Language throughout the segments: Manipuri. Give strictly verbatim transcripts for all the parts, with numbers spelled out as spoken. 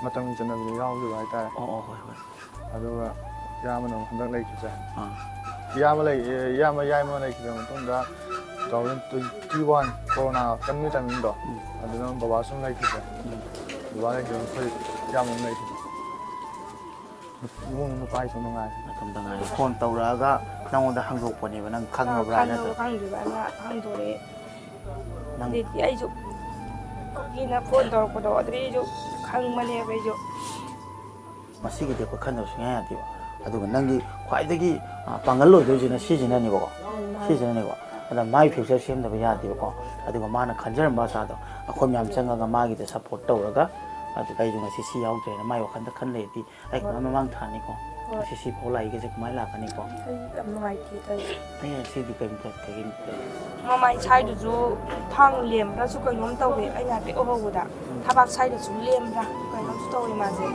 ꯃꯇꯝꯒꯤ ꯆꯠꯅꯕꯤꯗ ꯌꯥꯎꯈꯤꯕ ꯍꯥꯏꯇꯥꯔꯦ꯫ ꯑꯣ, ꯑꯣ, ꯍꯣꯏ, ꯍꯣꯏ꯫ ꯑꯗꯨꯒ ꯏꯌꯥꯝꯕꯅ ꯑꯃꯨꯛ ꯍꯟꯗꯛ ꯂꯩꯈꯤꯕꯁꯦ꯫ ꯑꯥ꯫ ꯏꯌꯥꯝꯕ ꯂꯩ-, ꯏꯌꯥꯝꯕ ꯌꯥꯏꯃ ꯂꯩꯈꯤꯕ ꯃꯇꯨꯡꯗ two thousand twenty one corona ꯀꯟꯕ timing ꯗꯣ, ꯎꯝ꯫ ꯑꯗꯨꯗ ꯕꯕꯥꯁꯨ ꯑꯃꯨꯛ ꯂꯩꯈꯤꯕ꯫ ꯎꯝ꯫ ꯕꯕꯥ ꯂꯩꯈꯤꯕ ꯑꯩꯈꯣꯏ ꯏꯌꯥꯝꯕ ꯑꯃ ꯂꯩꯈꯤꯕ꯫ ꯏꯃꯨꯡ ꯅꯨꯄꯥ ꯏꯇꯣꯝꯇ ꯉꯥꯏꯔꯦ꯫ ꯅꯇꯣꯝꯇ ꯉꯥꯏꯔꯦ꯫ ꯐꯣꯟ ꯇꯧꯔꯛꯑꯒ ꯅꯪꯉꯣꯟꯗ ꯍꯪꯗꯣꯛꯄꯅꯦꯕ, ꯅꯪ ꯈꯪꯉꯕ꯭ꯔꯥ ꯈꯪꯉꯕ ꯅꯠꯇ꯭ꯔ? ꯈꯪꯗ꯭ꯔꯤꯕ ꯑꯃ ꯍꯪꯗꯣꯔꯛꯑꯦ꯫ ꯅꯪ ꯑꯗꯩꯗꯤ ꯑꯩꯁꯨ ꯀꯨꯀꯤꯅ ꯐꯣꯟ ꯇꯧꯔꯛꯄꯗꯣ, ꯑꯗꯨꯗꯩ ꯑꯩꯁꯨ ꯈꯪꯕꯅꯦꯕ ꯑꯩꯁꯨ꯫ ꯃꯁꯤꯒꯤꯗꯤ ꯑꯩꯈꯣꯏ ꯈꯟꯗꯕ ꯁꯨꯡꯌꯥ ꯌꯥꯗꯦꯕ꯫ ꯑꯗꯨꯒ ꯅꯪꯒꯤ ꯈ꯭ꯋꯥꯏꯗꯒꯤ, ꯑ, ꯄꯥꯡꯒꯜ ꯑꯣꯏꯗꯣꯏꯁꯤꯅ ꯁꯤꯁꯤꯅꯅꯦꯕꯀꯣ꯫ ꯎꯝ, ꯃꯥꯅꯤ꯫ ꯁꯤꯁꯤꯅꯅꯦꯕ꯫ ꯑꯗ ꯃꯥꯏ future ꯁꯦꯝꯗꯕ ꯌꯥꯗꯦꯕꯀꯣ꯫ ꯑꯗꯨꯒ ꯃꯥꯅ ꯈꯟꯖꯔꯝꯕ ꯑꯁꯥꯗꯣ ꯑꯩꯈꯣꯏ ꯃꯌꯥꯝ ꯆꯪꯉꯒ ꯃꯥꯒꯤꯗ support ꯇꯧꯔꯒ, ꯑꯗꯨꯒ ꯑꯩꯁꯨ ꯉꯁꯤ ꯁꯤ ꯌꯥꯎꯗ꯭ꯔꯦꯅ ꯃꯥꯏ ꯋꯥꯈꯜꯗ ꯈꯟ ꯂꯩꯔꯗꯤ ꯑꯩ ꯍꯣꯏ꯫ ꯃꯃꯥꯡ ꯊꯥꯅꯤꯀꯣ꯫ ꯍꯣꯏ꯫ ꯁꯤ ꯁꯤ ꯐꯥꯎ ꯂꯥꯛꯏꯒꯁꯦ ꯀꯃꯥꯏꯅ ꯂꯥꯛꯀꯅꯤꯀꯣ? ꯑꯩ ꯌꯥꯝ ꯅꯨꯡꯉꯥꯏꯇꯦ ꯇꯧꯔꯤꯁꯦ꯫ ꯑꯩ ꯁꯤꯗꯤ ꯀꯩꯝ ꯈꯣꯠ-, ꯀꯩꯝ ꯇꯧ-, ꯃꯃꯥꯏ ꯁꯥꯏꯗꯨꯁꯨ ꯊꯥꯡ ꯂꯦꯝꯕ꯭ꯔꯥꯁꯨ ꯀꯩꯅꯣꯝ ꯇꯧꯋꯦ ꯑꯩꯅ ꯍꯥꯏꯐꯦꯠ ꯎꯍꯧꯕꯗ꯫ ꯎꯝ꯫ ꯊꯕꯥꯛ ꯁꯥꯏꯗꯁꯨ ꯂꯦꯝꯕ꯭ꯔꯥ ꯀꯩꯅꯣꯝꯁꯨ ꯇꯧꯋꯦ ꯃꯥꯁꯦ꯫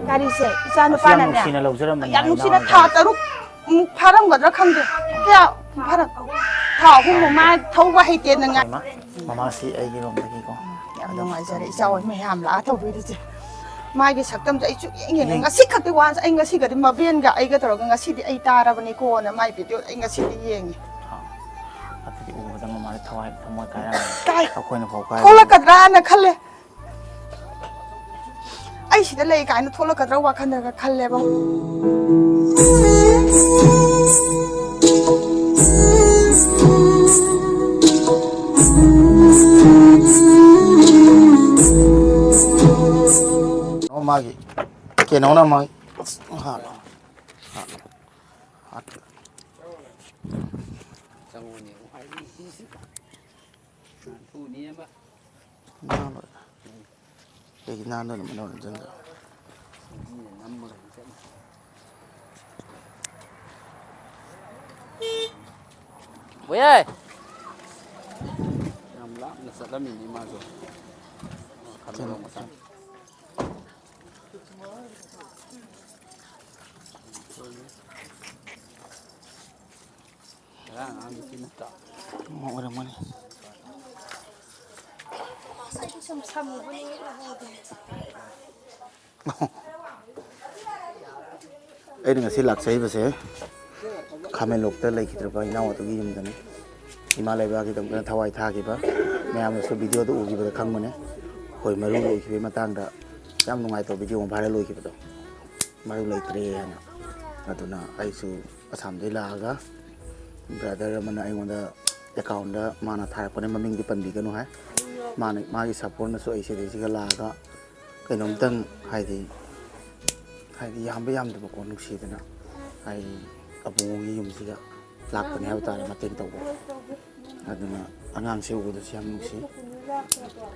ꯒꯥꯔꯤꯁꯦ ꯏꯆꯥ ꯑꯁ, ꯌꯥꯝ ꯅꯨꯄꯥꯅꯅꯦ ꯅꯨꯡꯁꯤꯅ ꯂꯧꯖꯔꯝꯕꯅꯦ ꯌꯥꯝ ꯍꯥꯏ ꯅꯨꯡꯁꯤꯅ ꯅꯥꯎꯅ ꯊꯥ ꯇꯔꯨꯛ ꯃꯨꯛ ꯐꯥꯔꯝꯒꯗ꯭ꯔꯥ ꯈꯪꯗꯦ꯫ ꯀꯌꯥ ꯐꯥꯔꯝ-, ꯊꯥ ꯑꯍꯨꯝ ꯃꯨꯛ ꯃꯥ ꯊꯧꯕ ꯍꯩꯇꯦꯅ ꯉꯥ-, ꯍꯩꯃ, ꯃꯃꯥꯁꯤ ꯑꯩꯒꯤ ꯔꯣꯝꯗꯒꯤꯀꯣ꯫ ꯌꯥꯝ ꯑꯗꯨꯝ ꯅꯨꯡꯉꯥꯏꯖꯔꯦ ꯏꯆꯥ ꯍꯣꯏ ꯃꯌꯥꯝ ꯂꯥꯛꯑ ꯇꯧꯕꯤꯔꯤꯁꯦ꯫ ꯃꯥꯒꯤ ꯁꯛꯇꯝꯁꯦ ꯑꯩ ꯁꯨꯛꯌꯦꯡ ꯌꯦꯡꯉꯦ꯫ ꯌꯦꯡ- ꯉꯁꯤ ꯈꯛꯇ ꯋꯥꯟꯁ ꯑꯩ ꯉꯁꯤꯒꯗꯤ ꯃꯕꯦꯟꯒ ꯑꯩꯒ ꯇꯧꯔꯒ ꯉꯁꯤꯗꯤ ꯑꯩ ꯇꯥꯔꯕꯅꯤꯀꯣꯅ ꯃꯥꯏ ꯚꯤꯗꯤꯑꯣ ꯑꯩ ꯉꯁꯤꯗꯤ ꯌꯦꯡꯉꯦ꯫ ꯑꯥ, ꯑꯗꯨꯗꯤ ꯎꯕꯗ ꯃꯃꯥꯗꯤ ꯊꯋꯥꯏ, ꯊꯃꯣꯏ ꯀꯥꯏꯔꯝꯃꯅꯤ꯫ ꯀꯥꯏ꯫ ꯑꯩꯈꯣꯏꯅ ꯐꯥꯎ ꯀꯥꯏꯔꯝꯃꯅꯤ꯫ ꯊꯣꯛꯂꯛꯀꯗ꯭ꯔꯥꯅ ꯈꯜꯂꯦ꯫ ꯑꯩ ꯁꯤꯗ ꯂꯩ ꯀꯥꯏꯅ ꯊꯣꯛꯂꯛꯀꯗ꯭ꯔꯥ ꯋꯥꯈꯜꯗꯒ ꯈꯜꯂꯦꯕ꯫ ꯑꯣ, ꯃꯥꯒꯤ ꯀꯩꯅꯣꯅ ꯃꯥꯒꯤ ꯍꯥꯠꯂꯣ꯫ ꯍꯥꯠꯂꯣ꯫ ꯍꯥꯠꯂꯣ꯫ ꯆꯪꯉꯨꯅꯦ꯫ ꯊꯨꯅꯤ ꯑꯃ꯫ ꯅꯥꯟꯕ꯫ ꯀꯩꯒꯤ ꯅꯥꯟꯗꯣꯏꯅꯣ ꯃꯅꯨꯡ ꯍꯟꯖꯤꯟꯗꯣꯏꯅꯣ? ꯕꯣꯌꯥꯏ! ꯌꯥꯝ ꯂꯥꯞꯅ ꯆꯠꯂꯝꯃꯤꯅꯤ ꯃꯥꯁꯨ꯫ ꯀꯩꯅꯣ? ꯈꯟꯗꯣꯛꯑ ꯃꯁꯥ꯫ ꯉꯔꯥꯡ ꯑꯉꯥꯡꯒꯤ ꯁꯤ ꯅꯠꯇ꯭ꯔꯣ? ꯑꯣ, ꯑꯣꯏꯔꯝꯒꯅꯤ꯫ ꯑꯩꯅ ꯉꯁꯤ ꯂꯥꯛꯆꯔꯤꯕꯁꯦ ꯈꯥꯃꯦꯟꯂꯣꯛꯇ ꯂꯩꯈꯤꯗ꯭ꯔꯕ ꯏꯅꯥꯎ ꯑꯗꯨꯒꯤ ꯌꯨꯝꯗꯅꯤ꯫ ꯏꯃꯥ ꯂꯩꯕꯥꯛꯀꯤꯗꯃꯛꯇ ꯊꯋꯥꯏ ꯊꯥꯈꯤꯕ ꯃꯌꯥꯝꯅꯁꯨ ꯚꯤꯗꯤꯑꯣꯗ ꯎꯈꯤꯕꯗ ꯈꯪꯕꯅꯦ꯫ ꯑꯩꯈꯣꯏ ꯃꯔꯨ ꯂꯣꯏꯈꯤꯕꯒꯤ ꯃꯇꯥꯡꯗ ꯌꯥꯝ ꯅꯨꯡꯉꯥꯏꯇꯕ ꯚꯤꯗꯤꯑꯣ ꯑꯃ ꯚꯥꯏꯔꯦꯜ ꯑꯣꯏꯈꯤꯕꯗꯣ, ꯃꯔꯨ ꯂꯩꯇ꯭ꯔꯦ ꯍꯥꯏꯅ꯫ ꯑꯗꯨꯅ ꯑꯩꯁꯨ ꯑꯁꯥꯝꯗꯒꯤ ꯂꯥꯛꯑꯒ ꯕ꯭ꯔꯗꯔ ꯑꯃꯅ ꯑꯩꯉꯣꯟꯗ ꯑꯦꯀꯥꯎꯟꯗ ꯃꯥꯅ ꯊꯥꯔꯛꯄꯅꯦ, ꯃꯃꯤꯡꯗꯤ ꯄꯟꯕꯤꯒꯅꯨ ꯍꯥꯏ꯫ ꯃꯥꯅ, ꯃꯥꯒꯤ ꯁꯞꯄꯣꯔꯠꯅꯁꯨ ꯑꯩ ꯁꯤꯗꯩꯁꯤꯒ ꯂꯥꯛꯑꯒ ꯀꯩꯅꯣꯝꯇꯪ ꯍꯥꯏꯗꯤ, ꯍꯥꯏꯗꯤ ꯌꯥꯝꯕ ꯌꯥꯝꯗꯕꯀꯣ ꯅꯨꯡꯁꯤꯗꯅ ꯑꯩ ꯑꯕꯨꯡꯒꯤ ꯌꯨꯝꯁꯤꯗ ꯂꯥꯛꯄꯅꯦ ꯍꯥꯏꯕ ꯇꯥꯔꯦ, ꯃꯇꯦꯡ ꯇꯧꯕ꯫ ꯑꯗꯨꯅ ꯑꯉꯥꯡꯁꯦ ꯎꯕꯗꯁꯨ ꯌꯥꯝ ꯅꯨꯡꯁꯤ꯫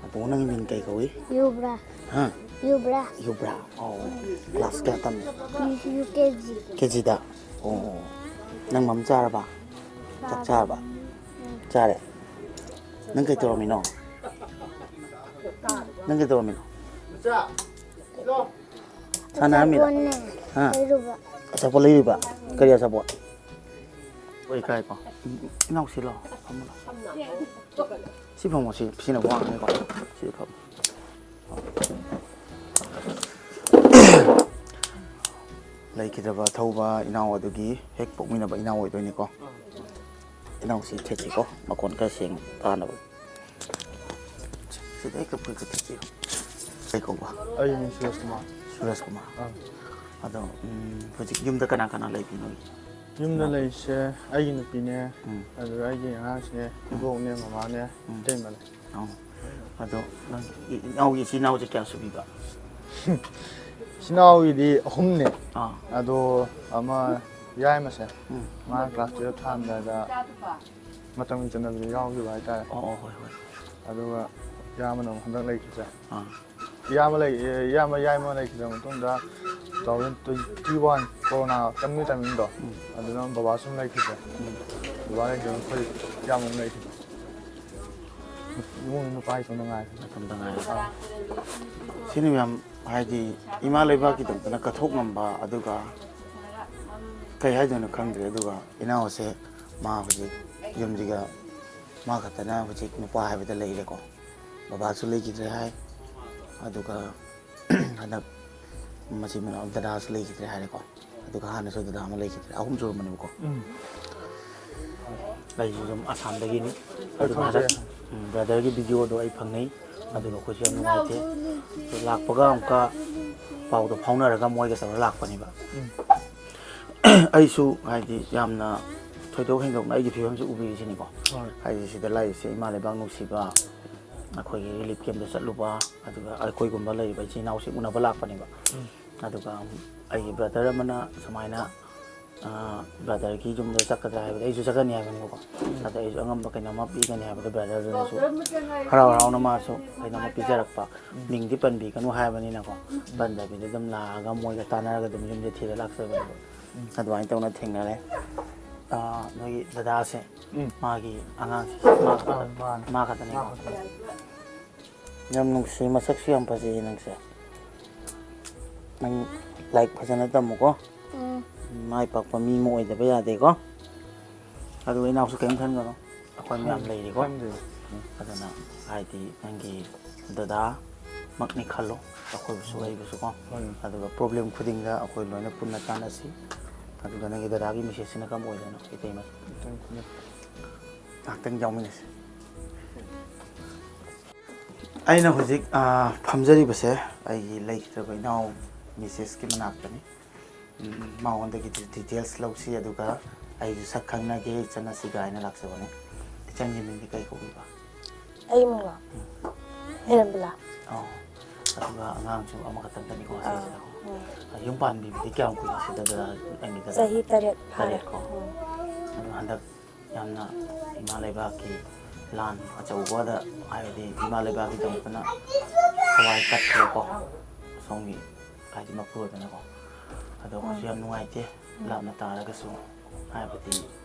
ꯑꯕꯨꯡ, ꯅꯪꯒꯤ ꯃꯤꯡ ꯀꯩ ꯀꯧꯏ? ꯌꯨꯕ꯭ꯔꯥ꯫ ꯍꯥ? ꯌꯨꯕ꯭ꯔꯥ꯫ ꯌꯨꯕ꯭ꯔꯥ? ꯑꯣ, ꯀ꯭ꯂꯥꯁ ꯀꯌꯥ ꯇꯝꯃꯤ? U K G. ꯀꯦ ꯖꯤꯗ? ꯑꯣ, ꯅꯪ ꯃꯝ ꯆꯥꯔꯕ? ꯆꯥꯛ ꯆꯥꯔꯕ? ꯆꯥꯔꯦ꯫ ꯅꯪ ꯀꯩ ꯇꯧꯔꯝꯃꯤꯅꯣ? ꯅꯪ ꯀꯩ ꯇꯧꯔꯝꯃꯤꯅꯣ? ꯁꯥꯟꯅꯔꯝꯃꯤꯔꯣ? ꯑꯆꯥꯄꯣꯠꯅꯦ꯫ ꯍꯥ? ꯂꯩꯔꯨꯕ꯫ ꯑꯆꯥꯄꯣꯠ ꯂꯩꯔꯨꯕ? ꯀꯔꯤ ꯑꯆꯥꯄꯣꯠ? ꯑꯣꯏ, ꯀꯥꯏꯀꯣ? ꯏꯅꯥꯎꯁꯤ ꯂꯥꯛꯑꯣ, ꯐꯝꯃꯣ ꯂꯥꯛꯑꯣ꯫ ꯁꯤ ꯐꯝꯃꯣ, ꯁꯤ, ꯁꯤꯅ ꯋꯥꯡꯉꯅꯤꯀꯣ꯫ ꯁꯤꯗ ꯐꯝꯃꯣ꯫ ꯂꯩꯈꯤꯗ꯭ꯔꯕ ꯊꯧꯕ ꯏꯅꯥꯎ ꯑꯗꯨꯒꯤ ꯍꯦꯛ ꯄꯣꯛꯃꯤꯟꯅꯕ ꯏꯅꯥꯎ ꯑꯣꯏꯗꯣꯏꯅꯤꯀꯣ꯫ ꯏꯅꯥꯎꯁꯤ ꯊꯦꯠꯁꯤꯀꯣ, ꯃꯈꯣꯟ ꯈꯔ ꯁꯦꯡꯅ ꯇꯥꯅꯕ꯫ ꯁꯤꯗ ꯍꯦꯛꯇ ꯐꯨꯔꯤꯠꯀ ꯊꯦꯠꯄꯤꯔꯣ꯫ ꯀꯩ ꯀꯧꯕ? ꯑꯩ ꯃꯤꯡ ꯁꯨꯔꯖ ꯀꯨꯃꯥꯔ꯫ ꯁꯨꯔꯖ ꯀꯨꯃꯥꯔ꯫ ꯑꯥ꯫ ꯑꯗꯣ, ꯎꯝ, ꯍꯧꯖꯤꯛ ꯌꯨꯝꯗ ꯀꯅꯥ ꯀꯅꯥ ꯂꯩꯕꯤꯅꯣ? ꯌꯨꯝꯗ ꯏꯅꯥꯎ꯫ ꯂꯩꯔꯤꯁꯦ ꯑꯩꯒꯤ ꯅꯨꯄꯤꯅꯦ, ꯎꯝ꯫ ꯑꯗꯨꯒ ꯑꯩꯒꯤ ꯑꯉꯥꯡꯁꯤꯅꯦ, ꯎꯝ꯫ ꯏꯕꯣꯛꯅꯦ, ꯃꯃꯥꯅꯦ, ꯎꯝ꯫ ꯏꯇꯩꯃꯅꯦ꯫ ꯑꯣ꯫ ꯑꯗꯣ ꯅꯪ ꯏ-, ꯏꯅꯥꯎꯒꯤ ꯏꯆꯤꯟ ꯏꯅꯥꯎꯁꯦ ꯀꯌꯥ ꯁꯨꯕꯤꯕ? ꯏꯆꯤꯟ ꯏꯅꯥꯎꯒꯤꯗꯤ ꯑꯍꯨꯝꯅꯦ꯫ ꯑꯥ꯫ ꯑꯗꯣ ꯑꯃ ꯌꯥꯏꯃꯁꯦ, ꯎꯝ꯫ ꯃꯥ ꯀ꯭ꯂꯥꯁ ꯇꯨꯌꯦꯜꯞ ꯊꯥꯔꯝꯗꯥꯏꯗ ꯃꯇꯝꯒꯤ ꯆꯠꯅꯕꯤꯗ ꯌꯥꯎꯈꯤꯕ ꯍꯥꯏꯇꯥꯔꯦ꯫ ꯑꯣ, ꯑꯣ, ꯍꯣꯏ, ꯍꯣꯏ꯫ ꯑꯗꯨꯒ ꯏꯌꯥꯝꯕꯅ ꯑꯃꯨꯛ ꯍꯟꯗꯛ ꯂꯩꯈꯤꯕꯁꯦ꯫ ꯑꯥ꯫ ꯏꯌꯥꯝꯕ ꯂꯩ-, ꯏꯌꯥꯝꯕ ꯌꯥꯏꯃ ꯂꯩꯈꯤꯗ꯭ꯔ ꯃꯇꯨꯡꯗ two thousand twenty one corona ꯆꯪꯕꯒꯤ timing ꯗꯣ, ꯎꯝ꯫ ꯑꯗꯨꯗ ꯑꯃꯨꯛ ꯕꯕꯥ ꯁꯨꯝ ꯂꯩꯈꯤꯗ꯭ꯔꯦ꯫ ꯎꯝ꯫ ꯕꯕꯥ ꯂꯩꯈꯤꯗ꯭ꯔ ꯑꯩꯈꯣꯏ ꯏꯌꯥꯝꯕ ꯑꯃ ꯂꯩꯈꯤꯗ꯭ꯔꯦ꯫ ꯏꯃꯨꯡ ꯅꯨꯄꯥ ꯏꯇꯣꯝꯇ ꯉꯥꯏꯔꯦ꯫ ꯏꯇꯣꯝꯇ ꯉꯥꯏꯔꯦ꯫ ꯁꯤꯅꯤ ꯃꯌꯥꯝ, ꯍꯥꯏꯗꯤ ꯏꯃꯥ ꯂꯩꯕꯥꯛꯀꯤꯗꯃꯛꯇꯅ ꯀꯠꯊꯣꯛ ꯉꯝꯕ, ꯑꯗꯨꯒ ꯀꯩ ꯍꯥꯏꯗꯣꯏꯅꯣ ꯈꯪꯗ꯭ꯔꯦ꯫ ꯑꯗꯨꯒ ꯏꯅꯥꯎꯁꯦ, ꯃꯥ ꯍꯧꯖꯤꯛ ꯌꯨꯝꯁꯤꯒ ꯃꯥ ꯈꯛꯇꯅ ꯍꯧꯖꯤꯛ ꯅꯨꯄꯥ ꯍꯥꯏꯕꯗ ꯂꯩꯔꯦꯀꯣ꯫ ꯕꯕꯥꯁꯨ ꯂꯩꯈꯤꯗ꯭ꯔꯦ ꯍꯥꯏ, ꯑꯗꯨꯒ ꯍꯟꯗꯛ ꯃꯆꯤꯟ ꯃꯅꯥꯎ ꯗꯗꯥꯁꯨ ꯂꯩꯈꯤꯗ꯭ꯔꯦ ꯍꯥꯏꯔꯦꯀꯣ꯫ ꯑꯗꯨꯒ ꯍꯥꯟꯅꯁꯨ ꯗꯗꯥ ꯑꯃ ꯂꯩꯈꯤꯗ꯭ꯔꯦ, ꯑꯍꯨꯝ ꯁꯨꯔꯝꯕꯅꯦꯕꯀꯣ꯫ ꯎꯝ꯫ ꯑꯩꯁꯨ ꯑꯗꯨꯝ ꯑꯁꯥꯝꯗꯒꯤꯅꯤ꯫ ꯑꯗꯨꯒ ꯍꯟꯗꯛ, ꯎꯝ, ꯕ꯭ꯔꯗꯔꯒꯤ ꯚꯤꯗꯤꯑꯣꯗꯣ ꯑꯩ ꯐꯪꯅꯩ꯫ ꯑꯗꯨꯒ ꯑꯩꯈꯣꯏꯁꯨ ꯌꯥꯝ ꯅꯨꯡꯉꯥꯏꯇꯦ꯫ ꯑꯗꯨ ꯂꯥꯛꯄꯒ ꯑꯃꯨꯛꯀ ꯄꯥꯎꯗꯣ ꯐꯥꯎꯅꯔꯒ ꯃꯣꯏꯒ ꯇꯧꯔꯒ ꯂꯥꯛꯄꯅꯦꯕ꯫ ꯎꯝ꯫ ꯑꯩꯁꯨ ꯍꯥꯏꯗꯤ ꯌꯥꯝꯅ ꯊꯣꯏꯗꯣꯛ ꯍꯦꯟꯗꯣꯛꯅ ꯑꯩꯒꯤ ꯐꯤꯕꯝꯁꯦ ꯎꯕꯤꯔꯤꯁꯤꯅꯤꯀꯣ꯫ ꯍꯣꯏ꯫ ꯍꯥꯏꯗꯤ ꯁꯤꯗ ꯂꯥꯛꯏꯁꯦ ꯏꯃꯥ ꯂꯩꯕꯥꯛ ꯅꯨꯡꯁꯤꯕ, ꯑꯩꯈꯣꯏꯒꯤ ꯔꯤꯂꯤꯐ ꯀꯦꯝꯞꯇ ꯆꯠꯂꯨꯕ, ꯑꯗꯨꯒ ꯑꯩꯈꯣꯏꯒꯨꯝꯕ ꯂꯩꯔꯤꯕ ꯏꯆꯤꯜ ꯏꯅꯥꯎꯁꯤꯡ ꯎꯅꯕ ꯂꯥꯛꯄꯅꯦꯕ꯫ ꯎꯝ꯫ ꯑꯗꯨꯒ ꯑꯩꯒꯤ ꯕ꯭ꯔꯗꯔ ꯑꯃꯅ ꯁꯨꯃꯥꯏꯅ, ꯑ, ꯕ꯭ꯔꯗꯔꯒꯤ ꯌꯨꯝꯗ ꯆꯠꯀꯗ꯭ꯔꯥ ꯍꯥꯏꯕꯗ ꯑꯩꯁꯨ ꯆꯠꯀꯅꯤ ꯍꯥꯏꯕꯅꯦꯕꯀꯣ꯫ ꯎꯝ꯫ ꯑꯗ ꯑꯩꯁꯨ ꯑꯉꯝꯕ ꯀꯩꯅꯣꯝꯃ ꯄꯤꯒꯅꯤ ꯍꯥꯏꯕꯗ ꯕ꯭ꯔꯗꯔꯗꯨꯅꯁꯨ ꯍꯔꯥꯎ ꯍꯔꯥꯎꯅ ꯃꯥꯁꯨ ꯀꯩꯅꯣꯝꯃ ꯄꯤꯖꯔꯛꯄ꯫ ꯎꯝ꯫ ꯃꯤꯡꯗꯤ ꯄꯟꯕꯤꯒꯅꯨ ꯍꯥꯏꯕꯅꯤꯅꯀꯣ꯫ ꯎꯝ꯫ ꯄꯟꯗꯕꯤꯗ ꯑꯗꯨꯝ ꯂꯥꯛꯑꯒ ꯃꯣꯏꯒ ꯇꯥꯟꯅꯔꯒ ꯑꯗꯨꯝ ꯌꯨꯝꯗ ꯊꯤꯔ ꯂꯥꯛꯆꯕꯅꯦꯕ꯫ ꯎꯝ꯫ ꯑꯗꯨꯃꯥꯏꯅ ꯇꯧꯅ ꯊꯦꯡꯅꯔꯦ꯫ ꯑ, ꯅꯣꯏꯒꯤ ꯗꯗꯥꯁꯦ, ꯎꯝ꯫ ꯃꯥꯒꯤ ꯑꯉꯥꯡꯁꯦ ꯃꯥ ꯈꯛꯇ-, ꯑꯥ, ꯃꯥꯅꯦ꯫ ꯃꯥ ꯈꯛꯇꯅꯦꯀꯣ꯫ ꯃꯥ ꯈꯛꯇꯅꯦ꯫ ꯌꯥꯝ ꯅꯨꯡꯁꯤ, ꯃꯁꯛꯁꯨ ꯌꯥꯝ ꯐꯖꯩꯌꯦ ꯅꯪꯁꯦ꯫ ꯅꯪ ꯂꯥꯏꯔꯤꯛ ꯐꯖꯅ ꯇꯝꯃꯨꯀꯣ꯫ ꯎꯝ꯫ ꯃꯥꯏ ꯄꯥꯛꯄ ꯃꯤ ꯑꯃ ꯑꯣꯏꯗꯕ ꯌꯥꯗꯦꯀꯣ꯫ ꯑꯗꯨꯒ ꯏꯅꯥꯎꯁꯨ ꯀꯔꯤꯝ ꯈꯟꯒꯅꯨ, ꯑꯩꯈꯣꯏ ꯃꯌꯥꯝ ꯎꯝ, ꯂꯩꯔꯤꯀꯣ꯫ ꯈꯟꯗꯦ꯫ ꯑꯗꯨꯅ ꯍꯥꯏꯗꯤ ꯅꯪꯒꯤ ꯗꯗꯥ ꯃꯛꯅꯤ ꯈꯜꯂꯣ, ꯑꯩꯈꯣꯏꯕꯨꯁꯨ ꯎꯝ꯫ ꯑꯩꯕꯨꯁꯨꯀꯣ꯫ ꯍꯣꯏ꯫ ꯑꯗꯨꯒ ꯄ꯭ꯔꯣꯕ꯭ꯂꯦꯝ ꯈꯨꯗꯤꯡꯗ ꯑꯩꯈꯣꯏ ꯂꯣꯏꯅ ꯄꯨꯟꯅ ꯇꯥꯟꯅꯁꯤ꯫ ꯑꯗꯨꯒ ꯅꯪꯒꯤ ꯗꯗꯥꯒꯤ ꯃꯦꯁꯦꯖꯁꯤꯅ ꯀꯔꯝꯕ ꯑꯣꯏꯗꯣꯏꯅꯣ, ꯏꯇꯩꯃ? ꯉꯥꯛꯇꯪ ꯌꯥꯎꯃꯤꯟꯅꯁꯤ꯫ ꯑꯩꯅ ꯍꯧꯖꯤꯛ, ꯑ, ꯐꯝꯖꯔꯤꯕꯁꯦ ꯑꯩꯒꯤ ꯂꯩꯈꯤꯗ꯭ꯔꯕ ꯏꯅꯥꯎ ꯃꯤꯁꯦꯁꯀꯤ ꯃꯅꯥꯛꯇꯅꯤ꯫ ꯎꯝ, ꯃꯉꯣꯟꯗꯒꯤ ꯗꯤ-, ꯗꯤꯇꯦꯜꯁ ꯂꯧꯁꯤ, ꯑꯗꯨꯒ ꯑꯩꯁꯨ ꯁꯛ ꯈꯪꯅꯒꯦ, ꯆꯠꯅꯁꯤ ꯀꯥꯏꯅ ꯂꯥꯛꯆꯕꯅꯦ꯫ ꯏꯆꯟꯒꯤ ꯃꯤꯡꯗꯤ ꯀꯩ ꯀꯧꯕꯤꯕ? ꯑꯩ ꯃꯤꯡꯂꯣ? ꯎꯝ꯫ ꯅꯤꯔꯝꯕꯂꯥ꯫ ꯑꯣ, ꯑꯗꯨꯒ ꯑꯉꯥꯡꯁꯨ ꯑꯃꯈꯛꯇꯪꯗꯅꯤꯀꯣ ꯑꯥ, ꯁꯤꯁꯤꯗꯀꯣ꯫ ꯎꯝ꯫ ꯌꯨꯝ ꯄꯥꯟꯕꯤꯕꯗꯤ ꯀꯌꯥꯝ ꯀꯨꯏꯅ ꯁꯤꯗ ꯗꯗꯥ, ꯅꯪꯒꯤ ꯗꯗꯥ? ꯆꯍꯤ ꯇꯔꯦꯠ ꯐꯥꯔꯦ꯫ ꯇꯔꯦꯠꯀꯣ? ꯎꯝ꯫ ꯑꯗꯣ ꯍꯟꯗꯛ ꯌꯥꯝꯅ ꯏꯃꯥ ꯂꯩꯕꯥꯛꯀꯤ ꯂꯥꯟ ꯑꯆꯧꯕꯗ, ꯍꯥꯏꯕꯗꯤ ꯏꯃꯥ ꯂꯩꯕꯥꯛꯀꯤꯗꯃꯛꯇꯅ ꯊꯋꯥꯏ ꯀꯠꯈꯤꯕꯀꯣ, ꯁꯣꯝꯒꯤ ꯍꯥꯏꯗꯤ ꯃꯄꯨꯔꯣꯏꯕꯅꯀꯣ꯫ ꯑꯗꯣ ꯑꯩꯈꯣꯏꯁꯨ ꯎꯝ꯫ ꯌꯥꯝ ꯅꯨꯡꯉꯥꯏꯇꯦ, ꯎꯝ꯫ ꯂꯥꯞꯅ ꯇꯥꯔꯒꯁꯨ ꯍꯥꯏꯕꯗꯤ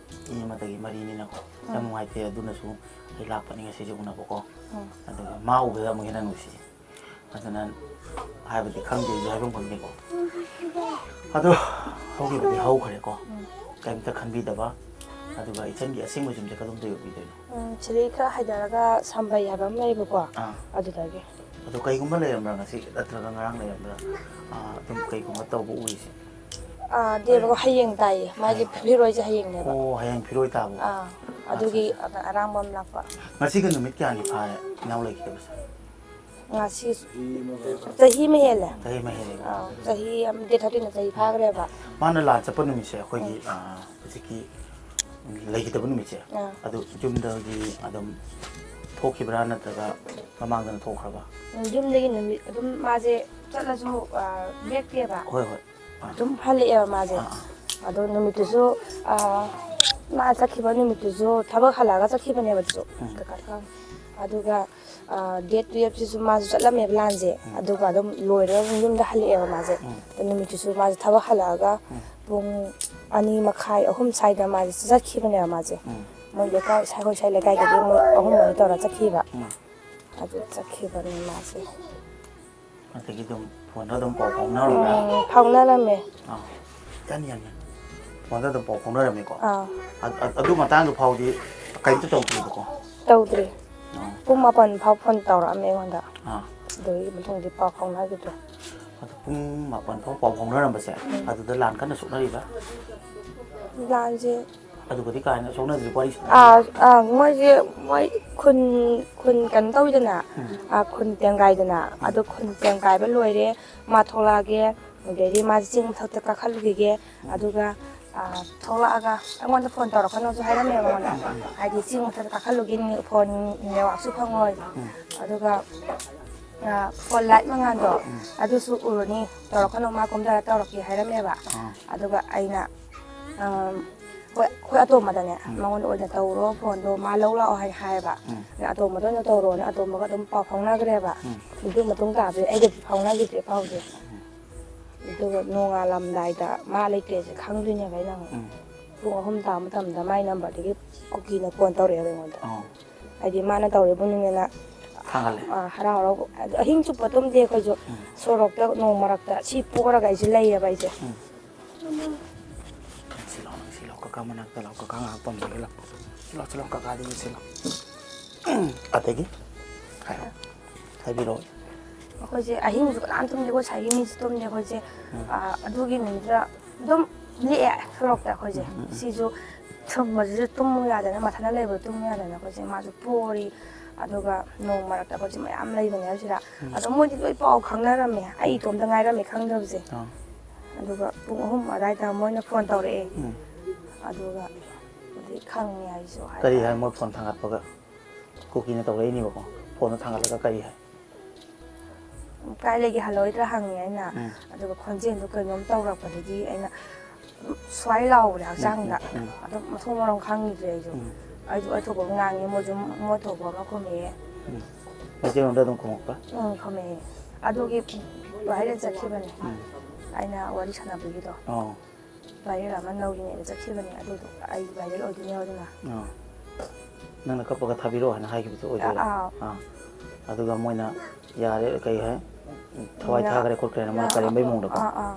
ꯏ ꯑꯃꯗꯒꯤ ꯃꯔꯤꯅꯤꯅꯀꯣ꯫ ꯌꯥꯝ ꯅꯨꯡꯉꯥꯏꯇꯦ꯫ ꯑꯗꯨꯅꯁꯨ ꯑꯩ ꯂꯥꯛꯄꯅꯤ ꯉꯁꯤꯁꯦ ꯎꯅꯕꯀꯣ꯫ ꯎꯝ꯫ ꯑꯗꯨꯒ ꯃꯥ ꯎꯕꯗ ꯑꯃꯨꯛ ꯍꯦꯟꯅ ꯅꯨꯡꯁꯤ꯫ ꯑꯗꯨꯅ ꯍꯥꯏꯕꯗꯤ ꯈꯪꯗꯦ, ꯑꯩꯁꯨ ꯍꯥꯏꯐꯝ ꯈꯪꯗꯦꯀꯣ꯫ ꯑꯗꯣ ꯍꯧꯈꯤꯕꯗꯤ ꯍꯧꯈ꯭ꯔꯦꯀꯣ꯫ ꯎꯝ꯫ ꯀꯔꯤꯝꯇ ꯈꯟꯕꯤꯗꯕ꯫ ꯑꯗꯨꯒ ꯏꯆꯟꯒꯤ ꯑꯁꯦꯡꯕ ꯌꯨꯝꯁꯦ ꯀꯗꯣꯝꯗ ꯌꯧꯕꯤꯗꯣꯏꯅꯣ? ꯎꯝ, ꯁꯤꯗꯩ ꯈꯔ ꯍꯥꯏꯊꯔꯒ ꯁꯝꯕꯩ ꯍꯥꯏꯕ ꯑꯃ ꯂꯩꯕꯀꯣ꯫ ꯑꯥ꯫ ꯑꯗꯨꯗꯒꯤ꯫ ꯑꯗꯣ ꯀꯩꯒꯨꯝꯕ ꯂꯩꯔꯝꯕ꯭ꯔꯥ ꯉꯁꯤ, ꯅꯠꯇ꯭ꯔꯒ ꯉꯔꯥꯡ ꯂꯩꯔꯝꯕ꯭ꯔꯥ? ꯑꯥ, ꯑꯗꯨꯝ ꯀꯩꯒꯨꯝꯕ ꯇꯧꯕ ꯎꯔꯤꯁꯦ? ꯑꯥ, ꯗꯦꯕꯀꯣ ꯍꯌꯦꯡ ꯇꯥꯏꯌꯦ꯫ ꯃꯥꯒꯤ ꯍꯌꯦꯡ꯫ ꯐꯤꯔꯣꯏꯁꯦ ꯍꯌꯦꯡꯅꯦꯕ꯫ ꯑꯣ, ꯍꯌꯦꯡ ꯐꯤꯔꯣꯏ ꯇꯥꯕ꯫ ꯑꯥ, ꯑꯠꯆꯥ, ꯑꯗꯨꯒꯤ ꯑꯠꯆꯥ꯫ ꯑꯔꯥꯡꯕ ꯑꯃ ꯂꯥꯛꯄ꯫ ꯉꯁꯤꯒ ꯅꯨꯃꯤꯠ ꯀꯌꯥꯅꯤ ꯐꯥꯔꯦ ꯏꯅꯥꯎ ꯂꯩꯈꯤꯗꯕꯁꯦ? ꯉꯁꯤ ꯆꯍꯤ ꯑꯃ ꯍꯦꯜꯂꯦ꯫ ꯆꯍꯤ ꯑꯃ ꯍꯦꯜꯂꯦ꯫ ꯑꯥ, ꯆꯍꯤ ꯑꯃ, date thirteen ꯆꯍꯤ ꯐꯥꯈ꯭ꯔꯦꯕ꯫ ꯃꯥꯅ ꯂꯥꯟ ꯆꯠꯄ ꯅꯨꯃꯤꯠꯁꯦ ꯑꯩꯈꯣꯏꯒꯤ, ꯎꯝ꯫ ꯑꯥ, ꯍꯧꯖꯤꯛꯀꯤ ꯂꯩꯈꯤꯗꯕ ꯅꯨꯃꯤꯠꯁꯦ, ꯑꯥ꯫ ꯑꯗꯨ ꯌꯨꯝꯗꯒꯤ ꯑꯗꯨꯝ ꯊꯣꯛꯈꯤꯕ꯭ꯔꯥ ꯅꯠꯇ꯭ꯔꯒ ꯃꯃꯥꯡꯗꯅ ꯊꯣꯛꯈ꯭ꯔꯕ? ꯎꯝ, ꯌꯨꯝꯗꯒꯤ ꯅꯨꯃꯤꯠ ꯑꯗꯨꯝ ꯃꯥꯁꯦ ꯆꯠꯂꯁꯨ, ꯑꯥ, ꯂꯦꯛꯇꯦꯕ꯫ ꯍꯣꯏ, ꯍꯣꯏ꯫ ꯑꯥ꯫ ꯑꯗꯨꯝ ꯍꯜꯂꯛꯑꯦꯕ ꯃꯥꯁꯦ꯫ ꯑꯥ, ꯑꯥ꯫ ꯑꯗꯣ ꯅꯨꯃꯤꯠꯇꯨꯁꯨ, ꯑꯥ, ꯃꯥ ꯆꯠꯈꯤꯕ ꯅꯨꯃꯤꯠꯇꯨꯁꯨ ꯊꯕꯛ ꯍꯜꯂꯛꯑꯒ ꯆꯠꯈꯤꯕꯅꯦꯕ ꯑꯗꯨꯁꯨ꯫ ꯎꯝ꯫ ꯀꯀꯥ ꯊꯥꯡ-, ꯑꯗꯨꯒ, ꯑꯥ, date twelve ꯁꯤꯁꯨ ꯃꯥꯁꯨ ꯆꯠꯂꯝꯃꯦꯕ ꯂꯥꯟꯁꯦ꯫ ꯎꯝ꯫ ꯑꯗꯨꯒ ꯑꯗꯨꯝ ꯂꯣꯏꯔꯒ ꯑꯗꯨꯝ ꯌꯨꯝꯗ ꯍꯜꯂꯛꯑꯦꯕ ꯃꯥꯁꯦ꯫ ꯎꯝ꯫ ꯑꯗꯣ ꯅꯨꯃꯤꯠꯇꯨꯁꯨ ꯃꯥꯁꯦ ꯊꯕꯛ ꯍꯜꯂꯛꯑꯒ ꯎꯝ꯫ ꯄꯨꯡ ꯑꯅꯤ ꯃꯈꯥꯏ, ꯑꯍꯨꯝ ꯁ꯭ꯋꯥꯏꯗ ꯃꯥꯁꯦ ꯆꯠꯈꯤꯕꯅꯦꯕ ꯃꯥꯁꯦ꯫ ꯎꯝ꯫ ꯃꯣꯏ ꯂꯩꯀꯥꯏ, ꯑꯩꯈꯣꯏ ꯁ꯭ꯋꯥꯏ ꯂꯩꯀꯥꯏꯗꯒꯤ ꯃꯣꯏ ꯑꯍꯨꯝ ꯃꯔꯤ ꯇꯧꯔ ꯆꯠꯈꯤꯕ꯫ ꯎꯝ꯫ ꯑꯗꯨ ꯆꯠꯈꯤꯕꯅꯤ ꯃꯥꯁꯦ꯫ ꯑꯗꯒꯤ ꯑꯗꯨꯝ ꯐꯣꯟꯗ ꯑꯗꯨꯝ ꯄꯥꯎ ꯐꯥꯎꯅꯔꯝꯕ꯭ꯔꯥ? ꯎꯝ, ꯐꯥꯎꯅꯔꯝꯃꯦ꯫ ꯑꯥ, ꯌꯥꯅꯤ, ꯌꯥꯅꯤ꯫ ꯐꯣꯟꯗ ꯑꯗꯨꯝ ꯄꯥꯎ ꯐꯥꯎꯅꯔꯝꯃꯦꯀꯣ? ꯑꯥ꯫ ꯑ-, ꯑ-, ꯑꯗꯨ ꯃꯇꯥꯡꯗꯨ ꯐꯥꯎꯗꯤ ꯀꯔꯤꯝꯇ ꯇꯧꯗ꯭ꯔꯤꯕꯀꯣ? ꯇꯧꯗ꯭ꯔꯤ꯫ ꯑꯥ꯫ ꯄꯨꯡ ꯃꯥꯄꯟ ꯐꯥꯎ ꯐꯣꯟ ꯇꯧꯔꯛꯑꯝꯃꯦ ꯑꯩꯉꯣꯟꯗ꯫ ꯑꯥ꯫ ꯑꯗꯨꯒꯤ ꯃꯇꯨꯡꯗꯤ ꯄꯥꯎ ꯐꯥꯎꯅꯈꯤꯗ꯭ꯔꯦ꯫ ꯑꯗꯨ ꯄꯨꯡ ꯃꯥꯄꯟ ꯐꯥꯎ ꯄꯥꯎ ꯐꯥꯎꯅꯔꯝꯕꯁꯦ, ꯎꯝ꯫ ꯑꯗꯨꯗ ꯂꯥꯟ ꯀꯟꯅ ꯁꯣꯛꯅꯔꯤꯕ? ꯂꯥꯟꯁꯦ ꯑꯗꯨꯒꯗꯤ ꯀꯥ ꯍꯦꯟꯅ ꯁꯣꯛꯅꯗ꯭ꯔꯤ, ꯋꯥꯔꯤ ꯁꯥꯟꯅꯗ꯭ꯔꯤ꯫ ꯑꯥ, ꯑꯥ, ꯃꯣꯏꯁꯦ, ꯃꯣꯏ ꯈꯨꯟ, ꯈꯨꯟ ꯀꯩꯅꯣ ꯇꯧꯋꯤꯗꯅ, ꯎꯝ꯫ ꯑꯥ, ꯈꯨꯟ ꯇꯦꯡꯒꯥꯏꯗꯅ, ꯎꯝ꯫ ꯑꯗꯣ ꯈꯨꯟ ꯇꯦꯡꯒꯥꯏꯕ ꯂꯣꯏꯔꯦ, ꯃꯥ ꯊꯣꯛꯂꯛꯑꯒꯦ, ꯑꯗꯩꯗꯤ ꯃꯥꯁꯦ ꯆꯤꯡ ꯃꯊꯛꯇ ꯀꯥꯈꯠꯂꯨꯈꯤꯒꯦ, ꯎꯝ꯫ ꯑꯗꯨꯒ, ꯑꯥ, ꯊꯣꯛꯂꯛꯑꯒ ꯑꯩꯉꯣꯟꯗ ꯐꯣꯟ ꯇꯧꯔꯛꯀꯅꯣꯁꯨ ꯍꯥꯏꯔꯝꯃꯦꯕ ꯃꯉꯣꯟꯗ, ꯎꯝ, ꯎꯝ꯫ ꯍꯥꯏꯗꯤ ꯆꯤꯡ ꯃꯊꯛꯇ ꯀꯥꯈꯠꯂꯨꯈꯤꯅꯤ, ꯐꯣꯟ networkꯁꯨ ꯐꯪꯉꯣꯏ, ꯎꯝ꯫ ꯑꯗꯨꯒ, ꯑꯥ, ꯐꯣꯟ light ꯃꯉꯥꯜꯗꯣ, ꯎꯝ꯫ ꯑꯗꯨꯁꯨ ꯎꯔꯅꯤ, ꯇꯧꯔꯛꯀꯅꯣ, ꯃꯥ ꯀꯨꯝꯊꯔ ꯇꯧꯔꯛꯀꯦ ꯍꯥꯏꯔꯝꯃꯦꯕ꯫ ꯑꯥ꯫ ꯑꯗꯨꯒ ꯑꯩꯅ, ꯑꯥ, ꯍꯣꯏ, ꯑꯩꯈꯣꯏ ꯑꯇꯣꯝꯕꯗꯅꯦ, ꯎꯝ꯫ ꯃꯉꯣꯟꯗ ꯑꯣꯏꯅ ꯇꯧꯔꯣ ꯐꯣꯟꯗꯣ, ꯃꯥ ꯂꯧ ꯂꯥꯛꯑꯣ ꯍꯥꯏ ꯍꯥꯏꯌꯦꯕ꯫ ꯎꯝ꯫ ꯑꯗ ꯑꯇꯣꯝꯕꯗ ꯑꯣꯏꯅ ꯇꯧꯔꯣꯅ ꯑꯇꯣꯝꯕꯒ ꯑꯗꯨꯝ ꯄꯥꯎ ꯐꯥꯎꯅꯈ꯭ꯔꯦꯕ꯫ ꯎꯝ꯫ ꯑꯗꯨ ꯃꯇꯨꯡ ꯇꯥꯕꯗꯤ ꯑꯩꯒꯗꯤ ꯐꯥꯎꯅꯈꯤꯗ꯭ꯔꯦ ꯄꯥꯎꯁꯦ꯫ ꯎꯝ꯫ ꯑꯗꯨꯒ ꯅꯣꯡꯉꯥꯜꯂꯝꯗꯥꯏꯗ ꯃꯥ ꯂꯩꯇ꯭ꯔꯦꯁꯦ ꯈꯪꯗꯣꯏꯅꯦꯕ ꯑꯩꯅ ꯑꯃꯨꯛ꯫ ꯎꯝ꯫ ꯄꯨꯡ ꯑꯍꯨꯝ ꯇꯥꯕ ꯃꯇꯝꯗ ꯃꯥꯏ ꯅꯝꯕꯔꯗꯒꯤ ꯀꯨꯀꯤꯅ ꯐꯣꯟ ꯇꯧꯔꯛꯑꯦꯕ ꯑꯩꯉꯣꯟꯗ꯫ ꯑꯣ ꯍꯥꯏꯗꯤ ꯃꯥꯅ ꯇꯧꯔꯤꯕꯅꯤꯅ ꯊꯥꯡꯒꯠꯂꯦ꯫ ꯍꯔꯥꯎ ꯍꯔꯥꯎ ꯑꯗꯣ ꯑꯍꯤꯡ ꯆꯨꯞꯄ ꯇꯨꯝꯗꯦ ꯑꯩꯈꯣꯏꯁꯨ꯫ ꯁꯣꯔꯣꯛꯇ ꯅꯣꯡ ꯃꯔꯛꯇ ꯁꯤ ꯄꯣꯔꯒ ꯑꯩꯁꯦ ꯂꯩꯌꯦꯕ ꯑꯩꯁꯦ꯫ ꯁꯤ ꯂꯥꯛꯑꯣ, ꯁꯤ ꯂꯥꯛꯑꯣ, ꯀꯀꯥ ꯃꯅꯥꯛꯇ ꯂꯥꯛꯑꯣ, ꯀꯀꯥ ꯉꯥꯏꯍꯥꯛ ꯄꯥꯝꯖꯒꯦ ꯂꯥꯛꯑꯣ꯫ ꯁꯤ ꯂꯥꯛꯑꯣ, ꯁꯤ ꯂꯥꯛꯑꯣ, ꯀꯀꯥꯗꯒꯤ ꯁꯤ ꯂꯥꯛꯑꯣ꯫ ꯑꯗꯒꯤ ꯍꯥꯏꯔꯣ, ꯍꯥꯏꯕꯤꯔꯛꯑꯣ꯫ ꯑꯩꯈꯣꯏꯁꯦ ꯑꯍꯤꯡꯁꯨ ꯀꯅꯥꯝ ꯇꯨꯝꯗꯦ, ꯑꯩꯈꯣꯏ ꯁ꯭ꯋꯥꯏꯒꯤ ꯃꯤꯁꯨ ꯇꯨꯝꯗꯦ꯫ ꯑꯩꯈꯣꯏꯁꯦ ꯑꯗꯨꯒꯤ ꯅꯨꯃꯤꯠꯇ ꯑꯗꯨꯝ ꯂꯦꯛꯑꯦ ꯁꯣꯔꯣꯛꯇ ꯑꯩꯈꯣꯏꯁꯦ꯫ ꯁꯤꯁꯨ ꯁꯨꯝꯕꯁꯤꯁꯨ ꯇꯨꯝꯃꯨ ꯌꯥꯗꯅ, ꯃꯊꯟꯇ ꯂꯩꯕꯗꯣ ꯇꯨꯝꯃꯨ ꯌꯥꯗꯅ ꯑꯩꯈꯣꯏꯁꯦ, ꯃꯥꯁꯨ ꯄꯣꯔꯤ꯫ ꯑꯗꯨꯒ ꯅꯣꯡ ꯃꯔꯛꯇ ꯑꯩꯈꯣꯏꯁꯦ ꯃꯌꯥꯝ ꯂꯩꯕꯅꯦ ꯁꯤꯗ꯫ ꯑꯗꯣ ꯃꯣꯏꯗꯤ ꯂꯣꯏ ꯄꯥꯎ ꯈꯪꯅꯔꯝꯃꯦ, ꯑꯩ ꯏꯇꯣꯝꯇ ꯉꯥꯏꯔꯝꯃꯦ ꯈꯪꯗꯕꯁꯦ꯫ ꯑꯥ꯫ ꯑꯗꯨꯒ ꯄꯨꯡ ꯑꯍꯨꯝ ꯑꯗꯨꯋꯥꯏꯗ ꯃꯣꯏꯅ ꯐꯣꯟ ꯇꯧꯔꯛꯑꯦ꯫ ꯎꯝ꯫ ꯑꯗꯨꯒ ꯑꯗꯨꯗꯤ ꯈꯪꯉꯦ ꯑꯩꯁꯨ ꯀꯔꯤ ꯍꯥꯏ ꯍꯥꯏꯇꯥꯔꯦ꯫ ꯃꯣꯏ ꯐꯣꯟ ꯊꯥꯡꯒꯠꯄꯒ? ꯀꯨꯀꯤꯅ ꯇꯧꯔꯛꯏꯅꯦꯕꯀꯣ꯫ ꯐꯣꯟꯗꯣ ꯊꯥꯡꯒꯠꯂꯒ ꯀꯔꯤ ꯍꯥꯏ? "ꯀꯥꯏ ꯂꯩꯒꯦ, ꯍꯜꯂꯛꯑꯣꯏꯗ꯭ꯔꯥ?" ꯍꯪꯉꯦ ꯑꯩꯅ꯫ ꯎꯝ꯫ ꯑꯗꯨꯒ ꯈꯣꯟꯖꯦꯜꯗꯣ ꯀꯩꯅꯣꯝ ꯇꯧꯔꯛꯄꯗꯒꯤ ꯑꯩꯅ ꯁ꯭ꯋꯥꯏ ꯂꯥꯎꯕꯅꯦ ꯍꯛꯆꯥꯡꯗ꯫ ꯎꯝ꯫ ꯑꯗꯨꯝ ꯃꯊꯣꯡ ꯃꯔꯝ ꯈꯪꯈꯤꯗ꯭ꯔꯦ ꯑꯩꯁꯨ꯫ ꯎꯝ꯫ ꯑꯩꯁꯨ ꯑꯩ ꯊꯣꯛꯄ ꯑꯃ ꯉꯥꯡꯉꯦ, ꯃꯣꯏꯁꯨ ꯃꯣꯏ ꯊꯣꯛꯄ ꯑꯃ ꯈꯨꯝꯃꯛꯑꯦ꯫ ꯎꯝ꯫ ꯃꯩꯇꯩꯂꯣꯟꯗ ꯑꯗꯨꯝ ꯈꯨꯝꯃꯛꯄ? ꯎꯝ, ꯈꯨꯝꯃꯛꯑꯦ꯫ ꯑꯗꯨꯒꯤ viral ꯆꯠꯈꯤꯕꯅꯦ꯫ ꯎꯝ꯫ ꯑꯩꯅ ꯋꯥꯔꯤ ꯁꯥꯟꯅꯕꯒꯤꯗꯣ꯫ ꯑꯣ꯫ Viral ꯑꯃ ꯂꯧꯔꯤꯅꯦꯅ ꯆꯠꯈꯤꯕꯅꯦ, ꯑꯗꯨꯗꯣ ꯑꯩ viral ꯑꯣꯏꯗꯣꯏꯅꯦ ꯑꯗꯨꯅ꯫ ꯑꯥ꯫ ꯅꯪꯅ ꯀꯞꯄꯒ ꯊꯥꯕꯤꯔꯛꯑꯣ ꯍꯥꯏꯅ ꯍꯥꯏꯈꯤꯕꯗꯣ ꯑꯣꯏꯗꯣꯏꯔꯥ? ꯑꯥ꯫ ꯑꯥ꯫ ꯑꯗꯨꯒ ꯃꯣꯏꯅ ꯌꯥꯔꯦ, ꯀꯩ ꯍꯥꯏ, ꯊꯋꯥꯏ ꯉꯥ- ꯊꯥꯈ꯭ꯔꯦ ꯈꯣꯠꯈ꯭ꯔꯦꯅ ꯃꯣꯏ ꯀꯔꯦꯝꯕꯩ ꯃꯑꯣꯡꯗꯀꯣ? ꯑꯥ, ꯑꯥ꯫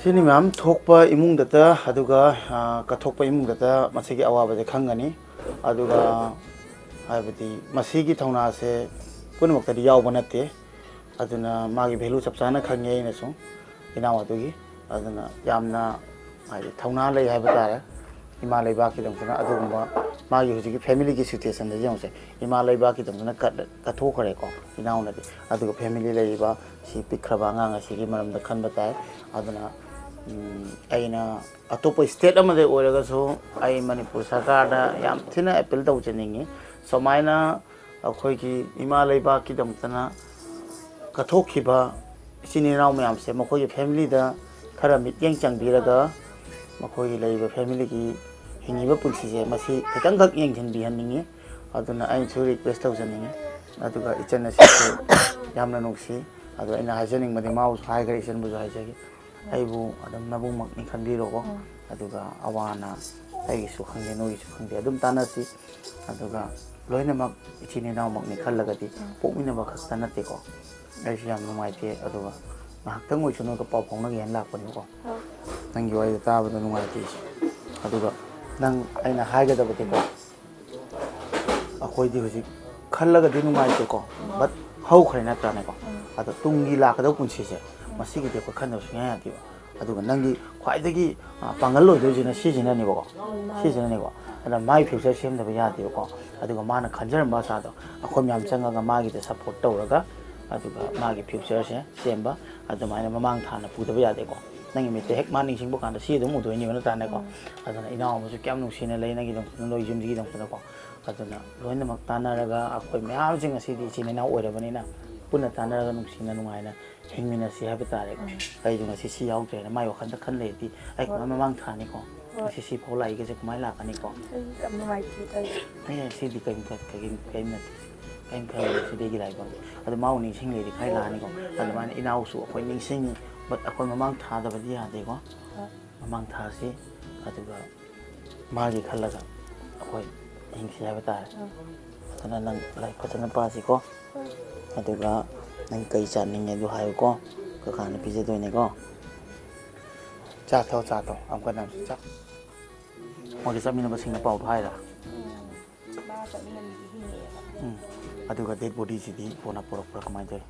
ꯁꯤꯅꯤ ꯃꯌꯥꯝ ꯊꯣꯛꯄ ꯏꯃꯨꯡꯗꯇ, ꯑꯗꯨꯒ, ꯑ, ꯀꯠꯊꯣꯛꯄ ꯏꯃꯨꯡꯗꯇ ꯃꯁꯤꯒꯤ ꯑꯋꯥꯕꯁꯦ ꯈꯪꯒꯅꯤ꯫ ꯑꯗꯨꯒ ꯍꯥꯏꯕꯗꯤ ꯃꯁꯤꯒꯤ ꯊꯧꯅꯥꯁꯦ ꯄꯨꯝꯅꯃꯛꯇꯗꯤ ꯌꯥꯎꯕ ꯅꯠꯇꯦ꯫ ꯑꯗꯨꯅ ꯃꯥꯒꯤ value ꯆꯞ ꯆꯥꯅ ꯈꯪꯉꯦ ꯑꯩꯅꯁꯨ, ꯏꯅꯥꯎ ꯑꯗꯨꯒꯤ꯫ ꯑꯗꯨꯅ ꯌꯥꯝꯅ ꯍꯥꯏꯗꯤ ꯊꯧꯅꯥ ꯂꯩ ꯍꯥꯏꯕ ꯇꯥꯔꯦ꯫ ꯏꯃꯥ ꯂꯩꯕꯥꯛꯀꯤꯗꯃꯛꯇꯅ ꯑꯗꯨꯒꯨꯝꯕ ꯃꯥꯒꯤ ꯍꯧꯖꯤꯛꯀꯤ familyꯒꯤ situationꯗ ꯌꯦꯡꯉꯨꯁꯦ꯫ ꯏꯃꯥ ꯂꯩꯕꯥꯛꯀꯤꯗꯃꯛꯇꯅ ꯀꯠ-, ꯀꯠꯊꯣꯛꯈ꯭ꯔꯦꯀꯣ ꯏꯅꯥꯎꯅꯗꯤ꯫ ꯑꯗꯨꯒ family ꯂꯩꯔꯤꯕ ꯁꯤ ꯄꯤꯛꯈ꯭ꯔꯕ ꯑꯉꯥꯡ ꯑꯁꯤꯒꯤ ꯃꯔꯝꯗ ꯈꯟꯕ ꯇꯥꯏ꯫ ꯑꯗꯨꯅ, ꯎꯝ, ꯑꯩꯅ ꯑꯇꯣꯞꯄ state ꯑꯃꯗ ꯑꯣꯏꯔꯒꯁꯨ ꯑꯩ ꯃꯅꯤꯄꯨꯔ ꯁꯔꯀꯥꯔꯗ ꯌꯥꯝ ꯊꯤꯅ appeal ꯇꯧꯖꯅꯤꯡꯉꯤ꯫ ꯁꯨꯃꯥꯏꯅ ꯑꯩꯈꯣꯏꯒꯤ ꯏꯃꯥ ꯂꯩꯕꯥꯛꯀꯤꯗꯃꯛꯇꯅ ꯀꯠꯊꯣꯛꯈꯤꯕ ꯏꯆꯤꯟ ꯏꯅꯥꯎ ꯃꯌꯥꯝꯁꯦ ꯃꯈꯣꯏꯒꯤ familyꯗ ꯈꯔ ꯃꯤꯠꯌꯦꯡ ꯆꯪꯕꯤꯔꯒ ꯃꯈꯣꯏꯒꯤ ꯂꯩꯔꯤꯕ familyꯒꯤ ꯍꯤꯡꯉꯤꯕ ꯄꯨꯟꯁꯤꯁꯦ ꯃꯁꯤ ꯈꯤꯇꯪꯈꯛ ꯌꯦꯡꯁꯤꯟꯕꯤꯍꯟꯅꯤꯡꯉꯤ꯫ ꯑꯗꯨꯅ ꯑꯩꯅꯁꯨ request ꯇꯧꯖꯅꯤꯡꯉꯤ꯫ ꯑꯗꯨꯒ ꯏꯆꯟ ꯑꯁꯤꯁꯨ ꯌꯥꯝꯅ ꯅꯨꯡꯁꯤ꯫ ꯑꯗꯣ ꯑꯩꯅ ꯍꯥꯏꯖꯅꯤꯡꯕꯗꯤ ꯃꯥꯕꯨꯁꯨ ꯍꯥꯏꯈ꯭ꯔꯦ, ꯏꯆꯟꯕꯨꯁꯨ ꯍꯥꯏꯖꯒꯦ꯫ ꯑꯩꯕꯨ ꯑꯗꯨꯝ ꯅꯕꯨꯡꯃꯛꯅꯤ ꯈꯟꯕꯤꯔꯣꯀꯣ꯫ ꯎꯝ꯫ ꯑꯗꯨꯒ ꯑꯋꯥ ꯑꯅꯥ ꯑꯩꯒꯤꯁꯨ ꯈꯪꯗꯦ, ꯅꯣꯏꯒꯤꯁꯨ ꯈꯪꯗꯦ, ꯑꯗꯨꯝ ꯇꯥꯟꯅꯁꯤ꯫ ꯑꯗꯨꯒ ꯂꯣꯏꯅꯃꯛ ꯏꯆꯤꯟ ꯏꯅꯥꯎꯃꯛꯅꯤ ꯈꯜꯂꯒꯗꯤ, ꯎꯝ꯫ ꯄꯣꯛꯃꯤꯟꯅꯕ ꯈꯛꯇ ꯅꯠꯇꯦꯀꯣ꯫ ꯑꯩꯁꯨ ꯌꯥꯝ ꯅꯨꯡꯉꯥꯏꯇꯦ꯫ ꯑꯗꯨꯒ ꯉꯥꯏꯍꯥꯛꯇꯪ ꯑꯣꯏꯁꯨ ꯅꯣꯏꯒ ꯄꯥꯎ ꯐꯥꯎꯅꯒꯦꯅ ꯂꯥꯛꯄꯅꯦꯕꯀꯣ꯫ ꯍꯣꯏ꯫ ꯅꯪꯒꯤ ꯋꯥꯔꯤꯗꯣ ꯇꯥꯕꯗ ꯅꯨꯡꯉꯥꯏꯇꯦ ꯑꯩꯁꯨ꯫ ꯑꯗꯨꯒ ꯅꯪ, ꯑꯩꯅ ꯍꯥꯏꯒꯗꯕꯗꯤꯀꯣ, ꯑꯩꯈꯣꯏꯗꯤ ꯍꯧꯖꯤꯛ ꯈꯜꯂꯒꯗꯤ ꯅꯨꯡꯉꯥꯏꯇꯦꯀꯣ, but ꯍꯧꯈ꯭ꯔꯦ ꯅꯠꯇ꯭ꯔꯥꯅꯦꯀꯣ? ꯎꯝ꯫ ꯑꯗꯣ ꯇꯨꯡꯒꯤ ꯂꯥꯛꯀꯗꯕ ꯄꯨꯟꯁꯤꯁꯦ, ꯎꯝ꯫ ꯃꯁꯤꯒꯤꯗꯤ ꯑꯩꯈꯣꯏ ꯈꯟꯗꯕ ꯁꯨꯡꯌꯥ ꯌꯥꯗꯦꯕ꯫ ꯑꯗꯨꯒ ꯅꯪꯒꯤ ꯈ꯭ꯋꯥꯏꯗꯒꯤ, ꯑ, ꯄꯥꯡꯒꯜ ꯑꯣꯏꯗꯣꯏꯁꯤꯅ ꯁꯤꯁꯤꯅꯅꯦꯕꯀꯣ꯫ ꯎꯝ, ꯃꯥꯅꯦ꯫ ꯁꯤꯁꯤꯅꯅꯦꯀꯣ꯫ ꯑꯗ ꯃꯥꯒꯤ future ꯁꯦꯝꯗꯕ ꯌꯥꯗꯦꯕꯀꯣ꯫ ꯑꯗꯨꯒ ꯃꯥꯅ ꯈꯟꯖꯔꯝꯕ ꯑꯁꯥꯗꯣ ꯑꯩꯈꯣꯏ ꯃꯌꯥꯝ ꯆꯪꯉꯒ ꯃꯥꯒꯤꯗ support ꯇꯧꯔꯒ, ꯑꯗꯨꯒ ꯃꯥꯒꯤ future ꯁꯦ ꯁꯦꯝꯕ, ꯑꯗꯨꯃꯥꯏꯅ ꯃꯃꯥꯡ ꯊꯥꯅ ꯄꯨꯗꯕ ꯌꯥꯗꯦꯀꯣ꯫ ꯅꯪꯒꯤ ꯃꯤꯠꯇ ꯍꯦꯛ ꯃꯥ ꯅꯤꯡꯁꯤꯡꯕ ꯀꯥꯟꯗ ꯁꯤ ꯑꯗꯨꯝ ꯎꯗꯣꯏꯅꯦꯕ, ꯅꯠꯇ꯭ꯔꯥꯅꯦꯀꯣ? ꯎꯝ꯫ ꯑꯗꯨꯅ ꯏꯅꯥꯎ ꯑꯃꯁꯨ ꯀꯌꯥꯝ ꯅꯨꯡꯁꯤꯅ ꯂꯩ ꯅꯪꯒꯤꯗꯃꯛꯇ, ꯅꯣꯏ ꯌꯨꯝꯁꯤꯒꯤꯗꯃꯛꯇꯀꯣ꯫ ꯑꯗꯨꯅ ꯂꯣꯏꯅꯃꯛ ꯇꯥꯟꯅꯔꯒ ꯑꯩꯈꯣꯏ ꯃꯌꯥꯝꯁꯦ ꯉꯁꯤꯗꯤ ꯏꯆꯤꯟ ꯏꯅꯥꯎ ꯑꯣꯏꯔꯕꯅꯤꯅ ꯄꯨꯟꯅ ꯇꯥꯟꯅꯔꯒ ꯅꯨꯡꯁꯤꯅ ꯅꯨꯡꯉꯥꯏꯅ ꯍꯤꯡꯃꯤꯟꯅꯁꯤ ꯍꯥꯏꯕ ꯇꯥꯔꯦꯀꯣ꯫ ꯎꯝ꯫ ꯑꯩꯁꯨ ꯉꯁꯤ ꯁꯤ ꯌꯥꯎꯗ꯭ꯔꯦꯅ ꯃꯥꯏ ꯋꯥꯈꯜꯗ ꯈꯟ ꯂꯩꯔꯗꯤ ꯑꯩ ꯍꯣꯏ꯫ ꯃꯃꯥꯡ ꯊꯥꯅꯤꯀꯣ꯫ ꯍꯣꯏ꯫ ꯉꯁꯤ ꯁꯤ ꯐꯥꯎ ꯂꯥꯛꯏꯒꯁꯦ ꯀꯃꯥꯏꯅ ꯂꯥꯛꯀꯅꯤꯀꯣ? ꯑꯩ ꯌꯥꯝ ꯅꯨꯡꯉꯥꯏꯇꯦ ꯇꯧꯔꯤꯁꯦ꯫ ꯑꯦ, ꯁꯤꯗꯤ ꯀꯔꯤꯝ ꯈ-, ꯀꯔꯤꯝ, ꯀꯔꯤꯝ ꯅꯠꯇꯦ꯫ ꯀꯔꯤꯝ ꯈꯜꯂꯨꯅꯨ, ꯁꯤꯗꯤ ꯑꯩꯒꯤ ꯂꯥꯏꯕꯛꯅꯤ꯫ ꯑꯗꯨ ꯃꯥꯕꯨ ꯅꯤꯡꯁꯤꯡꯂꯗꯤ ꯈꯔ ꯂꯥꯛꯑꯅꯤꯀꯣ꯫ ꯑꯗꯨꯃꯥꯏꯅ ꯏꯅꯥꯎꯁꯨ ꯑꯩꯈꯣꯏ ꯅꯤꯡꯁꯤꯡꯉꯤ, but ꯑꯩꯈꯣꯏ ꯃꯃꯥꯡ ꯊꯥꯗꯕꯗꯤ ꯌꯥꯗꯦꯀꯣ꯫ ꯍꯣꯏ꯫ ꯃꯃꯥꯡ ꯊꯥꯁꯤ, ꯑꯗꯨꯒ ꯃꯥꯒꯤ ꯈꯜꯂꯒ ꯑꯩꯈꯣꯏ ꯍꯤꯡꯁꯤ ꯍꯥꯏꯕ ꯇꯥꯔꯦ꯫ ꯎꯝ꯫ ꯑꯗꯨꯅ ꯅꯪ ꯂꯥꯏꯔꯤꯛ ꯐꯖꯅ ꯄꯥꯁꯤꯀꯣ꯫ ꯍꯣꯏ꯫ ꯑꯗꯨꯒ ꯅꯪ ꯀꯩ ꯆꯥꯅꯤꯡꯉꯦ ꯑꯗꯨ ꯍꯥꯏꯌꯨꯀꯣ꯫ ꯀꯀꯥꯅ ꯄꯤꯖꯗꯣꯏꯅꯦꯀꯣ꯫ ꯆꯥ ꯊꯛꯑꯣ, ꯆꯥ ꯊꯛꯑꯣ꯫ ꯑꯃꯨꯛꯀ ꯅꯪ ꯆꯥ-, ꯃꯣꯏꯒ ꯆꯠꯃꯤꯟꯅꯕꯁꯤꯡꯅ ꯄꯥꯎꯗꯣ ꯍꯥꯏꯔ? ꯎꯝ꯫ ꯃꯥ ꯆꯠꯃꯤꯟꯅꯕꯗꯤ ꯍꯤꯡꯉꯛꯑꯦꯕ꯫ ꯎꯝ꯫ ꯑꯗꯨꯒ dead body ꯁꯤꯗꯤ ꯀꯣꯟꯅ ꯄꯨꯔꯛꯄ꯭ꯔꯥ, ꯀꯃꯥꯏꯅ ꯇꯧꯋꯤ?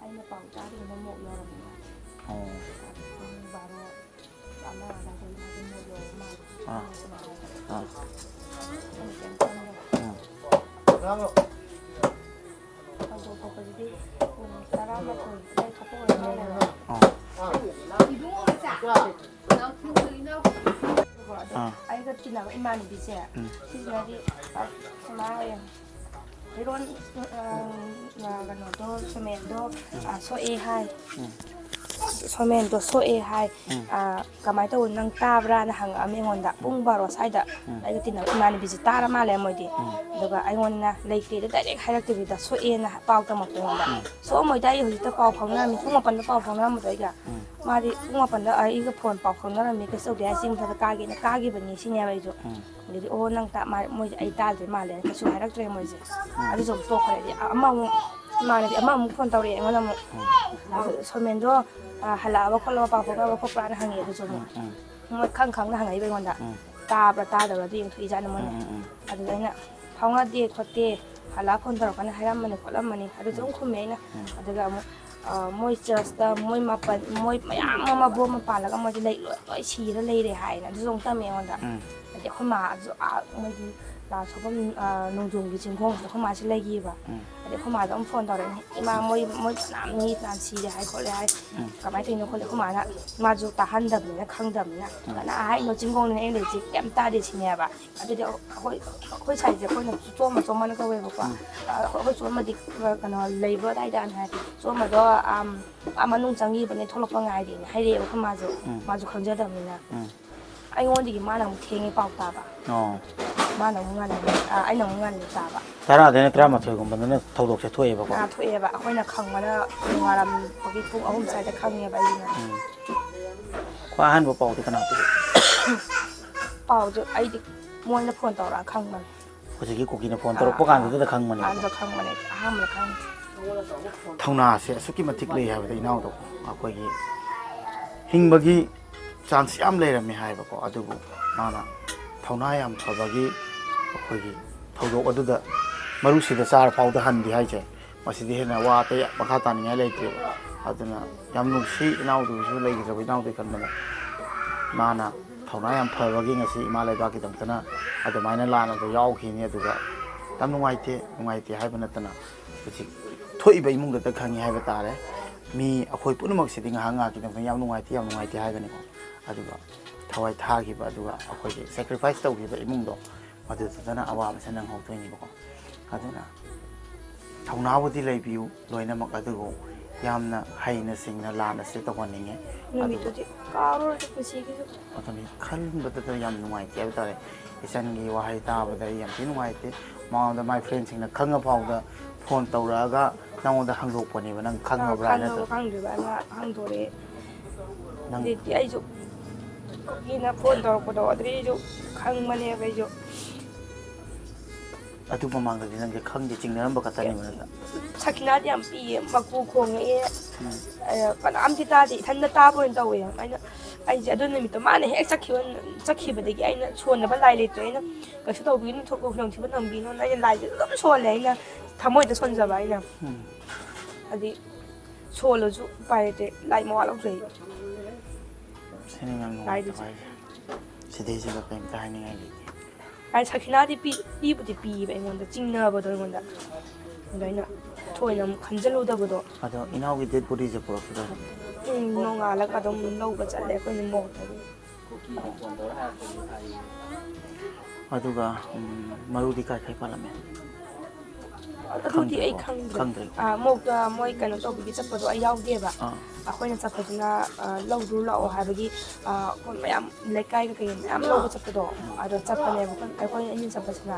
ꯑꯩꯅ ꯄꯥꯎ ꯇꯥꯗ꯭ꯔꯤꯉꯩꯗ ꯃꯣꯛ ꯌꯧꯔꯝꯃꯦ꯫ ꯑꯣ꯫ ꯄꯨꯡ ꯕꯥꯔꯣ, ꯑꯃ ꯑꯗꯥꯏꯗ ꯃꯥꯗꯤ ꯃꯣꯛ ꯌꯧꯔ ꯃꯥꯜꯂꯦ꯫ ꯑꯥ꯫ ꯑꯥ꯫ ꯑꯩꯅ ꯀꯩꯝ ꯈꯪꯗꯕ꯫ ꯎꯝ꯫ ꯊꯧꯗꯣꯛ ꯊꯣꯛꯄꯁꯤꯗꯤ ꯄꯨꯡ ꯇꯔꯥꯃꯥꯊꯣꯏ ꯑꯗꯥꯏ ꯊꯣꯛꯄ ꯑꯣꯏꯔ ꯃꯥꯜꯂꯦꯕ꯫ ꯑꯥ꯫ ꯑꯗꯣ ꯑꯥ꯫ ꯑꯩꯒ ꯇꯤꯟꯅꯕ ꯏꯃꯥꯟꯅꯕꯤꯁꯦ, ꯎꯝ꯫ ꯁꯤꯁꯤꯅꯗꯤ, ꯑ, ꯃꯥ ꯍꯦꯔꯣꯟ, ꯑ, ꯀꯩꯅꯣꯗꯣ, ꯁꯨꯃꯦꯟꯗꯣ, ꯎꯝ꯫ ꯑ, ꯁꯣꯛꯑꯦ ꯍꯥꯏ꯫ ꯎꯝ꯫ ꯁꯣꯃꯦꯟꯗꯣ ꯁꯣꯛꯑꯦ ꯍꯥꯏ꯫ ꯎꯝ꯫ ꯑ, "ꯀꯃꯥꯏꯅ ꯇꯧꯕꯅꯣ, ꯅꯪ ꯇꯥꯕ꯭ꯔꯥꯅ?" ꯍꯪꯉꯛꯑꯝꯃꯦ ꯑꯩꯉꯣꯟꯗ꯫ ꯎꯝ꯫ ꯄꯨꯡ ꯕꯥꯔꯣ ꯁ꯭ꯋꯥꯏꯗ꯫ ꯎꯝ꯫ ꯑꯩꯒ ꯇꯤꯟꯅꯕ ꯏꯃꯥꯟꯅꯕꯤꯁꯦ ꯇꯥꯔ ꯃꯥꯜꯂꯦ ꯃꯣꯏꯗꯤ꯫ ꯎꯝ꯫ ꯑꯗꯨꯒ ꯑꯩꯉꯣꯟꯗꯅ ꯂꯩꯇꯦꯗ ꯗꯥꯏꯔꯦꯛ ꯍꯥꯏꯔꯛꯇꯕꯤꯗ, "ꯁꯣꯛꯑꯦꯅ" ꯄꯥꯎ ꯇꯝꯃꯛꯄ ꯑꯩꯉꯣꯟꯗ꯫ ꯎꯝ꯫ ꯁꯣꯛꯑꯝꯃꯣꯏꯗ, ꯑꯩ ꯍꯧꯖꯤꯛꯇ ꯄꯥꯎ ꯐꯥꯎꯅꯔꯝꯃꯤ, ꯄꯨꯡ ꯃꯥꯄꯟꯗ ꯄꯥꯎ ꯐꯥꯎꯅꯔꯝꯕꯗꯣ ꯑꯩꯒ꯫ ꯎꯝ꯫ ꯃꯥꯗꯤ ꯄꯨꯡ ꯃꯥꯄꯟꯗ ꯑꯩꯒ ꯐꯣꯟ ꯄꯥꯎ ꯐꯥꯎꯅꯔꯝꯃꯤ, ꯀꯩꯁꯨ ꯇꯧꯗꯦ ꯍꯥꯏ, ꯆꯤꯡ ꯃꯊꯛꯇ ꯀꯥꯒꯦꯅ ꯀꯥꯈꯤꯕꯅꯤ ꯁꯤꯅꯦꯕ ꯑꯩꯁꯨ꯫ ꯎꯝ꯫ ꯑꯗꯩꯗꯤ, "ꯑꯣ, ꯅꯪ ꯇꯥ-, ꯃꯥ-, ꯃꯣꯏꯁꯦ ꯑꯩ ꯇꯥꯗ꯭ꯔꯦ ꯃꯥꯜꯂꯦꯅ" ꯀꯩꯁꯨ ꯍꯥꯏꯔꯛꯇ꯭ꯔꯦ ꯃꯣꯏꯁꯦ꯫ ꯎꯝ꯫ ꯑꯗꯨꯁꯨ ꯑꯃꯨꯛ ꯇꯣꯛꯈ꯭ꯔꯦ꯫ ꯑꯗꯩ ꯑꯃ ꯑꯃꯨꯛ, ꯏꯃꯥꯟꯅꯕꯤ ꯑꯃ ꯑꯃꯨꯛ ꯐꯣꯟ ꯇꯧꯔꯛꯑꯦ ꯑꯩꯉꯣꯟꯗ ꯑꯃꯨꯛ꯫ ꯎꯝ꯫ ꯑꯗꯨ, "ꯁꯣꯃꯦꯟꯗꯣ, ꯑ, ꯍꯜꯂꯛꯑꯕ ꯈꯣꯠꯂꯕ, ꯄꯥꯎ ꯐꯥꯎꯅꯕ ꯈꯣꯠꯄ꯭ꯔꯥꯅ?" ꯍꯪꯉꯛꯑꯦ ꯑꯗꯨꯁꯨ ꯑꯃꯨꯛ꯫ ꯎꯝ, ꯎꯝ꯫ ꯃꯣꯏ ꯈꯪ ꯈꯪꯅ ꯍꯪꯉꯛꯏꯕ ꯑꯩꯉꯣꯟꯗ꯫ ꯎꯝ꯫ ꯇꯥꯕ꯭ꯔꯥ ꯇꯥꯗꯕ꯭ꯔꯥ ꯑꯗꯨ ꯌꯦꯡꯊꯣꯛꯏꯖꯥꯠꯅꯤ ꯃꯣꯏꯅ꯫ ꯎꯝ, ꯎꯝ, ꯎꯝ꯫ ꯑꯗꯨꯗ ꯑꯩꯅ, "ꯐꯥꯎꯅꯗꯦ ꯈꯣꯠꯇꯦ, ꯍꯜꯂꯛꯑ ꯐꯣꯟ ꯇꯧꯔꯛꯀꯅꯤ ꯍꯥꯏꯔꯝꯕꯅꯤ ꯈꯣꯠꯂꯝꯕꯅꯤ", ꯑꯗꯨꯁꯨ ꯑꯗꯨꯝ ꯈꯨꯝꯃꯦ ꯑꯩꯅ꯫ ꯎꯝ꯫ ꯑꯗꯨꯒ ꯑꯃꯨꯛ, ꯑ, "ꯃꯣꯏ ꯆꯔꯆꯇ ꯃꯣꯏ ꯃꯥꯄꯟ, ꯃꯣꯏ ꯃꯌꯥꯝ ꯑꯃ ꯕꯣꯝ ꯑꯃ ꯄꯥꯜꯂꯒ ꯃꯣꯏꯁꯦ ꯂꯩ-, ꯂꯣꯏ, ꯂꯣꯏ ꯁꯤꯔ ꯂꯩꯔꯦ" ꯍꯥꯏꯅ ꯑꯗꯨꯁꯨ ꯑꯃꯨꯛ ꯇꯝꯃꯦ ꯑꯩꯉꯣꯟꯗ꯫ ꯎꯝ꯫ ꯍꯥꯏꯗꯤ ꯑꯩꯈꯣꯏ ꯃꯥꯁꯨ ꯑꯥ ꯃꯣꯏꯒꯤ ꯂꯥꯟ ꯁꯣꯛꯐꯝ, ꯑ, ꯅꯣꯡꯖꯣꯝꯒꯤ ꯆꯤꯡꯈꯣꯡꯁꯤꯗ ꯑꯩꯈꯣꯏ ꯃꯥꯁꯦ ꯂꯩꯈꯤꯕ꯫ ꯎꯝ꯫ ꯑꯗꯩ ꯑꯩꯈꯣꯏ ꯃꯥꯗ ꯑꯃꯨꯛ ꯐꯣꯟ ꯇꯧꯔꯛꯑꯦ, "ꯏꯃꯥ, ꯃꯣꯏ, ꯃꯣꯏ ꯐꯅꯌꯥꯝ ꯃꯤ ꯐꯅꯌꯥꯝ ꯁꯤꯔꯦ ꯍꯥꯏ ꯈꯣꯠꯂꯦ ꯍꯥꯏ꯫ ꯎꯝ꯫ ꯀꯃꯥꯏꯅ ꯇꯧꯔꯤꯅꯣ ꯈꯣꯠꯂꯦ?" ꯑꯩꯈꯣꯏ ꯃꯥꯅ, ꯃꯥꯁꯨ ꯇꯥꯍꯟꯗꯕꯅꯤꯅ ꯈꯪꯗꯕꯅꯤꯅ, ꯎꯝ꯫ "ꯀꯅꯥ ꯍꯥꯏꯅꯣ? ꯆꯤꯡꯈꯣꯡꯅꯦ ꯑꯩꯅ ꯂꯩꯔꯤꯁꯦ, ꯀꯩꯝ ꯇꯥꯗꯦ" ꯁꯤꯅꯦꯕ꯫ ꯑꯗꯨꯗꯤ ꯑꯩꯈꯣꯏ, ꯑꯩꯈꯣꯏ ꯁꯥꯏꯁꯦ ꯑꯩꯈꯣꯏꯅ ꯆꯣꯝꯃ ꯆꯣꯝꯃꯅ ꯀꯧꯋꯦꯕꯀꯣ꯫ ꯎꯝ꯫ ꯑ, ꯑꯩꯈꯣꯏ ꯆꯣꯝꯃꯗꯤ, ꯀꯩꯅꯣ, ꯂꯩꯕ꯭ꯔꯣ ꯑꯗꯥꯏꯗꯅ ꯍꯥꯏ꯫ "ꯆꯣꯝꯃꯗꯣ, ꯑꯝ, ꯑꯥ ꯃꯅꯨꯡ ꯆꯪꯈꯤꯕꯅꯦ, ꯊꯣꯛꯂꯛꯄ ꯉꯥꯏꯔꯤꯅꯦ" ꯍꯥꯏꯔꯛꯑꯦꯕ ꯑꯩꯈꯣꯏ ꯃꯥꯁꯨ꯫ ꯎꯝ꯫ ꯃꯥꯁꯨ ꯈꯪꯖꯗꯕꯅꯤꯅ꯫ ꯎꯝ꯫ ꯑꯩꯉꯣꯟꯗꯒꯤ ꯃꯥꯅ ꯑꯃꯨꯛ ꯊꯦꯡꯉꯦ ꯄꯥꯎ ꯇꯥꯕ꯫ ꯑꯣ꯫ ꯃꯥꯅ ꯑꯃꯨꯛ ꯉꯟꯅ, ꯑ, ꯑꯩꯅ ꯑꯃꯨꯛ ꯉꯟꯅ ꯇꯥꯕ꯫ ꯇꯔꯥꯗꯩꯅ ꯇꯔꯥꯃꯥꯊꯣꯏꯒꯨꯝꯕꯗꯅ ꯊꯧꯗꯣꯛꯁꯦ ꯊꯣꯛꯑꯦꯕꯀꯣ? ꯑꯥ, ꯊꯣꯛꯑꯦꯕ꯫ ꯑꯩꯈꯣꯏꯅ ꯈꯪꯕꯅ ꯅꯣꯡꯉꯥꯜꯂꯝꯕꯒꯤ ꯄꯨꯡ ꯑꯍꯨꯝ ꯁ꯭ꯋꯥꯏꯗ ꯈꯪꯉꯦꯕ ꯑꯩꯒꯤꯅ꯫ ꯎꯝ꯫ ꯈ꯭ꯋꯥꯏ ꯑꯍꯥꯟꯕ ꯄꯥꯎꯗꯤ ꯀꯅꯥ ꯄꯤꯔꯛꯏ? ꯄꯥꯎꯗꯨ ꯑꯩꯗꯤ ꯃꯣꯏꯅ ꯐꯣꯟ ꯇꯧꯔꯛꯑ ꯈꯪꯕꯅꯦ꯫ ꯍꯧꯖꯤꯛꯀꯤ ꯀꯨꯀꯤꯅ ꯐꯣꯟ ꯇꯧꯔꯛꯄ ꯑꯥ, ꯀꯥꯟꯗꯨꯗ ꯈꯪꯕꯅꯦꯕꯀꯣ? ꯑꯗꯨꯗ ꯈꯪꯕꯅꯦ, ꯑꯍꯥꯟꯕꯗ ꯈꯪꯕꯅꯦ꯫ ꯊꯧꯅꯥꯁꯦ ꯑꯁꯨꯛꯀꯤ ꯃꯇꯤꯛ ꯂꯩ ꯍꯥꯏꯕꯗ ꯏꯅꯥꯎꯗꯣ ꯑꯩꯈꯣꯏꯒꯤ ꯍꯤꯡꯕꯒꯤ ꯆꯥꯟꯁ ꯌꯥꯝ ꯂꯩꯔꯝꯃꯦ ꯍꯥꯏꯕꯀꯣ, ꯑꯗꯨꯕꯨ ꯃꯥꯅ ꯊꯧꯅꯥ ꯌꯥꯝ ꯐꯕꯒꯤ ꯑꯩꯈꯣꯏꯒꯤ ꯊꯧꯗꯣꯛ ꯑꯗꯨꯗ ꯃꯔꯨꯁꯤꯗ ꯆꯥꯔ ꯐꯥꯎꯗ ꯍꯟꯗꯦ ꯍꯥꯏꯁꯦ, ꯃꯁꯤꯗꯤ ꯍꯦꯟꯅ ꯋꯥ ꯑꯇꯩ ꯃꯈꯥ ꯇꯥꯅꯤꯡꯉꯥꯏ ꯂꯩꯇꯦꯕ꯫ ꯑꯗꯨꯅ ꯌꯥꯝ ꯅꯨꯡꯁꯤ ꯏꯅꯥꯎꯗꯨꯁꯨ, ꯂꯩꯈꯤꯗ꯭ꯔꯕ ꯏꯅꯥꯎꯗꯨꯒꯤ ꯈꯟꯕꯗ꯫ ꯃꯥꯅ ꯊꯧꯅꯥ ꯌꯥꯝ ꯐꯕꯒꯤ ꯉꯁꯤ ꯏꯃꯥ ꯂꯩꯕꯥꯛꯀꯤꯗꯃꯛꯇꯅ ꯑꯗꯨꯃꯥꯏꯅ ꯂꯥꯟ ꯑꯗꯨ ꯌꯥꯎꯈꯤꯅꯤ꯫ ꯑꯗꯨꯒ ꯌꯥꯝ ꯅꯨꯡꯉꯥꯏꯇꯦ, ꯅꯨꯡꯉꯥꯏꯇꯦ ꯍꯥꯏꯕ ꯅꯠꯇꯅ ꯍꯧꯖꯤꯛ ꯊꯣꯛꯏꯕ ꯏꯃꯨꯡꯗꯇ ꯈꯪꯉꯤ ꯍꯥꯏꯕ ꯇꯥꯔꯦ꯫ ꯃꯤ ꯑꯩꯈꯣꯏ ꯄꯨꯝꯅꯃꯛꯁꯤꯗꯤ ꯉꯥꯏꯍꯥꯛ ꯉꯥꯏꯍꯥꯛꯀꯤꯗꯃꯛꯇ ꯌꯥꯝ ꯅꯨꯡꯉꯥꯏꯇꯦ, ꯌꯥꯝ ꯅꯨꯡꯉꯥꯏꯇꯦ ꯍꯥꯏꯒꯅꯤꯀꯣ꯫ ꯑꯗꯨꯒ ꯊꯋꯥꯏ ꯊꯥꯈꯤꯕ, ꯑꯗꯨꯒ ꯑꯩꯈꯣꯏꯒꯤ ꯁꯦꯀ꯭ꯔꯤꯐꯥꯏꯁ ꯇꯧꯈꯤꯕ ꯏꯃꯨꯡꯗꯣ, ꯃꯗꯨꯗꯨꯗꯅ ꯑꯋꯥꯕꯁꯦ ꯅꯪꯍꯧꯗꯣꯏꯅꯦꯕꯀꯣ꯫ ꯑꯗꯨꯅ ꯊꯧꯅꯥꯕꯨꯗꯤ ꯂꯩꯕꯤꯌꯨ ꯂꯣꯏꯅꯃꯛ, ꯑꯗꯨꯕꯨ ꯌꯥꯝꯅ ꯍꯩꯅ ꯁꯤꯡꯅ ꯂꯥꯟꯅ ꯁꯤ ꯇꯧꯍꯟꯅꯤꯡꯉꯦ꯫ ꯑꯗꯨꯒ ꯅꯨꯃꯤꯠꯇꯨꯗꯤ ꯀꯥꯎꯔꯣꯏꯗ ꯄꯨꯟꯁꯤꯒꯤꯁꯨ꯫ ꯑꯗꯨꯅꯤ, ꯈꯟꯕꯗꯇ ꯌꯥꯝ ꯅꯨꯡꯉꯥꯏꯇꯦ ꯍꯥꯏꯕ ꯇꯥꯔꯦ꯫ ꯏꯆꯟꯒꯤ ꯋꯥꯍꯩ ꯇꯥꯕꯗ ꯑꯩ ꯌꯥꯝ ꯊꯤ ꯅꯨꯡꯉꯥꯏꯇꯦ꯫ ꯃꯉꯣꯟꯗ ꯃꯥꯏ ꯐ꯭ꯔꯦꯟꯁꯤꯡꯅ ꯈꯪꯉ ꯐꯥꯎꯗ ꯐꯣꯟ ꯇꯧꯔꯛꯑꯒ ꯅꯉꯣꯟꯗ ꯍꯪꯗꯣꯛꯄꯅꯦꯕ, ꯅꯪ ꯈꯪꯉꯕ꯭ꯔꯥ ꯍꯥꯏꯅ꯫ ꯈꯪꯉꯕ ꯈꯪꯗ꯭ꯔꯤꯕ ꯑꯃ ꯍꯪꯗꯣꯔꯛꯑꯦ꯫ ꯅꯪ ꯑꯗꯩꯗꯤ ꯑꯩꯁꯨ ꯀꯨꯀꯤꯅ ꯐꯣꯟ ꯇꯧꯔꯛꯄꯗꯣ ꯑꯗꯨꯗꯒꯤ ꯑꯩꯁꯨ ꯈꯪꯕꯅꯦꯕ ꯑꯩꯁꯨ꯫ ꯑꯗꯨ ꯃꯃꯥꯡꯗꯗꯤ ꯅꯪꯁꯦ ꯈꯪꯗꯦ, ꯆꯤꯡꯅꯔꯝꯕ ꯈꯛꯇꯅꯦꯕ ꯅꯠꯇ꯭ꯔꯥ? ꯁꯈꯤꯅꯥꯗꯤ ꯌꯥꯝ ꯄꯤꯌꯦ, ꯃꯀꯨ ꯈꯣꯡꯉꯛꯑꯦ꯫ ꯑ, ꯀꯅꯥꯝꯇꯤ ꯇꯥꯗꯦ, ꯏꯊꯟꯗ ꯇꯥꯕ ꯑꯣꯏꯅ ꯇꯧꯋꯦ꯫ ꯑꯩꯅ, ꯑꯩꯁꯦ ꯑꯗꯨ ꯅꯨꯃꯤꯠꯇꯣ ꯃꯥꯅ ꯍꯦꯛ ꯆꯠꯈꯤꯕ, ꯆꯠꯈꯤꯕꯗꯒꯤ ꯑꯩꯅ ꯁꯣꯟꯅꯕ ꯂꯥꯏ ꯂꯩꯇ꯭ꯔꯦ꯫ ꯑꯩꯅ ꯀꯩꯁꯨ ꯇꯧꯕꯤꯅꯨ, ꯊꯣꯛꯄ ꯈꯨꯗꯣꯡꯊꯤꯕ ꯅꯪꯕꯤꯅꯨ꯫ ꯑꯩꯅ ꯂꯥꯏꯁꯦ ꯑꯗꯨꯝ ꯁꯣꯜꯂꯦ, ꯑꯩꯅ ꯊꯃꯣꯏꯗ ꯁꯣꯟꯖꯕ ꯑꯩꯅ꯫ ꯎꯝ꯫ ꯑꯗꯤ ꯁꯣꯜꯂꯁꯨ ꯎꯄꯥꯏ ꯂꯩꯇꯦ, ꯂꯥꯏ ꯃꯋꯥ ꯂꯧꯗ꯭ꯔꯦ꯫ ꯁꯤꯅꯤ ꯌꯥꯝ ꯅꯨꯡꯉꯥꯏꯇꯕ ꯍꯥꯏꯁꯦ꯫ ꯁꯤꯗꯩꯁꯤꯗ ꯀꯩꯝꯇ ꯍꯥꯏꯅꯤꯡꯉꯥꯏ ꯂꯩꯇꯦ꯫ ꯍꯥꯏꯗꯤ ꯁꯈꯤꯅꯥꯗꯤ ꯄꯤ-, ꯄꯤꯕꯨꯗꯤ ꯄꯤꯌꯦꯕ ꯑꯩꯉꯣꯟꯗ, ꯆꯤꯡꯅꯕꯗꯣ ꯑꯩꯉꯣꯟꯗ꯫ ꯑꯗꯣ ꯑꯩꯅ ꯊꯣꯏꯅ ꯑꯃꯨꯛ ꯈꯟꯖꯜꯂꯨꯗꯕꯗꯣ꯫ ꯑꯗꯣ ꯏꯅꯥꯎꯒꯤ ꯗꯦꯠ ꯕꯣꯗꯤꯁꯦ ꯄꯨꯔꯛꯈꯤꯗꯣꯏꯔꯣ? ꯎꯝ, ꯅꯣꯡꯉꯥꯜꯂꯒ ꯑꯗꯨꯝ ꯂꯧꯕ ꯆꯠꯂꯦ ꯑꯩꯈꯣꯏꯅ ꯃꯣꯔꯒꯇꯒꯤ꯫ ꯑꯗꯨꯒ ꯎꯝ, ꯃꯔꯨꯗꯤ ꯀꯥꯏ ꯀꯥꯏ ꯄꯥꯜꯂꯝꯃꯦ? ꯑꯗꯨꯗꯤ ꯑꯩ ꯈꯪꯗ꯭ꯔꯦ꯫ ꯈꯪꯗ꯭ꯔꯦ꯫ ꯑꯥ, ꯃꯣꯔꯒꯇ ꯃꯣꯏ ꯀꯩꯅꯣ ꯇꯧꯕꯒꯤ ꯆꯠꯄꯗꯣ ꯑꯩ ꯌꯥꯎꯗꯦꯕ꯫ ꯑꯥ꯫ ꯑꯩꯈꯣꯏꯅ ꯆꯠꯄꯁꯤꯅ, ꯑꯥ, ꯂꯧꯗꯨ ꯂꯥꯛꯑꯣ ꯍꯥꯏꯕꯒꯤ, ꯑꯥ, ꯑꯩꯈꯣꯏ ꯃꯌꯥꯝ ꯂꯩꯀꯥꯏꯒ ꯀꯩ ꯃꯌꯥꯝ ꯂꯧꯕ ꯆꯠꯄꯗꯣ, ꯑꯗꯣ ꯆꯠꯄꯅꯦꯕ ꯑꯩꯈꯣꯏ, ꯑꯩꯈꯣꯏ ꯑꯅꯤ ꯆꯠꯄꯁꯤꯅ꯫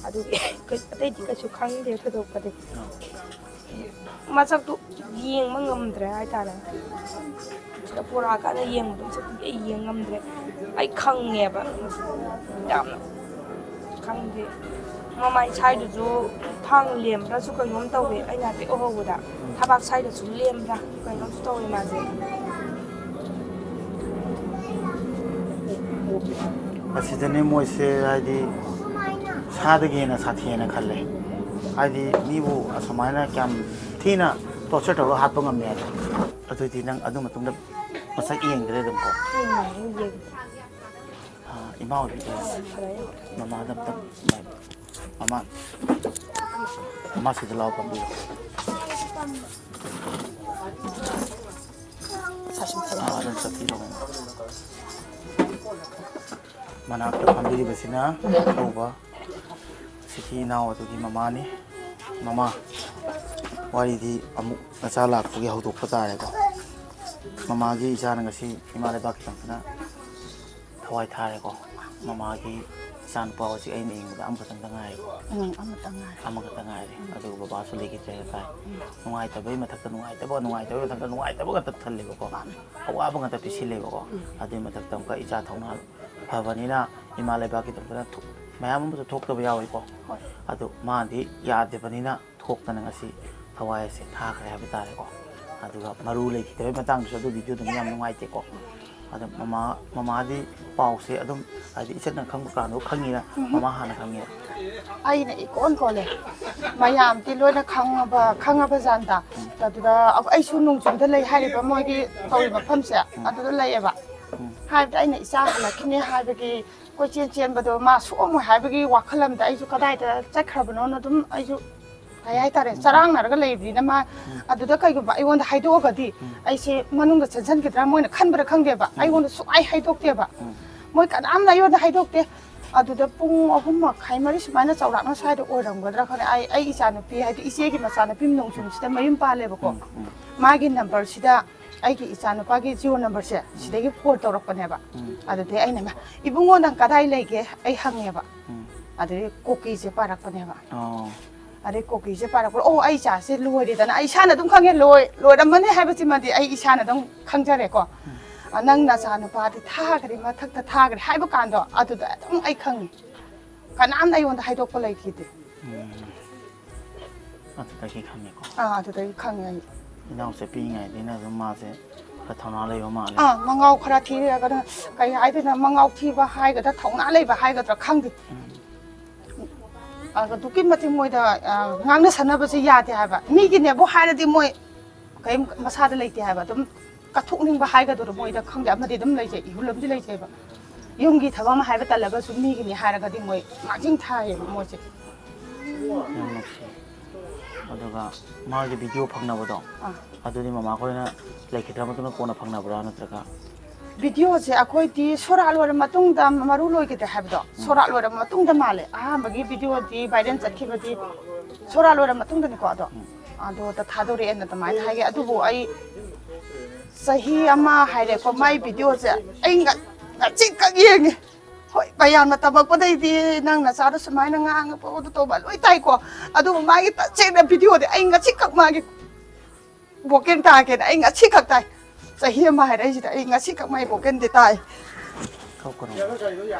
ꯑꯗꯨꯒꯤ ꯑꯇꯩꯗꯤ ꯀꯩꯁꯨ ꯈꯪꯗꯦ ꯊꯣꯏꯗꯣꯛꯄꯗꯤ꯫ ꯑꯥ꯫ ꯃꯁꯛꯇꯨ ꯌꯦꯡꯕ ꯉꯝꯗ꯭ꯔꯦ ꯍꯥꯏꯇꯥꯔꯦ꯫ ꯁꯤꯗ ꯄꯨꯔꯛꯑꯀꯥꯟꯗ ꯌꯦꯡꯕꯗꯣ ꯃꯁꯛꯇꯨꯗꯤ ꯑꯩ ꯌꯦꯡ ꯉꯝꯗ꯭ꯔꯦ꯫ ꯑꯩ ꯈꯪꯉꯦꯕ ꯌꯥꯝꯅ꯫ ꯈꯪꯗꯦ꯫ ꯃꯃꯥꯏ ꯁꯥꯏꯗꯨꯁꯨ ꯊꯥꯡ ꯂꯦꯝꯕ꯭ꯔꯥꯁꯨ ꯀꯩꯅꯣꯝ ꯇꯧꯋꯦ, ꯑꯩꯅ ꯍꯥꯏꯐꯦꯠ ꯎꯍꯧꯕꯗ꯫ ꯊꯕꯥꯛ ꯁꯥꯏꯗꯁꯨ ꯂꯦꯝꯕ꯭ꯔꯥ ꯀꯩꯅꯣꯝꯁꯨ ꯇꯧꯋꯦ ꯃꯥꯁꯦ꯫ ꯑꯁꯤꯗꯅꯦ ꯃꯣꯏꯁꯦ ꯍꯥꯏꯗꯤ ꯁꯥꯗꯒꯤ ꯍꯦꯟꯅ ꯁꯥꯊꯤꯑꯅ ꯈꯜꯂꯦ꯫ ꯍꯥꯏꯗꯤ ꯃꯤꯕꯨ ꯑꯁꯨꯃꯥꯏꯅ ꯀꯌꯥꯝ ꯊꯤꯅ ꯇꯣꯔꯆꯔ ꯇꯧꯔꯒ ꯍꯥꯠꯄ ꯉꯝꯃꯦ ꯍꯥꯏꯗꯣ꯫ ꯑꯗꯨꯗꯤ ꯅꯪ ꯑꯗꯨ ꯃꯇꯨꯡꯗ ꯃꯁꯛ ꯌꯦꯡꯗ꯭ꯔꯦ ꯑꯗꯨꯝꯀꯣ꯫ ꯎꯝ, ꯌꯦꯡꯗꯦ꯫ ꯑꯥ, ꯏꯃꯥ ꯑꯣꯏꯕꯤꯗꯣ꯫ ꯐꯔꯦ꯫ ꯃꯃꯥꯗ ꯑꯝꯇ ꯃꯃꯥ, ꯃꯃꯥ ꯁꯤꯗ ꯂꯥꯎ ꯄꯥꯝꯕꯤꯌꯨ꯫ ꯑꯥ, ꯑꯗꯨꯝ ꯆꯠꯄꯤꯔꯣ꯫ ꯃꯅꯥꯛꯇ ꯐꯝꯕꯤꯔꯤꯕꯁꯤꯅ ꯀꯧꯕ ꯁꯤꯈꯤ ꯏꯅꯥꯎ ꯑꯗꯨꯒꯤ ꯃꯃꯥꯅꯤ꯫ ꯃꯃꯥ, ꯋꯥꯔꯤꯗꯤ ꯑꯃꯨꯛ ꯅꯆꯥ ꯂꯥꯛꯄꯒꯤ ꯍꯧꯗꯣꯛꯄ ꯇꯥꯔꯦꯀꯣ꯫ ꯃꯃꯥꯒꯤ ꯏꯆꯥꯅ ꯉꯁꯤ ꯏꯃꯥ ꯂꯩꯕꯥꯛꯀꯤꯗꯃꯛꯇꯅ ꯊꯋꯥꯏ ꯊꯥꯔꯦꯀꯣ꯫ ꯃꯃꯥꯒꯤ ꯏꯆꯥꯅꯨꯄꯥ ꯍꯧꯖꯤꯛ ꯑꯩꯅ ꯌꯦꯡꯕꯗ ꯑꯃꯈꯛꯇꯪꯗ ꯉꯥꯏꯔꯦꯀꯣ꯫ ꯎꯝ, ꯑꯃꯇ ꯉꯥꯏꯔꯦ꯫ ꯑꯃꯈꯛꯇ ꯉꯥꯏꯔꯦ꯫ ꯑꯗꯨꯒ ꯕꯕꯥꯁꯨ ꯂꯩꯈꯤꯗ꯭ꯔꯦ ꯍꯥꯏꯇꯥꯔꯦ꯫ ꯎꯝ꯫ ꯅꯨꯡꯉꯥꯏꯇꯕꯒꯤ ꯃꯊꯛꯇ ꯅꯨꯡꯉꯥꯏꯇꯕ, ꯅꯨꯡꯉꯥꯏꯇꯕꯒꯤ ꯃꯊꯛꯇ ꯅꯨꯡꯉꯥꯏꯇꯕ ꯉꯥꯛꯇ ꯊꯜꯂꯦꯕꯀꯣ꯫ ꯃꯥꯅꯦ꯫ ꯑꯋꯥꯕ ꯉꯥꯛꯇ ꯄꯤꯁꯤꯜꯂꯦꯕꯀꯣ꯫ ꯎꯝ꯫ ꯑꯗꯨꯒꯤ ꯃꯊꯛꯇ ꯑꯃꯨꯛꯀ ꯏꯆꯥ ꯊꯧꯅꯥ ꯐꯕꯅꯤꯅ ꯏꯃꯥ ꯂꯩꯕꯥꯛꯀꯤꯗꯃꯛꯇ ꯊꯣ-, ꯃꯌꯥꯝ ꯑꯃꯁꯨ ꯊꯣꯛꯇꯕ ꯌꯥꯎꯏꯀꯣ꯫ ꯍꯣꯏ꯫ ꯑꯗꯨ ꯃꯥꯗꯤ ꯌꯥꯗꯕꯅꯤꯅ ꯊꯣꯛꯇꯅ ꯉꯁꯤ ꯊꯋꯥꯏ ꯑꯁꯦ ꯊꯥꯈ꯭ꯔꯦ ꯍꯥꯏꯕ ꯇꯥꯔꯦꯀꯣ꯫ ꯑꯗꯨꯒ ꯃꯔꯨ ꯂꯩꯈꯤꯗꯕꯩ ꯃꯇꯥꯡꯗꯨꯁꯨ ꯑꯗꯨ ꯚꯤꯗꯤꯑꯣꯗꯨꯅ ꯌꯥꯝ ꯅꯨꯡꯉꯥꯏꯇꯦꯀꯣ꯫ ꯑꯗꯣ ꯃꯃꯥ, ꯃꯃꯥꯗꯤ ꯄꯥꯎꯁꯦ ꯑꯗꯨꯝ, ꯍꯥꯏꯗꯤ ꯏꯆꯟꯅ ꯈꯪꯕ ꯀꯥꯟꯗ ꯈꯪꯉꯤꯔ, ꯎꯝ꯫ ꯃꯃꯥ ꯍꯥꯟꯅ ꯈꯪꯉꯤꯔ? ꯑꯩꯅ ꯏꯀꯣꯟ ꯀꯣꯜꯂꯦ꯫ ꯃꯌꯥꯝꯗꯤ ꯂꯣꯏꯅ ꯈꯪꯉꯕ, ꯈꯪꯉꯕ ꯖꯥꯟꯗ꯫ ꯎꯝ꯫ ꯑꯗꯨꯗ ꯑꯩꯁꯨ ꯅꯣꯡꯆꯨꯝꯗ ꯂꯩ ꯍꯥꯏꯔꯤꯕ ꯃꯣꯏꯒꯤ ꯇꯧꯔꯤꯕ ꯃꯐꯝꯁꯦ, ꯎꯝ꯫ ꯑꯗꯨꯗ ꯂꯩꯌꯦꯕ꯫ ꯎꯝ꯫ ꯍꯥꯏꯕꯗꯤ ꯑꯩꯅ ꯏꯆꯥ ꯍꯜꯂꯛꯈꯤꯅꯤ ꯍꯥꯏꯕꯒꯤ ꯀꯣꯏꯆꯦꯟ ꯆꯦꯟꯕꯗꯣ ꯃꯥ ꯁꯣꯛꯑꯝꯃꯣꯏ ꯍꯥꯏꯕꯒꯤ ꯋꯥꯈꯜ ꯑꯃꯗ ꯑꯩꯁꯨ ꯀꯗꯥꯏꯗ ꯆꯠꯈ꯭ꯔꯕꯅꯣꯅ ꯑꯗꯨꯝ ꯑꯩꯁꯨ ꯀꯩ ꯍꯥꯏꯇꯥꯔꯦ, ꯆꯔꯥꯡꯅꯔꯒ ꯂꯩꯕꯅꯤꯅ ꯃꯥ ꯎꯝ꯫ ꯑꯗꯨꯗ ꯀꯩꯒꯨꯝꯕ ꯑꯩꯉꯣꯟꯗ ꯍꯥꯏꯗꯣꯛꯑꯒꯗꯤ ꯎꯝ꯫ ꯑꯩꯁꯦ ꯃꯅꯨꯡꯗ ꯆꯦꯟꯁꯤꯟꯈꯤꯗ꯭ꯔꯥ ꯃꯣꯏꯅ ꯈꯟꯕ꯭ꯔꯥ ꯈꯪꯗꯦꯕ꯫ ꯎꯝ꯫ ꯑꯩꯉꯣꯟꯗ ꯁꯨꯡꯍꯥꯏ ꯍꯥꯏꯗꯣꯛꯇꯦꯕ꯫ ꯎꯝ꯫ ꯃꯣꯏ ꯀꯅꯥꯝꯅ ꯑꯩꯉꯣꯟꯗ ꯍꯥꯏꯗꯣꯛꯇꯦ꯫ ꯑꯗꯨꯗ ꯄꯨꯡ ꯑꯍꯨꯝ ꯃꯈꯥꯏ, ꯃꯔꯤ ꯁꯨꯃꯥꯏꯅ ꯆꯥꯎꯔꯥꯛꯅ ꯁ꯭ꯋꯥꯏꯗ ꯑꯣꯏꯔꯝꯒꯗ꯭ꯔꯥ ꯈꯪꯗꯦ꯫ ꯑꯩ, ꯑꯩ ꯏꯆꯥꯅꯨꯄꯤ, ꯍꯥꯏꯗꯤ ꯏꯆꯦꯒꯤ ꯃꯆꯥꯅꯨꯄꯤ ꯅꯣꯡꯆꯨꯝꯁꯤꯗ ꯃꯌꯨꯝ ꯄꯥꯜꯂꯦꯕꯀꯣ꯫ ꯎꯝ, ꯎꯝ꯫ ꯃꯥꯒꯤ ꯅꯝꯕꯔꯁꯤꯗ ꯑꯩꯒꯤ ꯏꯆꯥꯅꯨꯄꯥꯒꯤ ꯖꯤꯑꯣ ꯅꯝꯕꯔꯁꯦ ꯎꯝ꯫ ꯁꯤꯗꯒꯤ ꯐꯣꯟ ꯇꯧꯔꯛꯄꯅꯦꯕ꯫ ꯎꯝ꯫ ꯑꯗꯨꯗꯩ ꯑꯩꯅ, "ꯏꯃꯥ, ꯏꯕꯨꯡꯉꯣ ꯅꯪ ꯀꯗꯥꯏ ꯂꯩꯒꯦ?" ꯑꯩ ꯍꯪꯉꯦꯕ꯫ ꯎꯝ꯫ ꯑꯗꯨꯗꯩ ꯀꯨꯀꯤꯁꯦ ꯄꯥꯏꯔꯛꯄꯅꯦꯕ꯫ ꯑꯣ꯫ ꯑꯗꯩ ꯀꯨꯀꯤꯁꯦ ꯄꯥꯏꯔꯛꯄ, "ꯑꯣ, ꯑꯩ ꯏꯆꯥꯁꯦ ꯂꯣꯏꯔꯦꯗꯅ" ꯑꯩ ꯏꯁꯥꯅ ꯑꯗꯨꯝ ꯈꯪꯉꯦ, ꯂꯣꯏ-, ꯂꯣꯏꯔꯝꯃꯅꯤ ꯍꯥꯏꯕꯁꯤꯃꯗꯤ ꯑꯩ ꯏꯁꯥꯅ ꯑꯗꯨꯝ ꯈꯪꯖꯔꯦꯀꯣ꯫ ꯎꯝ꯫ "ꯑ, ꯅꯪ ꯅꯆꯥꯅꯨꯄꯥꯗꯤ ꯊꯥꯈ꯭ꯔꯦ, ꯃꯊꯛꯇ ꯊꯥꯈ꯭ꯔꯦ" ꯍꯥꯏꯕ ꯀꯥꯟꯗꯣ ꯑꯗꯨꯗ ꯑꯗꯨꯝ ꯑꯩ ꯈꯪꯉꯤ꯫ ꯀꯅꯥꯝꯅ ꯑꯩꯉꯣꯟꯗ ꯍꯥꯏꯗꯣꯛꯄ ꯂꯩꯈꯤꯗꯦ꯫ ꯎꯝ꯫ ꯑꯗꯨꯗꯒꯤ ꯈꯪꯉꯦꯀꯣ꯫ ꯑꯥ, ꯑꯗꯨꯗꯒꯤ ꯈꯪꯉꯦ ꯑꯩ꯫ ꯏꯅꯥꯎꯁꯦ ꯄꯤꯛꯏꯉꯩꯗꯩꯅ ꯑꯗꯨꯝ ꯃꯥꯁꯦ ꯈꯔ ꯊꯧꯅꯥ ꯂꯩꯕ ꯃꯥꯜꯂꯦ꯫ ꯑꯥ, ꯃꯉꯥꯎ ꯈꯔ ꯊꯤꯔꯒꯅ ꯀꯩ ꯍꯥꯏꯗꯣꯏꯅꯣ, ꯃꯉꯥꯎ ꯊꯤꯕ ꯍꯥꯏꯒꯗ꯭ꯔꯥ, ꯊꯧꯅꯥ ꯂꯩꯕ ꯍꯥꯏꯒꯗ꯭ꯔꯥ ꯈꯪꯗꯦ꯫ ꯎꯝ꯫ ꯑꯗꯨꯛꯀꯤ ꯃꯇꯤꯛ ꯃꯣꯏꯗ, ꯑ, ꯉꯥꯡꯅ ꯁꯛꯅꯕꯁꯦ ꯌꯥꯗꯦ ꯍꯥꯏꯕ꯫ ꯃꯤꯒꯤꯅꯦꯕꯨ ꯍꯥꯏꯔꯗꯤ ꯃꯣꯏ ꯀꯔꯤꯝ ꯃꯁꯥꯗ ꯂꯩꯇꯦ ꯍꯥꯏꯕ꯫ ꯑꯗꯨꯝ ꯀꯠꯊꯣꯛꯅꯤꯡꯕ ꯍꯥꯏꯒꯗꯣꯏꯔꯣ, ꯃꯣꯏꯗ ꯈꯪꯗꯦ, ꯑꯃꯗꯤ ꯑꯗꯨꯝ ꯂꯩꯖꯩ, ꯏꯍꯨꯜ ꯑꯃꯗꯤ ꯂꯩꯖꯩꯕ꯫ ꯌꯨꯝꯒꯤ ꯊꯕꯛ ꯑꯃ ꯍꯥꯏꯕ ꯇꯜꯂꯒꯁꯨ ꯃꯤꯒꯤꯅꯤ ꯍꯥꯏꯔꯒꯗꯤ ꯃꯣꯏ ꯉꯥꯡꯖꯤꯡ ꯊꯥꯏꯌꯦꯕ ꯃꯣꯏꯁꯦ꯫ ꯌꯥꯝ ꯅꯨꯡꯁꯤ꯫ ꯑꯗꯨꯒ ꯃꯥꯒꯤ ꯚꯤꯗꯤꯑꯣ ꯐꯪꯅꯕꯗꯣ, ꯑꯥ꯫ ꯑꯗꯨꯗꯤ ꯃꯃꯥꯈꯣꯏꯅ ꯂꯩꯈꯤꯗ꯭ꯔ ꯃꯇꯨꯡꯗ ꯀꯣꯟꯅ ꯐꯪꯅꯕ꯭ꯔꯥ ꯅꯠꯇ꯭ꯔꯒ? ꯚꯤꯗꯤꯑꯣꯁꯦ ꯑꯩꯈꯣꯏꯗꯤ ꯁꯣꯔꯥꯠ ꯂꯣꯏꯔ ꯃꯇꯨꯡꯗ, ꯃꯔꯨ ꯂꯣꯏꯈꯤꯗ꯭ꯔꯦ ꯍꯥꯏꯕꯗꯣ, ꯎꯝ꯫ ꯁꯣꯔꯥꯠ ꯂꯣꯏꯔ ꯃꯇꯨꯡꯗ ꯃꯥꯜꯂꯦ꯫ ꯑꯍꯥꯟꯕꯒꯤ ꯚꯤꯗꯤꯑꯣꯗꯤ ꯚꯥꯏꯔꯦꯜ ꯆꯠꯈꯤꯕꯗꯤ ꯁꯣꯔꯥꯠ ꯂꯣꯏꯔ ꯃꯇꯨꯡꯗꯅꯤꯀꯣ꯫ ꯑꯗꯣ ꯎꯝ꯫ ꯑꯗꯣ ꯊꯥꯗꯣꯔꯛꯑꯦꯅ ꯑꯗꯨꯃꯥꯏꯅ ꯍꯥꯏꯒꯦ꯫ ꯑꯗꯨꯕꯨ ꯑꯩ ꯆꯍꯤ ꯑꯃ ꯍꯥꯏꯔꯦꯀꯣ, ꯃꯥꯏ ꯚꯤꯗꯤꯑꯣꯁꯦ ꯑꯩ ꯉ-, ꯉꯁꯤꯈꯛ ꯌꯦꯡꯉꯦ꯫ ꯍꯣꯏ, ꯃꯌꯥꯝꯅ ꯇꯝꯃꯛꯄꯗꯩꯗꯤ ꯅꯪ ꯅꯆꯥꯗꯣ ꯁꯨꯃꯥꯏꯅ ꯉꯥꯡꯉꯛꯄ ꯑꯗꯨ ꯇꯧꯕ ꯂꯣꯏ ꯇꯥꯏꯀꯣ, ꯑꯗꯨꯕꯨ ꯃꯥꯒꯤ ꯇꯁꯦꯡꯅ ꯚꯤꯗꯤꯑꯣꯗꯤ ꯑꯩ ꯉꯁꯤꯈꯛ ꯃꯥꯒꯤ ꯚꯣꯀꯦꯜ ꯇꯥꯒꯦꯅ ꯑꯩ ꯉꯁꯤꯈꯛ ꯇꯥꯏ꯫ ꯆꯍꯤ ꯑꯃ ꯍꯥꯏꯔꯛꯏꯁꯤꯗ ꯑꯩ ꯉꯁꯤꯈꯛ ꯃꯥꯏ ꯚꯣꯀꯦꯜꯗꯤ ꯇꯥꯏ꯫ ꯀꯞꯀꯅꯨ꯫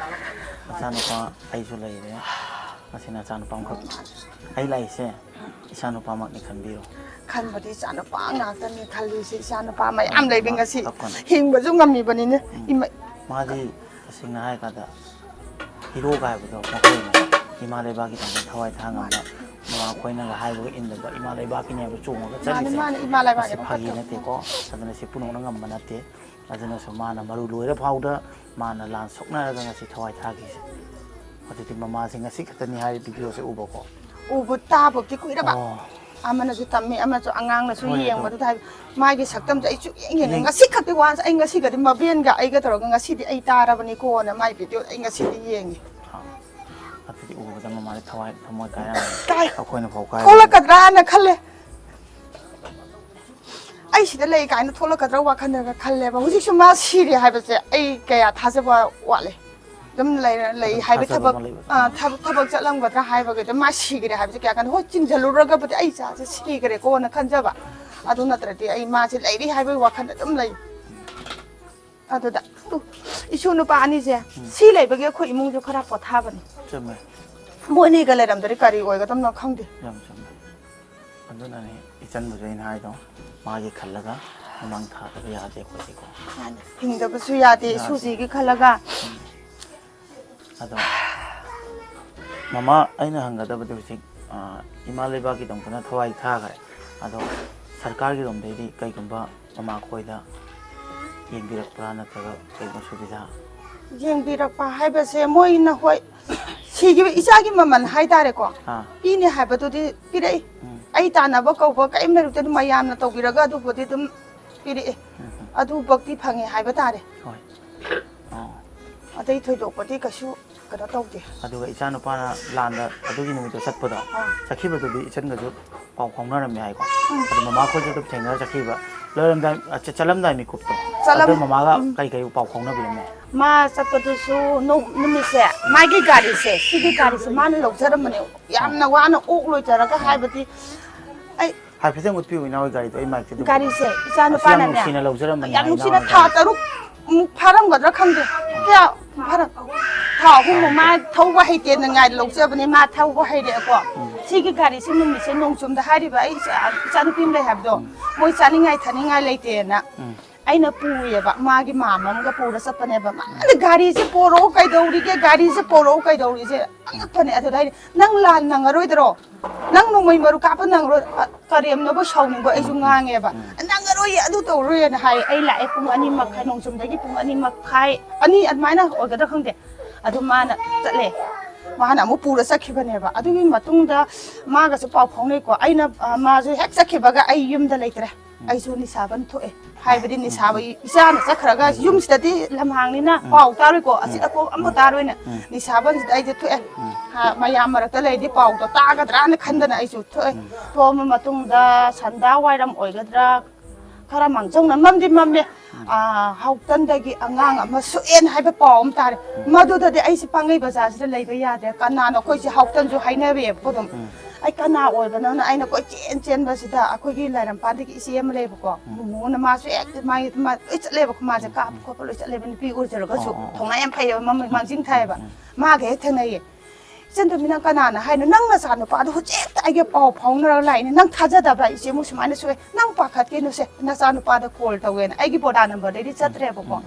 ꯅꯆꯥꯅꯨꯄꯥ ꯑꯩꯁꯨ ꯂꯩꯔꯦ꯫ ꯃꯁꯤ ꯅꯆꯥꯅꯨꯄꯥ ꯑꯃꯈꯛ꯫ ꯑꯩ ꯂꯥꯛꯏꯁꯦ ꯏꯆꯥ ꯅꯨꯄꯥꯃꯛꯅꯤ ꯈꯟꯕꯤꯔꯣ꯫ ꯈꯟꯕꯗꯤ ꯏꯆꯥ ꯅꯨꯄꯥ ꯉꯥꯛꯇꯅꯤ ꯈꯜꯂꯤꯁꯦ꯫ ꯏꯆꯥ ꯅꯨꯄꯥ ꯃꯌꯥꯝ ꯎꯝ, ꯂꯩꯕ ꯃꯥ ꯉꯁꯤ ꯀꯞꯀꯅꯨ꯫ ꯍꯤꯡꯕꯁꯨ ꯉꯝꯃꯤꯕꯅꯤꯅꯦ꯫ ꯎꯝ꯫ ꯏꯃ-, ꯃꯥꯗꯤ ꯇꯁꯦꯡꯅ ꯍꯥꯏꯔꯀꯥꯟꯗ ꯍꯤꯔꯣꯒ ꯍꯥꯏꯕꯗꯣ ꯃꯈꯣꯏꯅ ꯏꯃꯥ ꯂꯩꯕꯥꯛꯀꯤꯗꯃꯛꯇ ꯊꯋꯥꯏ ꯊꯥ ꯉꯝꯕ, ꯃꯃꯥ ꯑꯩꯈꯣꯏꯅꯒ ꯍꯥꯏꯕꯒ ꯏꯟꯗꯕ, ꯏꯃꯥ ꯂꯩꯕꯥꯛꯀꯤꯅꯦꯕ ꯆꯣꯡꯉꯒ ꯃꯥꯅꯤ, ꯆꯠꯂꯤꯁꯦ꯫ ꯃꯥꯅꯤ, ꯏꯃꯥ ꯂꯩꯕꯥꯛꯀꯤ ꯃꯁꯤ ꯐꯥꯒꯤ ꯅꯠꯇꯦꯀꯣ꯫ ꯑꯗꯨꯅ ꯁꯤ ꯄꯨꯅꯣꯛꯅ ꯉꯝꯕ ꯅꯠꯇꯦ꯫ ꯑꯗꯨꯅꯁꯨ ꯃꯥꯅ ꯃꯔꯨ ꯂꯣꯏꯔ ꯐꯥꯎꯗ ꯃꯥꯅ ꯂꯥꯟ ꯁꯣꯛꯅꯔꯒ ꯉꯁꯤ ꯊꯋꯥꯏ ꯊꯥꯈꯤꯁꯦ꯫ ꯑꯗꯨꯗꯤ ꯃꯃꯥꯁꯦ ꯉꯁꯤ ꯈꯛꯇꯅꯤ ꯍꯥꯏꯔꯤ ꯚꯤꯗꯤꯑꯣꯁꯦ ꯎꯕꯀꯣ꯫ ꯎꯕ ꯇꯥꯕꯕꯨꯗꯤ ꯀꯨꯏꯔꯕ꯫ ꯑꯣ꯫ ꯑꯃꯅꯁꯨ ꯇꯝꯃꯤ, ꯑꯃꯁꯨ ꯑꯉꯥꯡꯅꯁꯨ ꯍꯣꯏ, ꯑꯗꯣ ꯌꯦꯡꯕꯗꯨꯗ ꯍꯥꯏꯕ꯫ ꯃꯥꯒꯤ ꯁꯛꯇꯝꯁꯦ ꯑꯩ ꯁꯨꯛꯌꯦꯡ ꯌꯦꯡꯗꯦ꯫ ꯌꯦꯡ- ꯉꯁꯤ ꯈꯛꯇꯤ ꯋꯥꯟꯁ ꯑꯩ ꯉꯁꯤꯒꯗꯤ ꯃꯕꯦꯟꯒ ꯑꯩꯒ ꯇꯧꯔꯒ ꯉꯁꯤꯗꯤ ꯑꯩ ꯇꯥꯔꯕꯅꯤꯀꯣꯅ ꯃꯥꯏ ꯚꯤꯗꯤꯑꯣ ꯑꯩ ꯉꯁꯤꯗꯤ ꯌꯦꯡꯉꯤ꯫ ꯑꯥ꯫ ꯑꯗꯨꯗꯤ ꯎꯕꯗ ꯃꯃꯥꯗꯤ ꯊꯋꯥꯏ ꯊꯃꯣꯏ ꯀꯥꯏꯔꯝꯃꯅꯤ꯫ ꯀꯥꯏ꯫ ꯑꯩꯈꯣꯏꯅ ꯐꯥꯎ ꯀꯥꯏꯔꯝꯃꯅꯤ꯫ ꯊꯣꯛꯂꯛꯀꯗ꯭ꯔꯥꯅ ꯈꯜꯂꯦ꯫ ꯑꯩ ꯁꯤꯗ ꯂꯩ ꯀꯥꯏꯅ ꯊꯣꯛꯂꯛꯀꯗ꯭ꯔꯥ ꯋꯥꯈꯜꯗꯒ ꯈꯜꯂꯦꯕ꯫ ꯍꯧꯖꯤꯛꯁꯨ ꯃꯥ ꯁꯤꯔꯦ ꯍꯥꯏꯕꯁꯦ ꯑꯩ ꯀꯌꯥ ꯊꯥꯖꯕ ꯋꯥꯠꯂꯦ꯫ ꯑꯗꯨꯝ ꯂꯩꯔ-, ꯂꯩ ꯑꯗꯨꯝ ꯍꯥꯏꯕ ꯊꯥꯖꯕ ꯊꯕꯛ, ꯑꯃ ꯂꯩꯕ꯫ ꯑꯥ, ꯎꯝ꯫ ꯊꯕꯛ, ꯊꯕꯛ ꯆꯠꯂꯝꯒꯗ꯭ꯔꯥ ꯍꯥꯏꯕꯒꯤꯗ ꯃꯥ ꯁꯤꯈ꯭ꯔꯦ ꯍꯥꯏꯕꯁꯦ ꯀꯌꯥ ꯀꯟꯅ, ꯍꯣꯏ, ꯆꯤꯡꯁꯤꯜꯂꯨꯔꯒꯕꯨꯗꯤ ꯑꯩ ꯏꯆꯥꯁꯦ ꯁꯤꯈ꯭ꯔꯦꯀꯣꯅ ꯈꯟꯖꯕ꯫ ꯑꯗꯨ ꯅꯠꯇ꯭ꯔꯗꯤ ꯑꯩ ꯃꯥꯁꯦ ꯂꯩꯔꯤ ꯍꯥꯏꯕꯒꯤ ꯋꯥꯈꯜ ꯑꯗꯨꯝ ꯂꯩ꯫ ꯑꯗꯨꯗ, ꯎ, ꯏꯁꯨ ꯅꯨꯄꯥ ꯑꯅꯤꯁꯦ ꯎꯝ꯫ ꯁꯤ ꯂꯩꯕꯒꯤ ꯑꯩꯈꯣꯏ ꯏꯃꯨꯡꯁꯦ ꯈꯔ ꯄꯣꯊꯥꯕꯅꯤ꯫ ꯆꯨꯝꯃꯦ꯫ ꯃꯣꯏ ꯑꯅꯤꯒ ꯂꯩꯔꯝꯗ꯭ꯔꯗꯤ ꯀꯔꯤ ꯑꯣꯏꯒꯗꯕꯅꯣ ꯈꯪꯗꯦ꯫ ꯌꯥꯝ ꯆꯨꯝꯃꯦ꯫ ꯑꯗꯨꯅꯅꯦ ꯏꯆꯟꯕꯨꯁꯨ ꯑꯩꯅ ꯍꯥꯏꯗꯣ, ꯃꯥꯒꯤ ꯈꯜꯂꯒ ꯃꯃꯥꯡ ꯊꯥꯗꯕ ꯌꯥꯗꯦ ꯑꯩꯈꯣꯏꯗꯤꯀꯣ꯫ ꯃꯥꯅꯦ, ꯍꯤꯡꯗꯕꯁꯨ ꯌꯥꯗꯦ, ꯌꯥꯗꯦ꯫ ꯏꯁꯨꯁꯤꯒꯤ ꯈꯜꯂꯒ꯫ ꯎꯝ꯫ ꯑꯗꯣ ꯃꯃꯥ, ꯑꯩꯅ ꯍꯪꯒꯗꯕꯗꯤ ꯍꯧꯖꯤꯛ, ꯑ, ꯏꯃꯥ ꯂꯩꯕꯥꯛꯀꯤꯗꯃꯛꯇꯅ ꯊꯋꯥꯏ ꯊꯥꯈ꯭ꯔꯦ, ꯑꯗꯣ ꯁꯔꯀꯥꯔꯒꯤꯔꯣꯝꯗꯩꯗꯤ ꯀꯩꯒꯨꯝꯕ ꯃꯃꯥ ꯈꯣꯏꯗ ꯌꯦꯡꯕꯤꯔꯛꯄ꯭ꯔꯥ ꯅꯠꯇ꯭ꯔꯒ ꯀꯩꯒꯨꯝꯕ ꯁꯨꯕꯤꯗꯥ? ꯌꯦꯡꯕꯤꯔꯛꯄ ꯍꯥꯏꯕꯁꯦ ꯃꯣꯏꯅ, ꯍꯣꯏ, ꯁꯤꯈꯤꯕ ꯏꯆꯥꯒꯤ ꯃꯃꯜ ꯍꯥꯏꯇꯥꯔꯦꯀꯣ, ꯑꯥ꯫ ꯄꯤꯅꯤ ꯍꯥꯏꯕꯗꯨꯗꯤ ꯄꯤꯔꯛꯏ꯫ ꯎꯝ꯫ ꯑꯩ ꯇꯥꯟꯅꯕ ꯀꯧꯕ ꯀꯔꯤꯝ ꯂꯩꯔꯛꯇꯦ, ꯑꯗꯨꯝ ꯃꯌꯥꯝꯅ ꯇꯧꯕꯤꯔꯒ ꯑꯗꯨꯕꯨꯗꯤ ꯑꯗꯨꯝ ꯄꯤꯔꯛꯑꯦ꯫ ꯎꯝ, ꯎꯝ꯫ ꯑꯗꯨꯐꯧꯗꯤ ꯐꯪꯉꯦ ꯍꯥꯏꯕ ꯇꯥꯔꯦ꯫ ꯍꯣꯏ꯫ ꯑꯣ꯫ ꯑꯇꯩ ꯊꯣꯏꯗꯣꯛꯄꯗꯤ ꯀꯩꯁꯨ ꯀꯩꯅꯣ ꯇꯧꯗꯦ꯫ ꯑꯗꯨꯒ ꯏꯆꯥ ꯅꯨꯄꯥꯅ ꯂꯥꯟꯗ ꯑꯗꯨꯒꯤ ꯅꯨꯃꯤꯠꯇꯣ ꯆꯠꯄꯗꯣ, ꯑꯥ꯫ ꯆꯠꯈꯤꯕꯗꯨꯗꯤ ꯏꯆꯟꯒꯁꯨ ꯄꯥꯎ ꯐꯥꯎꯅꯔꯝꯃꯦ ꯍꯥꯏꯀꯣ꯫ ꯑꯗꯨ ꯃꯃꯥ ꯈꯣꯏꯁꯨ ꯑꯗꯨꯝ ꯊꯦꯡꯅꯔ ꯆꯠꯈꯤꯕ, ꯂꯣꯏꯔꯝꯗꯥꯏ, ꯑ, ꯆ- ꯆꯠꯂꯝꯗꯥꯏ ꯃꯤꯀꯨꯞꯇꯣ, ꯆꯠꯂꯝ- ꯑꯗꯨ ꯃꯃꯥꯒ ꯎꯝ꯫ ꯀꯩ ꯀꯩ ꯄꯥꯎ ꯐꯥꯎꯅꯕꯤꯔꯝꯃꯦ? ꯃꯥ ꯆꯠꯄꯗꯨꯁꯨ ꯅꯣꯡ- ꯅꯨꯃꯤꯠꯁꯦ, ꯃꯥꯒꯤ ꯒꯥꯔꯤꯁꯦ, ꯁꯤꯒꯤ ꯒꯥꯔꯤꯁꯦ ꯃꯥꯅ ꯂꯧꯖꯔꯝꯕꯅꯦ꯫ ꯌꯥꯝꯅ ꯋꯥꯅ ꯑꯣꯛ ꯂꯣꯏꯖꯔꯒ, ꯍꯥꯏꯕꯗꯤ ꯑꯩ ꯍꯥꯏꯐꯦꯠꯇꯪ ꯎꯠꯄꯤꯌꯨ ꯏꯅꯥꯎꯒꯤ ꯒꯥꯔꯤꯗꯣ, ꯑꯩ ꯃꯥꯏꯛꯇ ꯑꯗꯨꯝ ꯒꯥꯔꯤꯁꯦ ꯑꯁ, ꯌꯥꯝ ꯏꯆꯥꯅꯨꯄꯥꯅꯅꯦ ꯅꯨꯡꯁꯤꯅ ꯂꯧꯖꯔꯝꯕꯅꯤ ꯌꯥꯝ ꯍꯥꯏ ꯅꯨꯡꯁꯤꯅ, ꯏꯅꯥꯎꯅ ꯊꯥ ꯒꯥꯔꯤꯗꯣ꯫ ꯇꯔꯨꯛ ꯃꯨꯛ ꯐꯥꯔꯝꯒꯗ꯭ꯔꯥ ꯈꯪꯗꯦ꯫ ꯀꯌꯥ ꯐꯥꯔꯝ? ꯊꯥ ꯑꯍꯨꯝꯃꯨꯛ ꯃꯥ ꯊꯧꯕ ꯍꯩꯇꯦꯅ ꯉꯥꯏ ꯂꯧꯖꯕꯅꯦ, ꯃꯥ ꯊꯧꯕ ꯍꯩꯔꯦꯀꯣ꯫ ꯁꯤꯒꯤ ꯒꯥꯔꯤꯁꯤ ꯅꯨꯃꯤꯠꯁꯦ ꯅꯣꯡꯆꯨꯝꯗ ꯍꯥꯏꯔꯤꯕ ꯑꯩ ꯏꯆꯥ- ꯏꯆꯥꯅꯨꯄꯤ ꯑꯃ ꯂꯩ ꯍꯥꯏꯕꯗꯣ, ꯃꯣꯏ ꯆꯥꯅꯤꯡꯉꯥꯏ ꯊꯛꯅꯤꯡꯉꯥꯏ ꯂꯩꯇꯦꯅ꯫ ꯎꯝ꯫ ꯑꯩꯅ ꯄꯨꯏꯌꯦꯕ, ꯃꯥꯒꯤ ꯃꯥꯝꯃ ꯑꯃꯒ ꯄꯨꯔ ꯆꯠꯄꯅꯦꯕ꯫ ꯃꯥꯅ "ꯒꯥꯔꯤꯁꯦ ꯄꯣꯔꯛꯑꯣ ꯀꯩꯗꯧꯔꯤꯒꯦ, ꯒꯥꯔꯤꯁꯦ ꯄꯣꯔꯛꯑꯣ ꯀꯩꯗꯧꯔꯤꯁꯦ?" ꯑꯉꯛꯄꯅꯦ꯫ ꯑꯗꯨꯗ ꯑꯩꯅ, "ꯅꯪ ꯂꯥꯟ ꯅꯪꯉꯔꯣꯏꯗ꯭ꯔꯣ? ꯅꯪ ꯅꯣꯡꯃꯩ ꯃꯔꯨ ꯀꯥꯞꯄ ꯅꯪꯉꯔꯣꯏ?" ꯑ, ꯀꯔꯦꯝꯅꯕ ꯁꯥꯎꯅꯤꯡꯕ ꯑꯩꯁꯨ ꯉꯥꯡꯉꯦꯕ꯫ "ꯅꯪꯉꯔꯣꯏꯌꯦ, ꯑꯗꯨ ꯇꯧꯔꯣꯏꯅ" ꯍꯥꯏ꯫ ꯑꯩ ꯂꯥꯛꯑꯦ ꯄꯨꯡ ꯑꯅꯤ ꯃꯈꯥꯏ, ꯅꯣꯡꯆꯨꯝꯗꯒꯤ ꯄꯨꯡ ꯑꯅꯤ ꯃꯈꯥꯏ, ꯑꯅꯤ ꯑꯗꯨꯃꯥꯏꯅ ꯑꯣꯏꯒꯗ꯭ꯔꯥ ꯈꯪꯗꯦ꯫ ꯑꯗꯨ ꯃꯥꯅ ꯆꯠꯂꯦ꯫ ꯃꯥꯅ ꯑꯃꯨꯛ ꯄꯨꯔ ꯆꯠꯈꯤꯕꯅꯦꯕ꯫ ꯑꯗꯨꯒꯤ ꯃꯇꯨꯡꯗ ꯃꯥꯒꯁꯨ ꯄꯥꯎ ꯐꯥꯎꯅꯩꯀꯣ꯫ ꯑꯩꯅ, ꯑ, ꯃꯥꯁꯨ ꯍꯦꯛ ꯆꯠꯈꯤꯕꯒ ꯑꯩ ꯌꯨꯝꯗ ꯂꯩꯇ꯭ꯔꯦ꯫ ꯑꯩꯁꯨ ꯅꯤꯁꯥꯕꯟ ꯊꯣꯛꯑꯦ꯫ ꯍꯥꯏꯕꯗꯤ ꯅꯤꯁꯥꯕ ꯏꯆꯥꯅ ꯆꯠꯈ꯭ꯔꯒ ꯌꯨꯝꯁꯤꯗꯗꯤ ꯂꯝꯍꯥꯡꯅꯤꯅ ꯄꯥꯎ ꯇꯥꯔꯣꯏꯀꯣ, ꯑꯆꯤꯛ ꯑꯀꯣꯝ ꯑꯃ ꯇꯥꯔꯣꯏꯅ꯫ ꯅꯤꯁꯥꯕꯟꯁꯤꯗ ꯑꯩꯁꯦ ꯊꯣꯛꯑꯦ꯫ ꯍꯥ, ꯃꯌꯥꯝ ꯃꯔꯛꯇ ꯂꯩꯔꯗꯤ ꯄꯥꯎꯗꯣ ꯇꯥꯒꯗ꯭ꯔꯥꯅ ꯈꯟꯗꯅ ꯑꯩꯁꯨ ꯊꯣꯛꯑꯦ꯫ ꯊꯣꯛꯑꯕ ꯃꯇꯨꯡꯗ ꯁꯟꯗꯥ ꯋꯥꯏꯔꯝ ꯑꯣꯏꯒꯗ꯭ꯔꯥ, ꯈꯔ ꯃꯥꯡꯖꯧꯅ ꯃꯝꯗꯤ ꯃꯝꯃꯦ꯫ ꯑꯥ, ꯍꯥꯎꯇꯟꯗꯒꯤ ꯑꯉꯥꯡ ꯑꯃ ꯁꯣꯛꯑꯦꯅ ꯍꯥꯏꯕ ꯄꯥꯎ ꯑꯃ ꯇꯥꯔꯦ꯫ ꯃꯗꯨꯗꯗꯤ ꯑꯩꯁꯦ ꯄꯥꯡꯒꯩ ꯕꯖꯥꯔꯁꯤꯗ ꯂꯩꯕ ꯌꯥꯗ꯭ꯔꯦ꯫ ꯀꯅꯥꯅꯣ, ꯑꯩꯈꯣꯏꯁꯦ ꯍꯥꯎꯇꯟꯁꯨ ꯍꯥꯏꯅꯔꯦꯕꯀꯣ ꯑꯗꯨꯝ꯫ ꯑꯩ ꯀꯅꯥ ꯑꯣꯏꯕꯅꯣꯅ ꯑꯩꯅ ꯀꯣꯏꯆꯦꯟ ꯆꯦꯟꯕꯁꯤꯗ ꯑꯩꯈꯣꯏꯒꯤ ꯂꯥꯏꯔꯝꯄꯥꯟꯗꯒꯤ ꯏꯆꯦ ꯑꯃ ꯂꯩꯕꯀꯣ, ꯃꯣꯃꯣꯅ, ꯃꯥꯁꯨ ꯍꯦꯛ ꯃꯥꯒꯤ ꯃꯥ ꯂꯣꯏ ꯆꯠꯂꯦꯕꯀꯣ, ꯃꯥꯁꯦ ꯀꯥꯞꯄ ꯈꯣꯠꯄ ꯂꯣꯏ ꯆꯠꯂꯦꯕ, ꯅꯨꯄꯤ ꯑꯣꯏꯖꯔꯒꯁꯨ ꯊꯧꯅꯥ ꯌꯥꯝ ꯐꯩꯌꯦꯕ, ꯃꯃ- ꯃꯥꯡꯖꯤꯟ ꯊꯥꯏꯌꯦꯕ꯫ ꯃꯥꯒ ꯍꯦꯛ ꯊꯦꯡꯅꯩꯌꯦ꯫ "ꯏꯆꯟ ꯇꯣꯝꯕꯤ, ꯅꯪ ꯀꯅꯥꯅ ꯍꯥꯏꯅꯣ? ꯅꯪ ꯅꯆꯥ ꯅꯨꯄꯥꯗꯣ ꯍꯧꯖꯤꯛꯇ ꯑꯩꯒ ꯄꯥꯎ ꯐꯥꯎꯅꯔꯒ ꯂꯥꯛꯏꯅꯦ, ꯅꯪ ꯊꯥꯖꯗꯕ꯭ꯔꯥ? ꯏꯆꯦ ꯑꯃꯨꯛ ꯁꯨꯃꯥꯏꯅ ꯁꯣꯛꯑꯦ, ꯅꯪ ꯄꯥꯈꯠꯀꯦꯅꯨꯁꯦ, ꯅꯆꯥ ꯅꯨꯄꯥꯗ ꯀꯣꯜ ꯇꯧꯒꯦꯅ" ꯑꯩꯒꯤ ꯕꯣꯗꯥ ꯅꯝꯕꯔꯗꯩꯗꯤ ꯆꯠꯇ꯭ꯔꯦꯕꯀꯣ꯫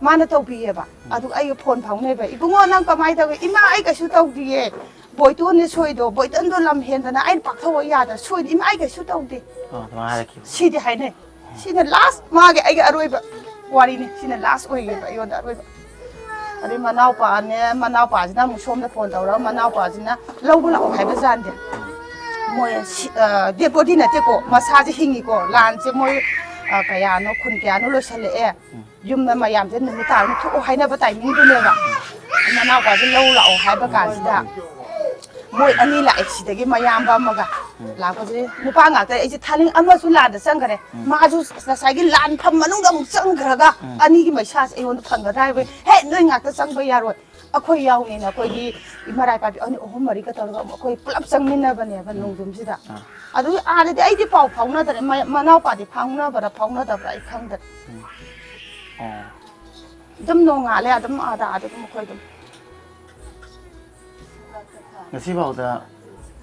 ꯃꯥꯅ ꯇꯧꯕꯤꯌꯦꯕ꯫ ꯑꯗꯨꯒ ꯑꯩꯒ ꯐꯣꯟ ꯐꯥꯎꯅꯩꯕ, "ꯏꯕꯨꯡꯉꯣ, ꯅꯪ ꯀꯃꯥꯏꯅ ꯇꯧꯒꯦ?" "ꯏꯃꯥ, ꯑꯩ ꯀꯩꯁꯨ ꯇꯧꯗꯤꯌꯦ, ꯕꯣꯏꯇꯣꯟꯅꯦ ꯁꯣꯏꯗꯣ, ꯕꯣꯏꯇꯣꯟꯗꯣ ꯂꯝ ꯍꯦꯟꯗꯅ ꯑꯩꯅ ꯄꯥꯛꯊꯧꯕ ꯌꯥꯗꯅ ꯁꯣꯏꯗ, ꯏꯃꯥ, ꯑꯩ ꯀꯩꯁꯨ ꯇꯧꯗꯦ"꯫ ꯑꯣ, ꯑꯗꯨꯃꯥꯏꯅ ꯍꯥꯏꯔꯛꯈꯤꯕ꯫ ꯁꯤꯗꯤ ꯍꯥꯏꯅꯩ꯫ ꯁꯤꯅ ꯂꯥꯁ, ꯃꯥꯒꯤ ꯑꯩꯒꯤ ꯑꯔꯣꯏꯕ ꯋꯥꯔꯤꯅꯤ꯫ ꯁꯤꯅ ꯂꯥꯁ ꯑꯣꯏꯌꯦꯕ ꯑꯩꯉꯣꯟꯗ ꯑꯔꯣꯏꯕ꯫ ꯑꯗꯩ ꯃꯅꯥꯎꯄꯥꯅꯦ, ꯃꯅꯥꯎꯄꯥꯁꯤꯅ ꯑꯃꯨꯛ ꯁꯣꯝꯗ ꯐꯣꯟ ꯇꯧꯔꯒ ꯃꯅꯥꯎꯄꯥꯁꯤꯅ ꯂꯧꯕ ꯂꯥꯛꯑꯣ ꯍꯥꯏꯕ ꯖꯥꯠꯅꯦ꯫ ꯃꯣꯏ ꯁꯤ-, ꯑ, ꯗꯦꯠ ꯕꯣꯗꯤ ꯅꯠꯇꯦꯀꯣ, ꯃꯁꯥꯁꯦ ꯍꯤꯡꯉꯤꯀꯣ꯫ ꯂꯥꯟꯁꯦ ꯃꯣꯏ, ꯑ, ꯀꯌꯥꯅꯣ, ꯈꯨꯟ ꯀꯌꯥꯅꯣ ꯂꯣꯏꯁꯜꯂꯛꯑꯦ꯫ ꯌꯨꯝꯗ ꯃꯌꯥꯝꯁꯦ ꯅꯨꯃꯤꯠ ꯇꯥꯔꯅ ꯊꯣꯛꯑꯣ ꯍꯥꯏꯅꯕ ꯇꯥꯏꯃꯤꯡꯗꯨꯅꯦꯕ꯫ ꯅꯅꯥꯎꯄꯥꯁꯦ ꯂꯧ ꯂꯥꯛꯑꯣ ꯍꯥꯏꯕ ꯀꯥꯟꯁꯤꯗ ꯃꯣꯏ ꯑꯅꯤ ꯂꯥꯛꯑꯦ, ꯁꯤꯗꯒꯤ ꯃꯌꯥꯝꯕ ꯑꯃꯒ ꯂꯥꯛꯄꯁꯦ꯫ ꯅꯨꯄꯥ ꯉꯥꯛꯇ, ꯑꯩꯁꯦ ꯊꯥꯅꯤꯡ ꯑꯃꯁꯨ ꯂꯥꯟꯗ ꯆꯪꯈꯔꯦ꯫ ꯃꯥꯁꯨ ꯉꯁꯥꯏꯒꯤ ꯂꯥꯟꯐꯝ ꯃꯅꯨꯡꯗ ꯑꯃꯨꯛ ꯆꯪꯈ꯭ꯔꯒ ꯑꯅꯤꯒꯤ ꯃꯩꯁꯥꯁꯦ ꯑꯩꯉꯣꯟꯗ ꯐꯪꯒꯗ꯭ꯔꯥ ꯍꯥꯏꯕ, "ꯍꯦ, ꯅꯣꯏ ꯉꯥꯛꯇ ꯆꯪꯕ ꯌꯥꯔꯣꯏ, ꯑꯩꯈꯣꯏ ꯌꯥꯎꯅꯤꯅ" ꯑꯩꯈꯣꯏꯒꯤ ꯃꯔꯥꯏ ꯄꯥꯏꯕꯤ ꯑꯅꯤ ꯑꯍꯨꯝ ꯃꯔꯤꯒ ꯇꯧꯔꯒ ꯑꯃꯨꯛ ꯑꯩꯈꯣꯏ ꯄꯨꯂꯞ ꯆꯪꯃꯤꯟꯅꯕꯅꯦꯕ ꯅꯣꯡꯗꯨꯝꯁꯤꯗ꯫ ꯑꯗꯨ ꯑꯥꯗꯗꯤ ꯑꯩꯗꯤ ꯄꯥꯎ ꯐꯥꯎꯅꯗꯔꯦ, ꯃ- ꯃꯅꯥꯎꯄꯥꯗꯤ ꯐꯥꯎꯅꯕ꯭ꯔꯥ ꯐꯥꯎꯅꯗꯕ꯭ꯔꯥ ꯑꯩ ꯈꯪꯗꯔꯦ꯫ ꯑꯣ꯫ ꯑꯗꯨꯝ ꯅꯣꯡꯉꯥꯜꯂꯦ, ꯑꯗꯨꯝ ꯑꯥꯗ ꯑꯥꯗ ꯑꯗꯨꯝ ꯑꯩꯈꯣꯏ ꯑꯗꯨꯝ꯫ ꯉꯁꯤꯐꯥꯎꯗ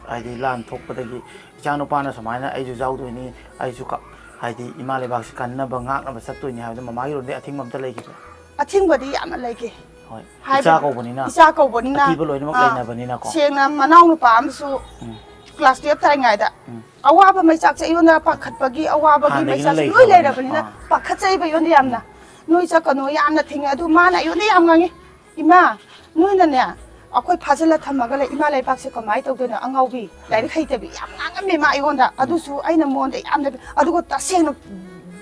ꯍꯥꯏꯗꯤ ꯂꯥꯟ ꯊꯣꯛꯄꯗꯒꯤ ꯏꯆꯥ ꯅꯨꯄꯥꯅ ꯁꯨꯃꯥꯏꯅ ꯑꯩꯁꯨ ꯌꯥꯎꯗꯣꯏꯅꯤ, ꯑꯩꯁꯨ ꯀ- ꯍꯥꯏꯗꯤ ꯏꯃꯥ ꯂꯩꯕꯥꯛꯁꯤ ꯀꯟꯅꯕ ꯉꯥꯛꯅꯕ ꯆꯠꯇꯣꯏꯅꯤ ꯍꯥꯏꯕꯗ ꯃꯃꯥꯒꯤ ꯔꯣꯜꯗꯤ ꯑꯊꯤꯡꯕ ꯑꯝꯇ ꯂꯩꯈꯤꯕ꯭ꯔꯥ? ꯑꯊꯤꯡꯕꯗꯤ ꯌꯥꯝꯅ ꯂꯩꯈꯤ꯫ ꯍꯣꯏ꯫ ꯍꯥꯏꯕꯗꯤ ꯏꯆꯥ ꯀꯧꯕꯅꯤꯅ ꯏꯆꯥ ꯀꯧꯕꯅꯤꯅ, ꯑꯀꯤꯕ ꯂꯣꯏꯅꯃꯛ ꯑꯥ, ꯂꯩꯅꯕꯅꯤꯅꯀꯣ꯫ ꯁꯦꯡꯅ ꯃꯅꯥꯎ ꯅꯨꯄꯥ ꯑꯃꯁꯨ ꯎꯝ꯫ ꯀ꯭ꯂꯥꯁ ꯇꯨꯌꯦꯜꯞ ꯇꯥꯔꯤꯉꯩꯗ ꯎꯝ꯫ ꯑꯋꯥꯕ ꯃꯩꯆꯥꯛꯁꯦ ꯑꯩꯉꯣꯟꯗ ꯄꯥꯈꯠꯄꯒꯤ ꯑꯋꯥꯕꯒꯤ ꯍꯥꯟꯅꯗꯒꯤꯅ ꯃꯩꯆꯥꯛꯁꯦ ꯂꯣꯏ ꯂꯩꯈ꯭ꯔꯕꯅꯤ꯫ ꯂꯩꯔꯕꯅꯤꯅ ꯑꯥ꯫ ꯄꯥꯈꯠꯆꯩꯕ ꯑꯩꯉꯣꯟꯗ ꯌꯥꯝꯅ꯫ "ꯅꯣꯏ ꯆꯠꯀꯅꯣ, ꯌꯥꯝꯅ ꯊꯤꯡꯉꯦ", ꯑꯗꯨ ꯃꯥꯅ ꯑꯩꯉꯣꯟꯗ ꯌꯥꯝ ꯉꯥꯡꯉꯤ, "ꯏꯃꯥ, ꯅꯣꯏꯅꯅꯦ ꯑꯩꯈꯣꯏ ꯐꯥꯖꯤꯜꯂ ꯊꯝꯃꯒ ꯂꯩ, ꯏꯃꯥ ꯂꯩꯕꯥꯛꯁꯦ ꯀꯃꯥꯏꯅ ꯇꯧꯗꯣꯏꯅꯣ, ꯑꯉꯥꯎꯕꯤ, ꯂꯥꯏꯔꯤꯛ ꯍꯩꯇꯕꯤ", ꯌꯥꯝ ꯉꯥꯡꯉꯝꯃꯦ ꯃꯥ ꯑꯩꯉꯣꯟꯗ꯫ ꯑꯗꯨꯁꯨ ꯑꯩꯅ ꯃꯉꯣꯟꯗ ꯌꯥꯝꯅ, ꯑꯗꯨꯒ ꯇꯁꯦꯡꯅ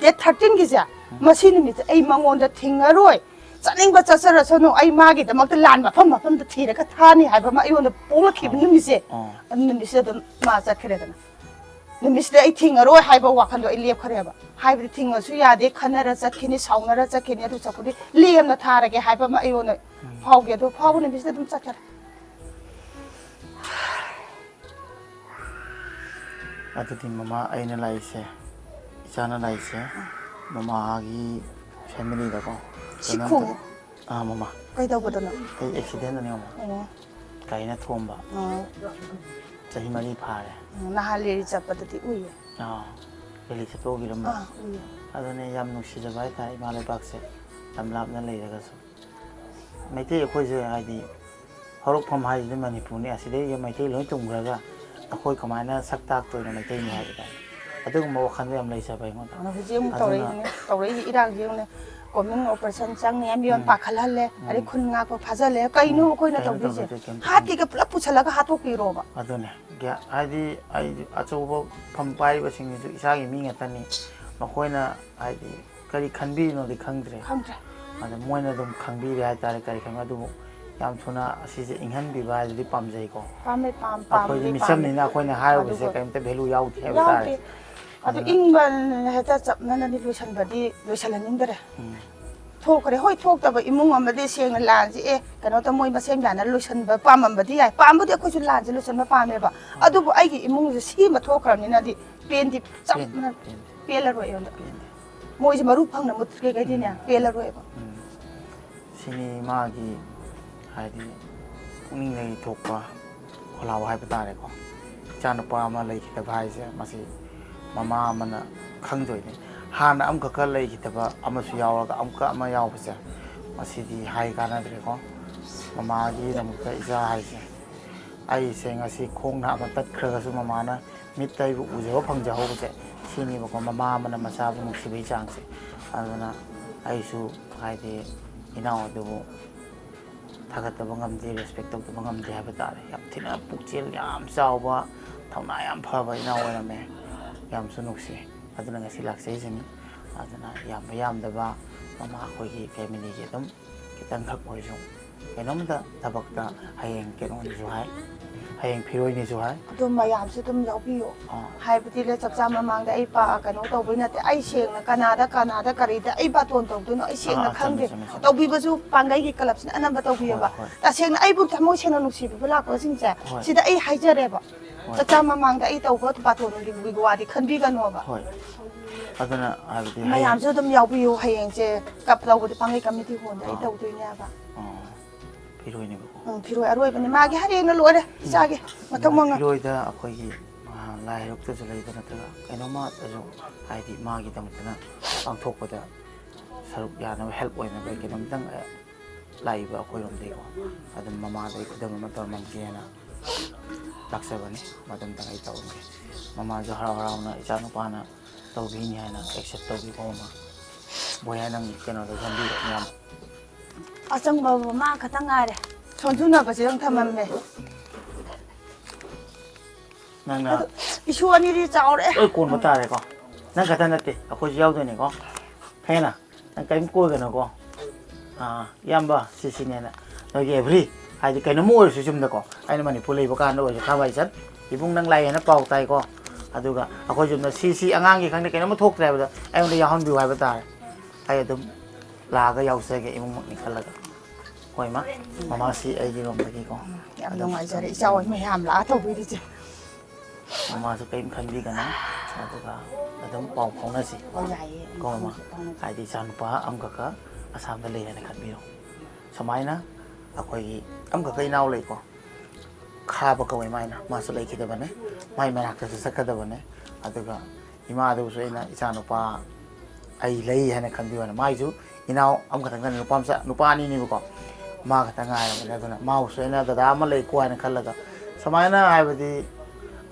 ꯗꯦꯠ ꯊꯥꯔꯇꯤꯟꯒꯤꯁꯦ, ꯃꯁꯤ ꯅꯨꯃꯤꯠꯁꯦ ꯑꯩ ꯃꯉꯣꯟꯗ ꯊꯤꯡꯉꯔꯣꯏ, ꯆꯠꯅꯤꯡꯕ ꯆꯠꯆꯔꯁꯅꯨ, ꯑꯩ ꯃꯥꯒꯤꯗꯃꯛꯇ ꯂꯥꯟ ꯃꯐꯝ ꯃꯐꯝꯗ ꯊꯤꯔꯒ ꯊꯥꯅꯤ ꯍꯥꯏꯕ ꯑꯃ ꯑꯩꯉꯣꯟꯗ ꯄꯣꯛꯂꯛꯈꯤꯕ ꯅꯨꯃꯤꯠꯁꯦ, ꯑꯣ꯫ ꯑꯗꯨ ꯅꯨꯃꯤꯠꯁꯤꯗ ꯑꯗꯨꯝ ꯃꯥ ꯆꯠꯈ꯭ꯔꯦꯗꯅ꯫ ꯅꯨꯃꯤꯠꯁꯤꯗ ꯑꯩ ꯊꯤꯡꯉꯔꯣꯏ ꯍꯥꯏꯕ ꯋꯥꯈꯜꯗꯣ ꯑꯩ ꯂꯦꯞꯈ꯭ꯔꯦꯕ꯫ ꯍꯥꯏꯕꯗꯤ ꯊꯤꯡꯉꯁꯨ ꯌꯥꯗꯦ, ꯈꯟꯅꯔ ꯆꯠꯈꯤꯅꯤ, ꯁꯥꯎꯅꯔ ꯆꯠꯈꯤꯅꯤ, ꯑꯗꯨ ꯆꯠꯄꯗꯤ ꯂꯦꯝꯅ ꯊꯥꯔꯒꯦ ꯍꯥꯏꯕ ꯑꯃ ꯑꯩꯉꯣꯟꯗ ꯐꯥꯎꯈꯤ꯫ ꯑꯗꯨ ꯐꯥꯎꯕ ꯅꯨꯃꯤꯠꯁꯤꯗ ꯑꯗꯨꯝ ꯆꯠꯈ꯭ꯔꯦ꯫ ꯑꯗꯨꯗꯤ ꯃꯃꯥ, ꯑꯩꯅ ꯂꯥꯛꯏꯁꯦ, ꯏꯆꯥꯅ ꯂꯥꯛꯏꯁꯦ ꯃꯃꯥꯒꯤ ꯐꯦꯃꯤꯂꯤꯗꯀꯣ꯫ ꯁꯤꯈꯣꯡ꯫ ꯑꯥ, ꯃꯃꯥ꯫ ꯀꯩꯗꯧꯕꯗꯅꯣ? ꯑꯩ ꯑꯦꯛꯁꯤꯗꯦꯟꯗꯅꯦ, ꯃꯃꯥ꯫ ꯑꯣ꯫ ꯒꯥꯔꯤꯅ ꯊꯣꯝꯕ꯫ ꯑꯣ꯫ ꯆꯍꯤ ꯃꯔꯤ ꯐꯥꯔꯦ꯫ ꯎꯝ, ꯅꯍꯥꯟ ꯂꯦꯔꯤ ꯆꯠꯄꯗꯗꯤ ꯎꯏꯌꯦ꯫ ꯑꯥ, ꯔꯦꯂꯤ ꯆꯠꯄ ꯎꯈꯤꯔꯝꯕ꯫ ꯑꯥ, ꯎꯏꯌꯦ꯫ ꯑꯗꯨꯅꯦ ꯌꯥꯝ ꯅꯨꯡꯁꯤꯖꯕ ꯍꯥꯏꯇꯥꯔꯦ, ꯏꯃꯥ ꯂꯩꯕꯥꯛꯁꯦ ꯌꯥꯝ ꯂꯥꯞꯅ ꯂꯩꯔꯒꯁꯨ꯫ ꯃꯩꯇꯩ ꯑꯩꯈꯣꯏꯁꯦ ꯍꯥꯏꯗꯤ ꯍꯧꯔꯛꯐꯝ ꯍꯥꯏꯁꯤꯗꯤ ꯃꯅꯤꯄꯨꯔꯅꯤ, ꯑꯁꯤꯗꯩ ꯃꯩꯇꯩ ꯂꯣꯏ ꯇꯨꯝꯈ꯭ꯔꯒ ꯑꯩꯈꯣꯏ ꯀꯃꯥꯏꯅ ꯁꯛ ꯇꯥꯛꯇꯣꯏꯅꯣ ꯃꯩꯇꯩꯅꯤ ꯍꯥꯏꯕ ꯇꯥꯏ꯫ ꯑꯗꯨꯒꯨꯝꯕ ꯋꯥꯈꯜꯗꯣ ꯌꯥꯝ ꯂꯩꯖꯕ ꯑꯩꯉꯣꯟꯗ꯫ ꯑꯗꯨꯅ ꯍꯧꯖꯤꯛ ꯑꯃꯨꯛ ꯑꯗꯨꯅ ꯇꯧꯔꯛꯏꯅꯦ, ꯇꯧꯔꯛꯏꯁꯦ ꯏꯔꯥꯡꯁꯦ ꯌꯦꯡꯉꯨꯅꯦ, ꯀꯣꯃꯤꯡ ꯑꯣꯄꯔꯦꯁꯟ ꯆꯪꯅꯤ, ꯑꯦꯝ ꯌꯣꯟ ꯄꯥꯈꯠꯍꯜꯂꯦ, ꯑꯗꯩ ꯈꯨꯟ ꯉꯥꯛꯄ ꯐꯥꯖꯜꯂꯦ, ꯀꯩꯅꯣ ꯎꯝ, ꯑꯩꯈꯣꯏꯅ ꯀꯩꯅꯣ ꯇꯧꯗꯣꯏꯁꯦ? ꯇꯧꯗꯣꯏꯁꯦ? ꯀꯩꯝꯇ ꯍꯥꯠꯀꯦꯒ ꯄꯨꯂꯞ ꯄꯨꯁꯜꯂꯒ ꯍꯥꯠꯇꯣꯛꯄꯤꯔꯣꯕ꯫ ꯑꯗꯨꯅꯦ꯫ ꯒ꯭ꯌꯥ-, ꯍꯥꯏꯗꯤ ꯑꯩ ꯑꯆꯧꯕ ꯐꯝ ꯄꯥꯏꯔꯤꯕꯁꯤꯡꯁꯤꯁꯨ ꯏꯁꯥꯒꯤ ꯃꯤ ꯉꯥꯛꯇꯅꯤ, ꯃꯈꯣꯏꯅ ꯍꯥꯏꯗꯤ ꯀꯔꯤ ꯈꯟꯕꯤꯔꯤꯅꯣꯗꯤ ꯈꯪꯗ꯭ꯔꯦ꯫ ꯈꯪꯗ꯭ꯔꯦ꯫ ꯑꯗ ꯃꯣꯏꯅ ꯑꯗꯨꯝ ꯈꯪꯕꯤꯔꯦ ꯍꯥꯏꯇꯥꯔꯦ, ꯀꯔꯤ ꯈꯪꯕꯤ, ꯑꯗꯨꯕꯨ ꯌꯥꯝ ꯊꯨꯅ ꯑꯁꯤꯁꯦ ꯏꯪꯍꯟꯕꯤꯕ ꯍꯥꯏꯗꯨꯗꯤ ꯄꯥꯝꯖꯩꯀꯣ꯫ ꯄꯥꯝꯃꯦ ꯄꯥꯝ ꯑꯩꯈꯣꯏꯗꯤ ꯄꯥꯝꯗꯤ ꯃꯤꯆꯝꯅꯤꯅ ꯄꯥꯝꯃꯦ꯫ ꯑꯩꯈꯣꯏꯅ ꯍꯥꯏꯔꯨꯕꯁꯦ ꯑꯗꯨꯒ ꯀꯔꯤꯝꯇ ꯚꯦꯂꯨ ꯌꯥꯎꯗꯦ ꯍꯥꯏꯕ ꯌꯥꯎꯗꯦ꯫ ꯇꯥꯔꯦ꯫ ꯑꯗꯨ ꯏꯪꯕ ꯍꯦꯛꯇ ꯆꯞꯅꯅꯗꯤ ꯂꯣꯏꯁꯟꯕꯗꯤ ꯂꯣꯏꯁꯜꯍꯟꯅꯤꯡꯗꯔꯦ꯫ ꯎꯝ꯫ ꯊꯣꯛꯈ꯭ꯔꯦ꯫ ꯍꯣꯏ, ꯊꯣꯛꯇꯕ ꯏꯃꯨꯡ ꯑꯃꯗꯤ ꯁꯦꯡꯅ ꯂꯥꯟꯁꯦ ꯑꯦ ꯀꯩꯅꯣ ꯇꯧ ꯃꯣꯏ ꯃꯁꯦꯟ ꯌꯥꯅ ꯂꯣꯏꯁꯟꯕ ꯄꯥꯝꯃꯝꯕꯗꯤ ꯌꯥꯏ꯫ ꯄꯥꯝꯕꯨꯗꯤ ꯑꯩꯈꯣꯏꯁꯨ ꯂꯥꯟꯁꯦ ꯂꯣꯏꯁꯟꯕ ꯄꯥꯝꯃꯦꯕ꯫ ꯑꯗꯨꯕꯨ ꯑꯩꯒꯤ ꯏꯃꯨꯡꯁꯦ ꯁꯤꯃ ꯊꯣꯛꯈ꯭ꯔꯕꯅꯤꯅꯗꯤ ꯄꯦꯟꯗꯤ ꯆꯞꯅ ꯄꯦꯟꯗꯦ꯫ ꯄꯦꯜꯂꯔꯣꯏ ꯑꯩꯉꯣꯟꯗ꯫ ꯄꯦꯟꯗꯦ꯫ ꯃꯣꯏꯁꯦ ꯃꯔꯨ ꯐꯪꯅ ꯃꯨꯠꯈ꯭ꯔꯦꯈꯩꯗꯤꯅꯦ ꯄꯦꯜꯂꯔꯣꯏꯕ꯫ ꯎꯝ꯫ ꯁꯤꯅꯤ ꯃꯥꯒꯤ ꯍꯥꯏꯗꯤ ꯄꯨꯛꯅꯤꯡꯗꯒꯤ ꯊꯣꯛꯄ ꯈꯣꯜꯂꯥꯎ ꯍꯥꯏꯕ ꯇꯥꯔꯦꯀꯣ꯫ ꯏꯆꯥꯅꯨꯄꯥ ꯑꯃ ꯂꯩꯈꯤꯗꯕ ꯍꯥꯏꯁꯦ ꯃꯁꯤ ꯃꯃꯥ ꯑꯃꯅ ꯈꯪꯗꯣꯏꯅꯤ꯫ ꯍꯥꯟꯅ ꯑꯃꯈꯛꯀ ꯂꯩꯈꯤꯗꯕ ꯑꯃꯁꯨ ꯌꯥꯎꯔꯒ ꯑꯃꯨꯛꯀ ꯑꯃ ꯌꯥꯎꯕꯁꯦ ꯃꯁꯤꯗꯤ ꯍꯥꯏ ꯀꯥꯟꯅꯗ꯭ꯔꯦꯀꯣ꯫ ꯃꯃꯥꯒꯤꯗꯃꯛꯇ ꯏꯆꯥ ꯍꯥꯏꯁꯦ ꯑꯩꯁꯦ ꯉꯁꯤ ꯈꯣꯡ ꯅꯥꯝꯃ ꯇꯠꯈ꯭ꯔꯒꯁꯨ ꯃꯃꯥꯅ ꯃꯤꯠꯇ ꯑꯩꯕꯨ ꯎꯖꯕ ꯐꯪꯖꯍꯧꯕꯁꯦ ꯁꯤꯅꯦꯕꯀꯣ ꯃꯃꯥ ꯑꯃꯅ ꯃꯆꯥꯕꯨ ꯅꯨꯡꯁꯤꯕꯒꯤ ꯆꯥꯡꯁꯦ꯫ ꯑꯗꯨꯅ ꯑꯩꯁꯨ ꯍꯥꯏꯗꯤ ꯏꯅꯥꯎ ꯑꯗꯨꯕꯨ ꯊꯥꯒꯠꯇꯕ ꯉꯝꯗꯦ, ꯔꯦꯁꯄꯦꯛ ꯇꯧꯗꯕ ꯉꯝꯗꯦ ꯍꯥꯏꯕ ꯇꯥꯔꯦ꯫ ꯌꯥꯝ ꯊꯤꯅ ꯄꯨꯛꯆꯦꯜ ꯌꯥꯝ ꯆꯥꯎꯕ, ꯊꯧꯅꯥ ꯌꯥꯝ ꯐꯕ ꯏꯅꯥꯎ ꯑꯣꯏꯔꯝꯃꯦ꯫ ꯌꯥꯝꯁꯨ ꯅꯨꯡꯁꯤ꯫ ꯑꯗꯨꯅ ꯉꯁꯤ ꯂꯥꯛꯆꯩꯁꯤꯅꯤ꯫ ꯑꯗꯨꯅ ꯌꯥꯝꯕ ꯌꯥꯝꯗꯕ ꯃꯃꯥ ꯑꯩꯈꯣꯏꯒꯤ ꯐꯦꯃꯤꯂꯤꯒꯤ ꯑꯗꯨꯝ ꯈꯤꯇꯪꯈꯛ ꯑꯣꯏꯔꯁꯨ ꯀꯩꯅꯣꯝꯇ ꯊꯕꯛꯇ ꯍꯌꯦꯡ ꯀꯩꯅꯣꯅꯤꯁꯨ ꯍꯥꯏ, ꯍꯌꯦꯡ ꯐꯤꯔꯣꯏꯅꯤꯁꯨ ꯍꯥꯏ꯫ ꯑꯗꯨꯝ ꯃꯌꯥꯝꯁꯨ ꯑꯗꯨꯝ ꯌꯥꯎꯕꯤꯌꯨ꯫ ꯑꯥ꯫ ꯍꯥꯏꯕꯗꯤ ꯂꯦ ꯆꯞ ꯆꯥ ꯃꯃꯥꯡꯗ ꯑꯩ ꯄꯥ ꯀꯩꯅꯣ ꯇꯧꯕꯩ ꯅꯠꯇꯦ꯫ ꯑꯩ ꯁꯦꯡꯅ ꯀꯅꯥꯗ ꯀꯅꯥꯗ ꯀꯔꯤꯗ ꯑꯩ ꯕꯥꯇꯣꯟ ꯇꯧꯗꯣꯏꯅꯣ ꯑꯩ ꯁꯦꯡꯅ ꯑꯥ, ꯆꯨꯝꯃꯦ, ꯈꯪꯗꯦ꯫ ꯆꯨꯝꯃꯦ, ꯆꯨꯝꯃꯦ꯫ ꯇꯧꯕꯤꯕꯁꯨ ꯄꯥꯡꯒꯩꯒꯤ ꯀ꯭ꯂꯕꯁꯤꯅ ꯑꯅꯝꯕ ꯇꯧꯕꯤꯌꯦꯕ꯫ ꯍꯣꯏ, ꯍꯣꯏ꯫ ꯇꯁꯦꯡꯅ ꯑꯩꯕꯨ ꯊꯃꯣꯏ ꯁꯦꯡꯅ ꯅꯨꯡꯁꯤꯕꯤꯕ ꯂꯥꯛꯄꯁꯤꯡꯁꯦ ꯍꯣꯏ꯫ ꯁꯤꯗ ꯑꯩ ꯍꯥꯏꯖꯔꯦꯕ꯫ ꯍꯣꯏ꯫ ꯆꯞ ꯆꯥ ꯃꯃꯥꯡꯗ ꯑꯩ ꯇꯧꯕ ꯕꯥꯇꯣꯟꯒꯤ ꯋꯥꯗꯤ ꯈꯟꯕꯤꯒꯅꯣꯕ꯫ ꯍꯣꯏ꯫ ꯑꯗꯨꯅ ꯍꯥꯏꯕꯗꯤ ꯍꯌꯦꯡ ꯃꯌꯥꯝꯁꯨ ꯑꯗꯨꯝ ꯌꯥꯎꯕꯤꯌꯨ꯫ ꯍꯌꯦꯡꯁꯦ ꯀꯞ ꯂꯧꯕꯗꯤ ꯄꯥꯡꯒꯩ ꯀꯃꯤꯇꯤ ꯍꯣꯜꯗ ꯑꯩ ꯑꯥ꯫ ꯇꯧꯗꯣꯏꯅꯦꯕ꯫ ꯑꯥ, ꯐꯤꯔꯣꯏꯅꯦꯕꯀꯣ꯫ ꯎꯝ, ꯐꯤꯔꯣꯏ ꯑꯔꯣꯏꯕꯅꯤ ꯃꯥꯒꯤ ꯍꯔꯦꯡꯅ ꯂꯣꯏꯔꯦ ꯏꯆꯥꯒꯤ ꯃꯊꯪ ꯃꯉꯥ꯫ ꯐꯤꯔꯣꯏꯗ ꯑꯩꯈꯣꯏꯒꯤ ꯑꯥ, ꯂꯥꯏ ꯍꯔꯥꯎꯇꯁꯨ ꯂꯩꯕ ꯅꯠꯇ꯭ꯔꯒ ꯀꯩꯅꯣꯝꯃꯇꯁꯨ ꯍꯥꯏꯗꯤ ꯃꯥꯒꯤꯗꯃꯛꯇꯅ ꯄꯥꯡꯊꯣꯛꯄꯗ ꯁꯔꯨꯛ ꯌꯥꯅꯕ ꯍꯦꯜꯞ ꯑꯣꯏꯅꯕ ꯀꯩꯅꯣꯝꯇꯪ ꯑꯥ, ꯂꯥꯛꯏꯕ ꯑꯩꯈꯣꯏꯔꯣꯝꯗꯒꯤꯀꯣ ꯑꯗꯨꯝ ꯃꯃꯥꯗ ꯑꯩ ꯈꯨꯗꯝ ꯑꯃ ꯇꯧꯔꯝꯃꯝꯒꯦꯅ ꯂꯥꯛꯆꯕꯅꯤ꯫ ꯃꯗꯨꯝꯇꯪ ꯑꯩ ꯇꯧꯔꯝꯒꯦ꯫ ꯃꯃꯥꯁꯨ ꯍꯔꯥꯎ ꯍꯔꯥꯎꯅ ꯏꯆꯥꯅꯨꯄꯥꯅ ꯇꯧꯕꯤꯅꯤ ꯍꯥꯏꯅ ꯑꯦꯛꯁꯦꯞ ꯇꯧꯕꯤꯕ ꯑꯃ꯫ ꯕꯣꯏ ꯍꯥꯏ ꯅꯪ ꯀꯩꯅꯣꯗ ꯁꯦꯝꯕꯤꯔꯣ ꯃꯌꯥꯝ꯫ ꯑꯆꯪꯕ ꯃꯥ ꯈꯛꯇꯪ ꯉꯥꯏꯔꯦ꯫ ꯁꯣꯟꯖꯨꯅꯕꯁꯦ ꯑꯗꯨꯝ ꯊꯝꯃꯝꯃꯦ꯫ ꯅꯪꯅ ꯑꯗꯨ ꯏꯁꯨ ꯑꯅꯤꯗꯤ ꯆꯥꯎꯔꯦ꯫ ꯂꯣꯏ ꯀꯣꯟꯕ ꯇꯥꯔꯦꯀꯣ꯫ ꯅꯪ ꯈꯛꯇ ꯅꯠꯇꯦ ꯑꯩꯈꯣꯏꯁꯨ ꯌꯥꯎꯗꯣꯏꯅꯦꯀꯣ꯫ ꯈꯪꯉꯦꯅ? ꯅꯪ ꯀꯔꯤꯝ ꯀꯣꯏꯒꯅꯨꯀꯣ꯫ ꯑꯥ, ꯏꯌꯥꯝꯕ ꯁꯤꯁꯤꯅꯦꯅ꯫ ꯅꯣꯏꯒꯤ ꯑꯦꯚ꯭ꯔꯤ, ꯍꯥꯏꯗꯤ ꯀꯩꯅꯣꯝꯃ ꯑꯣꯏꯔꯁꯨ ꯌꯨꯝꯗꯀꯣ, ꯑꯩꯅ ꯃꯅꯤꯄꯨꯔ ꯂꯩꯕ ꯀꯥꯟꯗ ꯑꯣꯏꯔꯁꯨ ꯈꯥꯕꯥꯏ ꯆꯠ, "ꯏꯕꯨꯡ, ꯅꯪ ꯂꯥꯛꯑꯦꯅ ꯄꯥꯎ ꯇꯥꯏꯀꯣ, ꯑꯗꯨꯒ ꯑꯩꯈꯣꯏ ꯌꯨꯝꯗ ꯁꯤ ꯁꯤ ꯑꯉꯥꯡꯒꯤ ꯈꯪꯗꯦ ꯀꯩꯅꯣꯝꯃ ꯊꯣꯛꯇ꯭ꯔꯦ ꯍꯥꯏꯕꯗ ꯑꯩꯉꯣꯟꯗ ꯌꯥꯎꯍꯟꯕꯤꯌꯨ" ꯍꯥꯏꯕ ꯇꯥꯔꯦ꯫ ꯑꯩ ꯑꯗꯨꯝ ꯂꯥꯛꯑꯒ ꯌꯥꯎꯖꯒꯦ, ꯏꯃꯨꯡꯃꯛꯅꯤ ꯈꯜꯂꯒ꯫ ꯍꯣꯏ, ꯏꯃꯥ, ꯃꯃꯥꯁꯤ ꯑꯩꯒꯤ ꯔꯣꯝꯗꯒꯤꯀꯣ꯫ ꯌꯥꯝ ꯑꯗꯨꯝ ꯅꯨꯡꯉꯥꯏꯖꯔꯦ, ꯏꯆꯥ ꯍꯣꯏ ꯃꯌꯥꯝ ꯂꯥꯛꯑ ꯇꯧꯕꯤꯔꯤꯁꯦ꯫ ꯃꯃꯥꯁꯨ ꯀꯔꯤꯝ ꯈꯟꯕꯤꯒꯅꯨ, ꯑꯗꯨꯒ ꯑꯗꯨꯝ ꯄꯥꯎ ꯐꯥꯎꯅꯁꯤ꯫ ꯍꯣꯏ, ꯌꯥꯏꯌꯦ꯫ ꯀꯣ, ꯃꯃꯥ? ꯐꯥꯎꯅꯁꯤ, ꯐꯥꯎꯅꯁꯤ꯫ ꯍꯥꯏꯗꯤ ꯏꯆꯥꯅꯨꯄꯥ ꯑꯃꯈꯛꯀ ꯑꯁꯥꯝꯗ ꯂꯩ ꯍꯥꯏꯅ ꯈꯟꯕꯤꯔꯣ꯫ ꯁꯨꯃꯥꯏꯅ ꯑꯩꯈꯣꯏꯒꯤ ꯑꯃꯈꯛꯀ ꯏꯅꯥꯎ ꯂꯩꯀꯣ, ꯈꯥꯕ ꯀꯧꯋꯦ ꯃꯥꯏꯅ, ꯃꯥꯁꯨ ꯂꯩꯈꯤꯗꯕꯅꯦ, ꯃꯥꯏ ꯃꯅꯥꯛꯇꯁꯨ ꯆꯠꯀꯗꯕꯅꯦ꯫ ꯑꯗꯨꯒ ꯏꯃꯥꯗꯨꯕꯨꯁꯨ ꯑꯩꯅ, "ꯏꯆꯥꯅꯨꯄꯥ ꯑꯩ ꯂꯩ" ꯍꯥꯏꯅ ꯈꯟꯕꯤꯌꯣꯅ꯫ ꯃꯥꯏꯁꯨ ꯏꯅꯥꯎ ꯑꯃꯈꯛꯇꯪꯗꯅꯤ, ꯅꯨꯄꯥ ꯃꯆꯥ, ꯅꯨꯄꯥ ꯑꯅꯤꯅꯦꯕꯀꯣ, ꯃꯥ ꯈꯛꯇꯪ ꯉꯥꯏꯔꯕꯅꯦ꯫ ꯑꯗꯨꯅ ꯃꯥꯕꯨꯁꯨ ꯑꯩꯅ ꯗꯗꯥ ꯑꯃ ꯂꯩꯀꯣ ꯍꯥꯏꯅ ꯈꯜꯂꯒ, ꯁꯨꯃꯥꯏꯅ, ꯍꯥꯏꯕꯗꯤ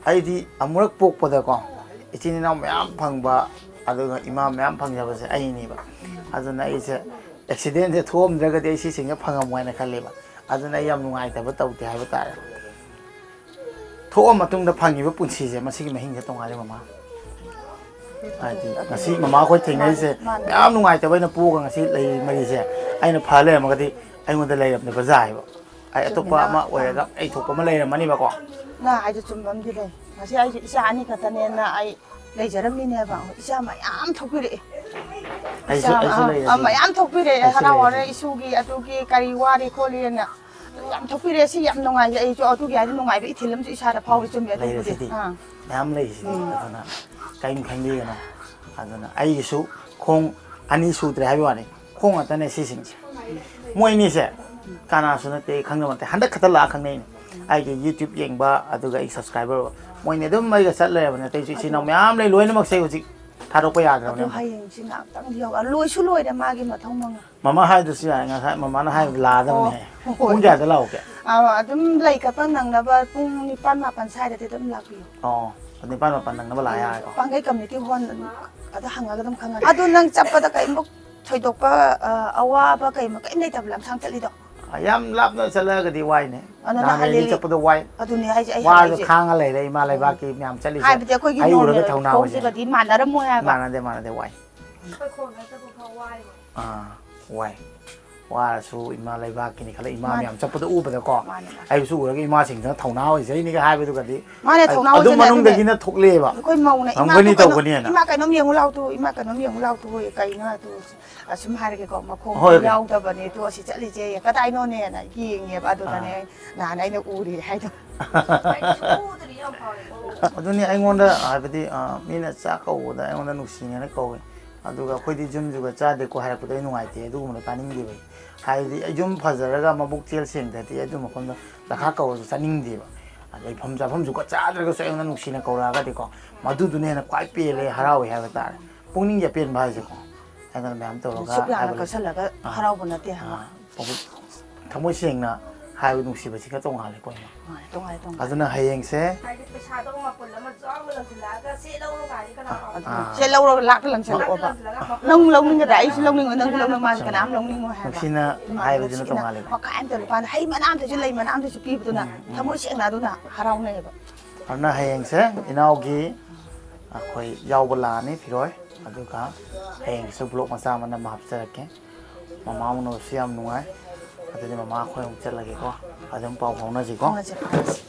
ꯑꯩꯗꯤ ꯑꯃꯨꯔꯛ ꯄꯣꯛꯄꯗꯀꯣ ꯏꯆꯤꯟ ꯏꯅꯥꯎ ꯃꯌꯥꯝ ꯐꯪꯕ, ꯑꯗꯨꯒ ꯏꯃꯥ ꯃꯌꯥꯝ ꯐꯪꯖꯕꯁꯦ ꯑꯩꯅꯦꯕ꯫ ꯑꯗꯨꯅ ꯑꯩꯁꯦ ꯑꯦꯛꯁꯤꯗꯦꯟꯁꯦ ꯊꯣꯛꯑꯝꯗ꯭ꯔꯒꯗꯤ ꯑꯩ ꯁꯤꯁꯤꯡꯁꯦ ꯐꯪꯉꯝꯃꯣꯏ ꯍꯥꯏꯅ ꯈꯜꯂꯦꯕ꯫ ꯑꯗꯨꯅ ꯑꯩ ꯌꯥꯝ ꯅꯨꯡꯉꯥꯏꯇꯕ ꯇꯧꯗꯦ ꯍꯥꯏꯕ ꯇꯥꯔꯦ꯫ ꯊꯣꯛꯑ ꯃꯇꯨꯡꯗ ꯐꯪꯉꯤꯕ ꯄꯨꯟꯁꯤꯁꯦ, ꯃꯁꯤꯒꯤ ꯃꯍꯤꯡꯁꯦ ꯇꯣꯡꯉꯥꯜꯂꯦ, ꯃꯃꯥ꯫ ꯍꯥꯏꯗꯤ ꯉꯁꯤ ꯃꯃꯥ ꯑꯩꯈꯣꯏ ꯊꯦꯡꯅꯔꯤꯁꯦ, ꯃꯥꯅꯦ꯫ ꯃꯌꯥꯝ ꯅꯨꯡꯉꯥꯏꯇꯕ ꯑꯩꯅ ꯄꯣꯛꯑꯒ ꯉꯁꯤ ꯂꯩꯔꯤꯁꯦ, ꯑꯩꯅ ꯐ ꯂꯩꯔꯝꯃꯒꯗꯤ ꯑꯩꯉꯣꯟꯗ ꯂꯩꯔꯝꯗꯕ ꯌꯥꯏꯑꯕ꯫ ꯑꯩ ꯑꯇꯣꯞꯄ ꯆꯨꯝꯃꯤꯅ꯫ ꯑꯃ ꯑꯣꯏꯔꯒ ꯑꯩ ꯊꯣꯛꯄ ꯑꯃ ꯂꯩꯔꯝꯃꯅꯤꯕꯀꯣ꯫ ꯅ ꯍꯥꯏꯗꯣ ꯆꯨꯝꯕ ꯑꯃꯗꯤ ꯂꯩ꯫ ꯉꯁꯤ ꯑꯩꯁꯨ ꯏꯆꯥ ꯑꯅꯤ ꯈꯛꯇꯅꯦꯅ ꯑꯩ ꯂꯩꯖꯔꯝꯃꯤꯅꯦꯕ꯫ ꯏꯆꯥ ꯃꯌꯥꯝ ꯊꯣꯛꯄꯤꯔꯛꯑꯦ꯫ ꯑꯩꯁꯨ, ꯏꯆꯥ ꯑꯩꯁꯨ ꯃꯌꯥꯝ, ꯂꯩꯔꯦ, ꯑ, ꯑꯩꯁꯨ ꯃꯌꯥꯝ ꯊꯣꯛꯄꯤꯔꯛꯑꯦ꯫ ꯑꯩꯁꯨ ꯍꯔꯥꯎ ꯂꯩꯔꯦ꯫ ꯍꯔꯦ, ꯏꯁꯨꯒꯤ ꯑꯗꯨꯒꯤ ꯀꯔꯤ ꯋꯥꯔꯤ ꯈꯣꯠꯂꯤꯅ ꯌꯥꯝ ꯊꯣꯛꯄꯤꯔꯛꯑꯦ꯫ ꯁꯤ ꯌꯥꯝ ꯅꯨꯡꯉꯥꯏꯖꯩ꯫ ꯑꯩꯁꯨ ꯑꯗꯨꯒꯤ ꯍꯥꯏꯗꯤ ꯅꯨꯡꯉꯥꯏꯕ ꯏꯊꯤꯜ ꯑꯃꯁꯨ ꯏꯁꯥꯗ ꯐꯥꯎꯔꯤ꯫ ꯆꯨꯝꯃꯦ ꯑꯗꯨꯕꯨꯗꯤ꯫ ꯂꯩꯔꯁꯤꯗꯤ꯫ ꯑꯥ꯫ ꯃꯌꯥꯝ ꯂꯩꯔꯤꯁꯤꯗꯤ꯫ ꯎꯝ꯫ ꯑꯗꯨꯅ ꯀꯔꯤꯝ ꯈꯟꯕꯤꯒꯅꯨ꯫ ꯑꯗꯨꯅ ꯑꯩꯒꯤꯁꯨ ꯈꯣꯡ ꯑꯅꯤ ꯁꯨꯗ꯭ꯔꯦ ꯍꯥꯏꯕ ꯋꯥꯅꯤ, ꯈꯣꯡ ꯉꯥꯛꯇꯅꯦ ꯁꯤꯁꯤꯡꯁꯦ꯫ ꯃꯣꯏ ꯑꯅꯤꯁꯦ ꯀꯅꯥꯁꯨ ꯅꯠꯇꯦ, ꯈꯪꯗꯕ ꯅꯠꯇꯦ, ꯍꯟꯗꯛ ꯈꯛꯇ ꯂꯥꯛꯑ ꯈꯪꯅꯩꯅꯦ꯫ ꯑꯩꯒꯤ YouTube ꯌꯦꯡꯕ, ꯑꯗꯨꯒ ꯑꯩ subscriber ꯑꯣꯏꯕ, ꯃꯣꯏꯅꯤ ꯑꯗꯨꯝ ꯑꯩꯒ ꯆꯠ ꯂꯩꯔꯕꯅꯦ꯫ ꯑꯇꯩꯁꯨ ꯏꯆꯤꯟ ꯏꯅꯥꯎ ꯑꯗꯨ ꯃꯌꯥꯝ ꯂꯩ, ꯂꯣꯏꯅꯃꯛꯁꯦ ꯍꯧꯖꯤꯛ ꯊꯥꯗꯣꯛꯄ ꯑꯗꯣ ꯌꯥꯗ꯭ꯔꯕꯅꯦ꯫ ꯍꯌꯦꯡꯁꯤ ꯉꯥꯛꯇꯪꯗꯤ ꯌꯧ-, ꯂꯣꯏꯁꯨ ꯂꯣꯏꯔꯦ ꯃꯥꯒꯤ ꯃꯊꯧ ꯃꯉꯥ꯫ ꯃꯃꯥ ꯍꯥꯏꯗ꯭ꯔꯁꯨ ꯌꯥꯔꯦ, ꯉꯁꯥꯏ ꯃꯃꯥꯅ ꯍꯥꯏꯕꯗ ꯂꯥꯛꯑꯗꯕꯅꯦ꯫ ꯑꯣ, ꯍꯣꯏ꯫ ꯄꯨꯡ ꯀꯌꯥꯗ ꯂꯥꯛꯎꯒꯦ? ꯑꯥ, ꯑꯗꯨꯝ ꯂꯩ ꯀꯠꯄ ꯅꯪꯅꯕ ꯄꯨꯡ ꯅꯤꯄꯥꯟ ꯃꯥꯄꯟ ꯁ꯭ꯋꯥꯏꯗꯗꯤ ꯑꯗꯨꯝ ꯂꯥꯛꯄꯤꯌꯨ꯫ ꯑꯣ, ꯅꯤꯄꯥꯟ ꯃꯥꯄꯟ ꯅꯪꯅꯕ ꯂꯥꯛ ꯌꯥꯔꯦꯀꯣ? ꯄꯥꯡꯒꯩ community hall ꯑꯗꯨ ꯍꯪꯉꯒ ꯑꯗꯨꯝ ꯈꯪꯉꯅꯤ꯫ ꯑꯗꯨ ꯅꯪ ꯆꯠꯄꯗ ꯀꯔꯤꯝꯐꯥꯎ ꯊꯣꯏꯗꯣꯛꯄ, ꯑ, ꯑꯋꯥꯕ ꯀꯔꯤꯝ, ꯀꯔꯤꯝ ꯂꯩꯇꯕ ꯂꯝꯁꯥꯡ ꯆꯠꯂꯤꯗꯣ? ꯑ, ꯌꯥꯝ ꯂꯥꯞꯅ ꯆꯠꯂꯒꯗꯤ ꯋꯥꯏꯅꯦ꯫ ꯑꯗꯨꯅ ꯅꯍꯥꯟ ꯍꯥꯏꯗꯤ ꯔꯦꯂꯤ ꯆꯠꯄꯗꯣ ꯋꯥꯏ꯫ ꯑꯗꯨꯅꯦ ꯍꯥꯏꯁꯦ, ꯑꯩ ꯋꯥꯔꯁꯨ ꯍꯥꯏꯁꯦ꯫ ꯈꯥꯡꯉ ꯂꯩꯔꯦ ꯏꯃꯥ ꯂꯩꯕꯥꯛꯀꯤ ꯃꯌꯥꯝ ꯆꯠꯂꯤꯁꯦ꯫ ꯍꯥꯏꯕꯗꯤ ꯑꯩꯈꯣꯏꯒꯤ ꯑꯩ ꯎꯔꯒ normal ꯊꯧꯅꯥ ꯑꯣꯏꯁꯦ꯫ ꯈꯣꯡꯁꯤꯒꯗꯤ ꯃꯥꯟꯅꯔꯝꯃꯣꯏ ꯍꯥꯏꯕ꯫ ꯃꯥꯟꯅꯗꯦ, ꯃꯥꯟꯅꯗꯦ, ꯋꯥꯏ꯫ ꯑꯩꯈꯣꯏ ꯈꯣꯡꯅ ꯆꯠꯄ ꯐꯥꯎ ꯋꯥꯏ꯫ ꯑꯥ, ꯋꯥꯏ꯫ ꯋꯥꯔꯁꯨ ꯏꯃꯥ ꯂꯩꯕꯥꯛꯀꯤꯅꯤ ꯈꯜꯂ ꯏꯃꯥ ꯃꯥꯅꯦ꯫ ꯃꯌꯥꯝ ꯆꯠꯄꯗꯣ ꯎꯕꯗꯀꯣ ꯃꯥꯅꯦ꯫ ꯑꯩꯕꯨꯁꯨ ꯎꯔꯒ ꯏꯃꯥꯁꯤꯡꯁꯤꯅ ꯊꯧꯅꯥ ꯑꯣꯏꯖꯩꯅꯤꯒ ꯍꯥꯏꯕꯗꯨꯒꯗꯤ ꯃꯥꯅꯦ, ꯑ- ꯊꯧꯅꯥ ꯑꯗꯨ ꯑꯣꯏꯖꯅꯤ, ꯃꯅꯨꯡꯗꯒꯤꯅ ꯑꯗꯨꯅꯦ꯫ ꯊꯣꯛꯂꯛꯑꯦꯕ ꯑꯩꯈꯣꯏ ꯃꯧꯅ ꯏꯃꯥ ꯉꯝꯒꯅꯤ ꯀꯩꯅꯣ, ꯇꯧꯒꯅꯤꯅ꯫ ꯏꯃꯥ ꯀꯩꯅꯣꯝ ꯌꯦꯡꯉꯨ ꯂꯥꯎꯇꯨ, ꯏꯃꯥ ꯀꯩꯅꯣꯝ ꯌꯦꯡꯉꯨ ꯂꯥꯎꯇꯨ, ꯀꯩꯅꯣ ꯑꯗꯨ ꯑꯁꯨꯝ ꯍꯥꯏꯔꯒꯦꯀꯣ, ꯃꯈꯣꯡ ꯍꯣꯏ, ꯍꯣꯏ꯫ ꯌꯥꯎꯗꯕꯅꯦ, ꯇꯨ ꯑꯁꯤ ꯆꯠꯂꯤꯁꯦ ꯀꯗꯥꯏꯅꯣꯅꯦꯅ ꯌꯦꯡꯉꯦꯕ꯫ ꯑꯗꯨꯗꯅꯦ ꯑꯥ꯫ ꯅꯍꯥꯟ ꯑꯩꯅ ꯎꯔꯤ ꯍꯥꯏꯗꯣ꯫ ꯑꯗꯨꯅꯤ ꯑꯩꯉꯣꯟꯗ ꯍꯥꯏꯕꯗꯤ ꯑ, ꯃꯤꯅ ꯆꯥꯛ ꯀꯧꯕꯗ ꯑꯩꯉꯣꯟꯗ ꯅꯨꯡꯁꯤꯅꯦꯅ ꯀꯧꯏ꯫ ꯑꯗꯨꯒ ꯑꯩꯈꯣꯏꯗꯤ ꯌꯨꯝꯁꯨꯒ ꯆꯥꯗꯦꯀꯣ ꯍꯥꯏꯔꯛꯄꯗꯣ ꯑꯩ ꯅꯨꯡꯉꯥꯏꯇꯦ, ꯑꯗꯨꯒꯨꯝꯕꯗꯣ ꯇꯥꯅꯤꯡꯗꯦꯕ ꯑꯩ꯫ ꯍꯥꯏꯗꯤ ꯑꯩ ꯌꯨꯝ ꯐꯖꯔꯒ ꯃꯕꯨꯛ ꯆꯦꯜ ꯁꯦꯡꯗ꯭ꯔꯗꯤ ꯑꯩ ꯑꯗꯨ ꯃꯐꯝꯗꯣ ꯗꯔꯀꯥꯔ ꯀꯧꯔꯁꯨ ꯆꯥꯅꯤꯡꯗꯦꯕ꯫ ꯑꯗꯩ ꯐꯝ ꯆꯥꯐꯝꯁꯨ ꯆꯥꯗ꯭ꯔꯒꯁꯨ ꯑꯩꯉꯣꯟꯗ ꯅꯨꯡꯁꯤꯅ ꯀꯧꯔꯛꯑꯒꯗꯤꯀꯣ, ꯃꯗꯨꯗꯨꯅ ꯍꯦꯟꯅ ꯈ꯭ꯋꯥꯏ ꯄꯦꯜꯂꯦ, ꯍꯔꯥꯎꯋꯦ ꯍꯥꯏꯕ ꯇꯥꯔꯦ꯫ ꯄꯨꯛꯅꯤꯡꯒꯤ ꯑꯄꯦꯟꯕ ꯍꯥꯏꯁꯦꯀꯣ꯫ ꯑꯗꯨꯅ ꯃꯌꯥꯝ ꯇꯧꯔꯒ ꯁꯨꯛ ꯌꯥꯝꯅ ꯍꯥꯏꯕ ꯂꯩ꯫ ꯀꯛꯁꯜꯂꯒ ꯑꯥ, ꯍꯔꯥꯎꯕ ꯅꯠꯇꯦ ꯍꯥꯏꯕ꯫ ꯑꯥ, ꯃꯕꯨꯛ ꯊꯃꯣꯏ ꯁꯦꯡꯅ ꯍꯥꯏꯕ ꯅꯨꯡꯁꯤꯕꯁꯤꯒ ꯇꯣꯉꯥꯜꯂꯦꯀꯣ, ꯏꯃꯥ꯫ ꯃꯥꯅꯦ, ꯇꯣꯉꯥꯜꯂꯦ, ꯇꯣꯉꯥꯜꯂꯦ꯫ ꯑꯗꯨꯅ ꯍꯌꯦꯡꯁꯦ ꯍꯥꯏꯗꯤ ꯄꯩꯁꯥꯗꯣ ꯃꯄꯨꯟ ꯑꯃ ꯆꯥꯎꯅ ꯂꯪꯁꯤꯜꯂꯛꯑꯒ ꯁꯦ ꯂꯧꯔꯣ ꯀꯥꯏꯗꯤ ꯀꯅꯥ ꯑꯥ꯫ ꯄꯥꯝꯃꯤ? ꯁꯦ ꯂꯧꯔꯣ, ꯂꯥꯛꯇ ꯂꯪꯁꯤꯜꯂꯛꯑꯣꯕ꯫ ꯂꯪꯁꯤꯜꯂꯒ ꯃꯄꯨꯟ ꯅꯪ ꯂꯧꯅꯤꯡꯒꯗ꯭ꯔꯥ? ꯑꯩꯁꯨ ꯂꯧꯅꯤꯡꯉꯣ, ꯅꯪꯁꯨ ꯂꯧꯅꯤꯡꯉꯣ, ꯃꯥꯁꯦ ꯀꯅꯥꯝ ꯂꯧꯅꯤꯡꯉꯣ ꯍꯥꯏꯕ꯫ ꯅꯨꯡꯁꯤꯅ ꯍꯥꯏꯕꯗꯨꯅ ꯅꯨꯡꯁꯤꯅ ꯇꯣꯉꯥꯜꯂꯦꯀꯣ꯫ ꯋꯥꯈꯜ ꯑꯝꯇ ꯂꯨꯄꯥ ꯍꯩ ꯃꯅꯥ ꯑꯝꯇꯁꯨ, ꯂꯩ ꯃꯅꯥ ꯑꯝꯇꯁꯨ ꯄꯤꯕꯗꯨꯅ ꯎꯝ, ꯎꯝ꯫ ꯊꯃꯣꯏ ꯁꯦꯡꯅ ꯑꯗꯨꯅ ꯍꯔꯥꯎꯅꯩꯌꯦꯕ꯫ ꯑꯗꯨꯅ ꯍꯌꯦꯡꯁꯦ ꯏꯅꯥꯎꯒꯤ ꯑꯩꯈꯣꯏ ꯌꯥꯎꯕ ꯂꯥꯛꯑꯅꯤ ꯐꯤꯔꯣꯏ, ꯑꯗꯨꯒ ꯍꯌꯦꯡꯁꯨ vlog ꯃꯆꯥ ꯑꯃ ꯅꯝꯕ ꯍꯥꯞꯆꯔꯛꯀꯦ꯫ ꯃꯃꯥ ꯎꯅꯕꯁꯨ ꯌꯥꯝ ꯅꯨꯡꯉꯥꯏ꯫ ꯑꯗꯨꯗꯤ ꯃꯃꯥ ꯑꯩꯈꯣꯏ ꯑꯃꯨꯛ ꯆꯠꯂꯒꯦꯀꯣ, ꯑꯗꯨꯝ ꯄꯥꯎ ꯐꯥꯎꯅꯁꯤꯀꯣ꯫ ꯐꯥꯎꯅꯁꯤ, ꯐꯥꯎꯅꯁꯤ꯫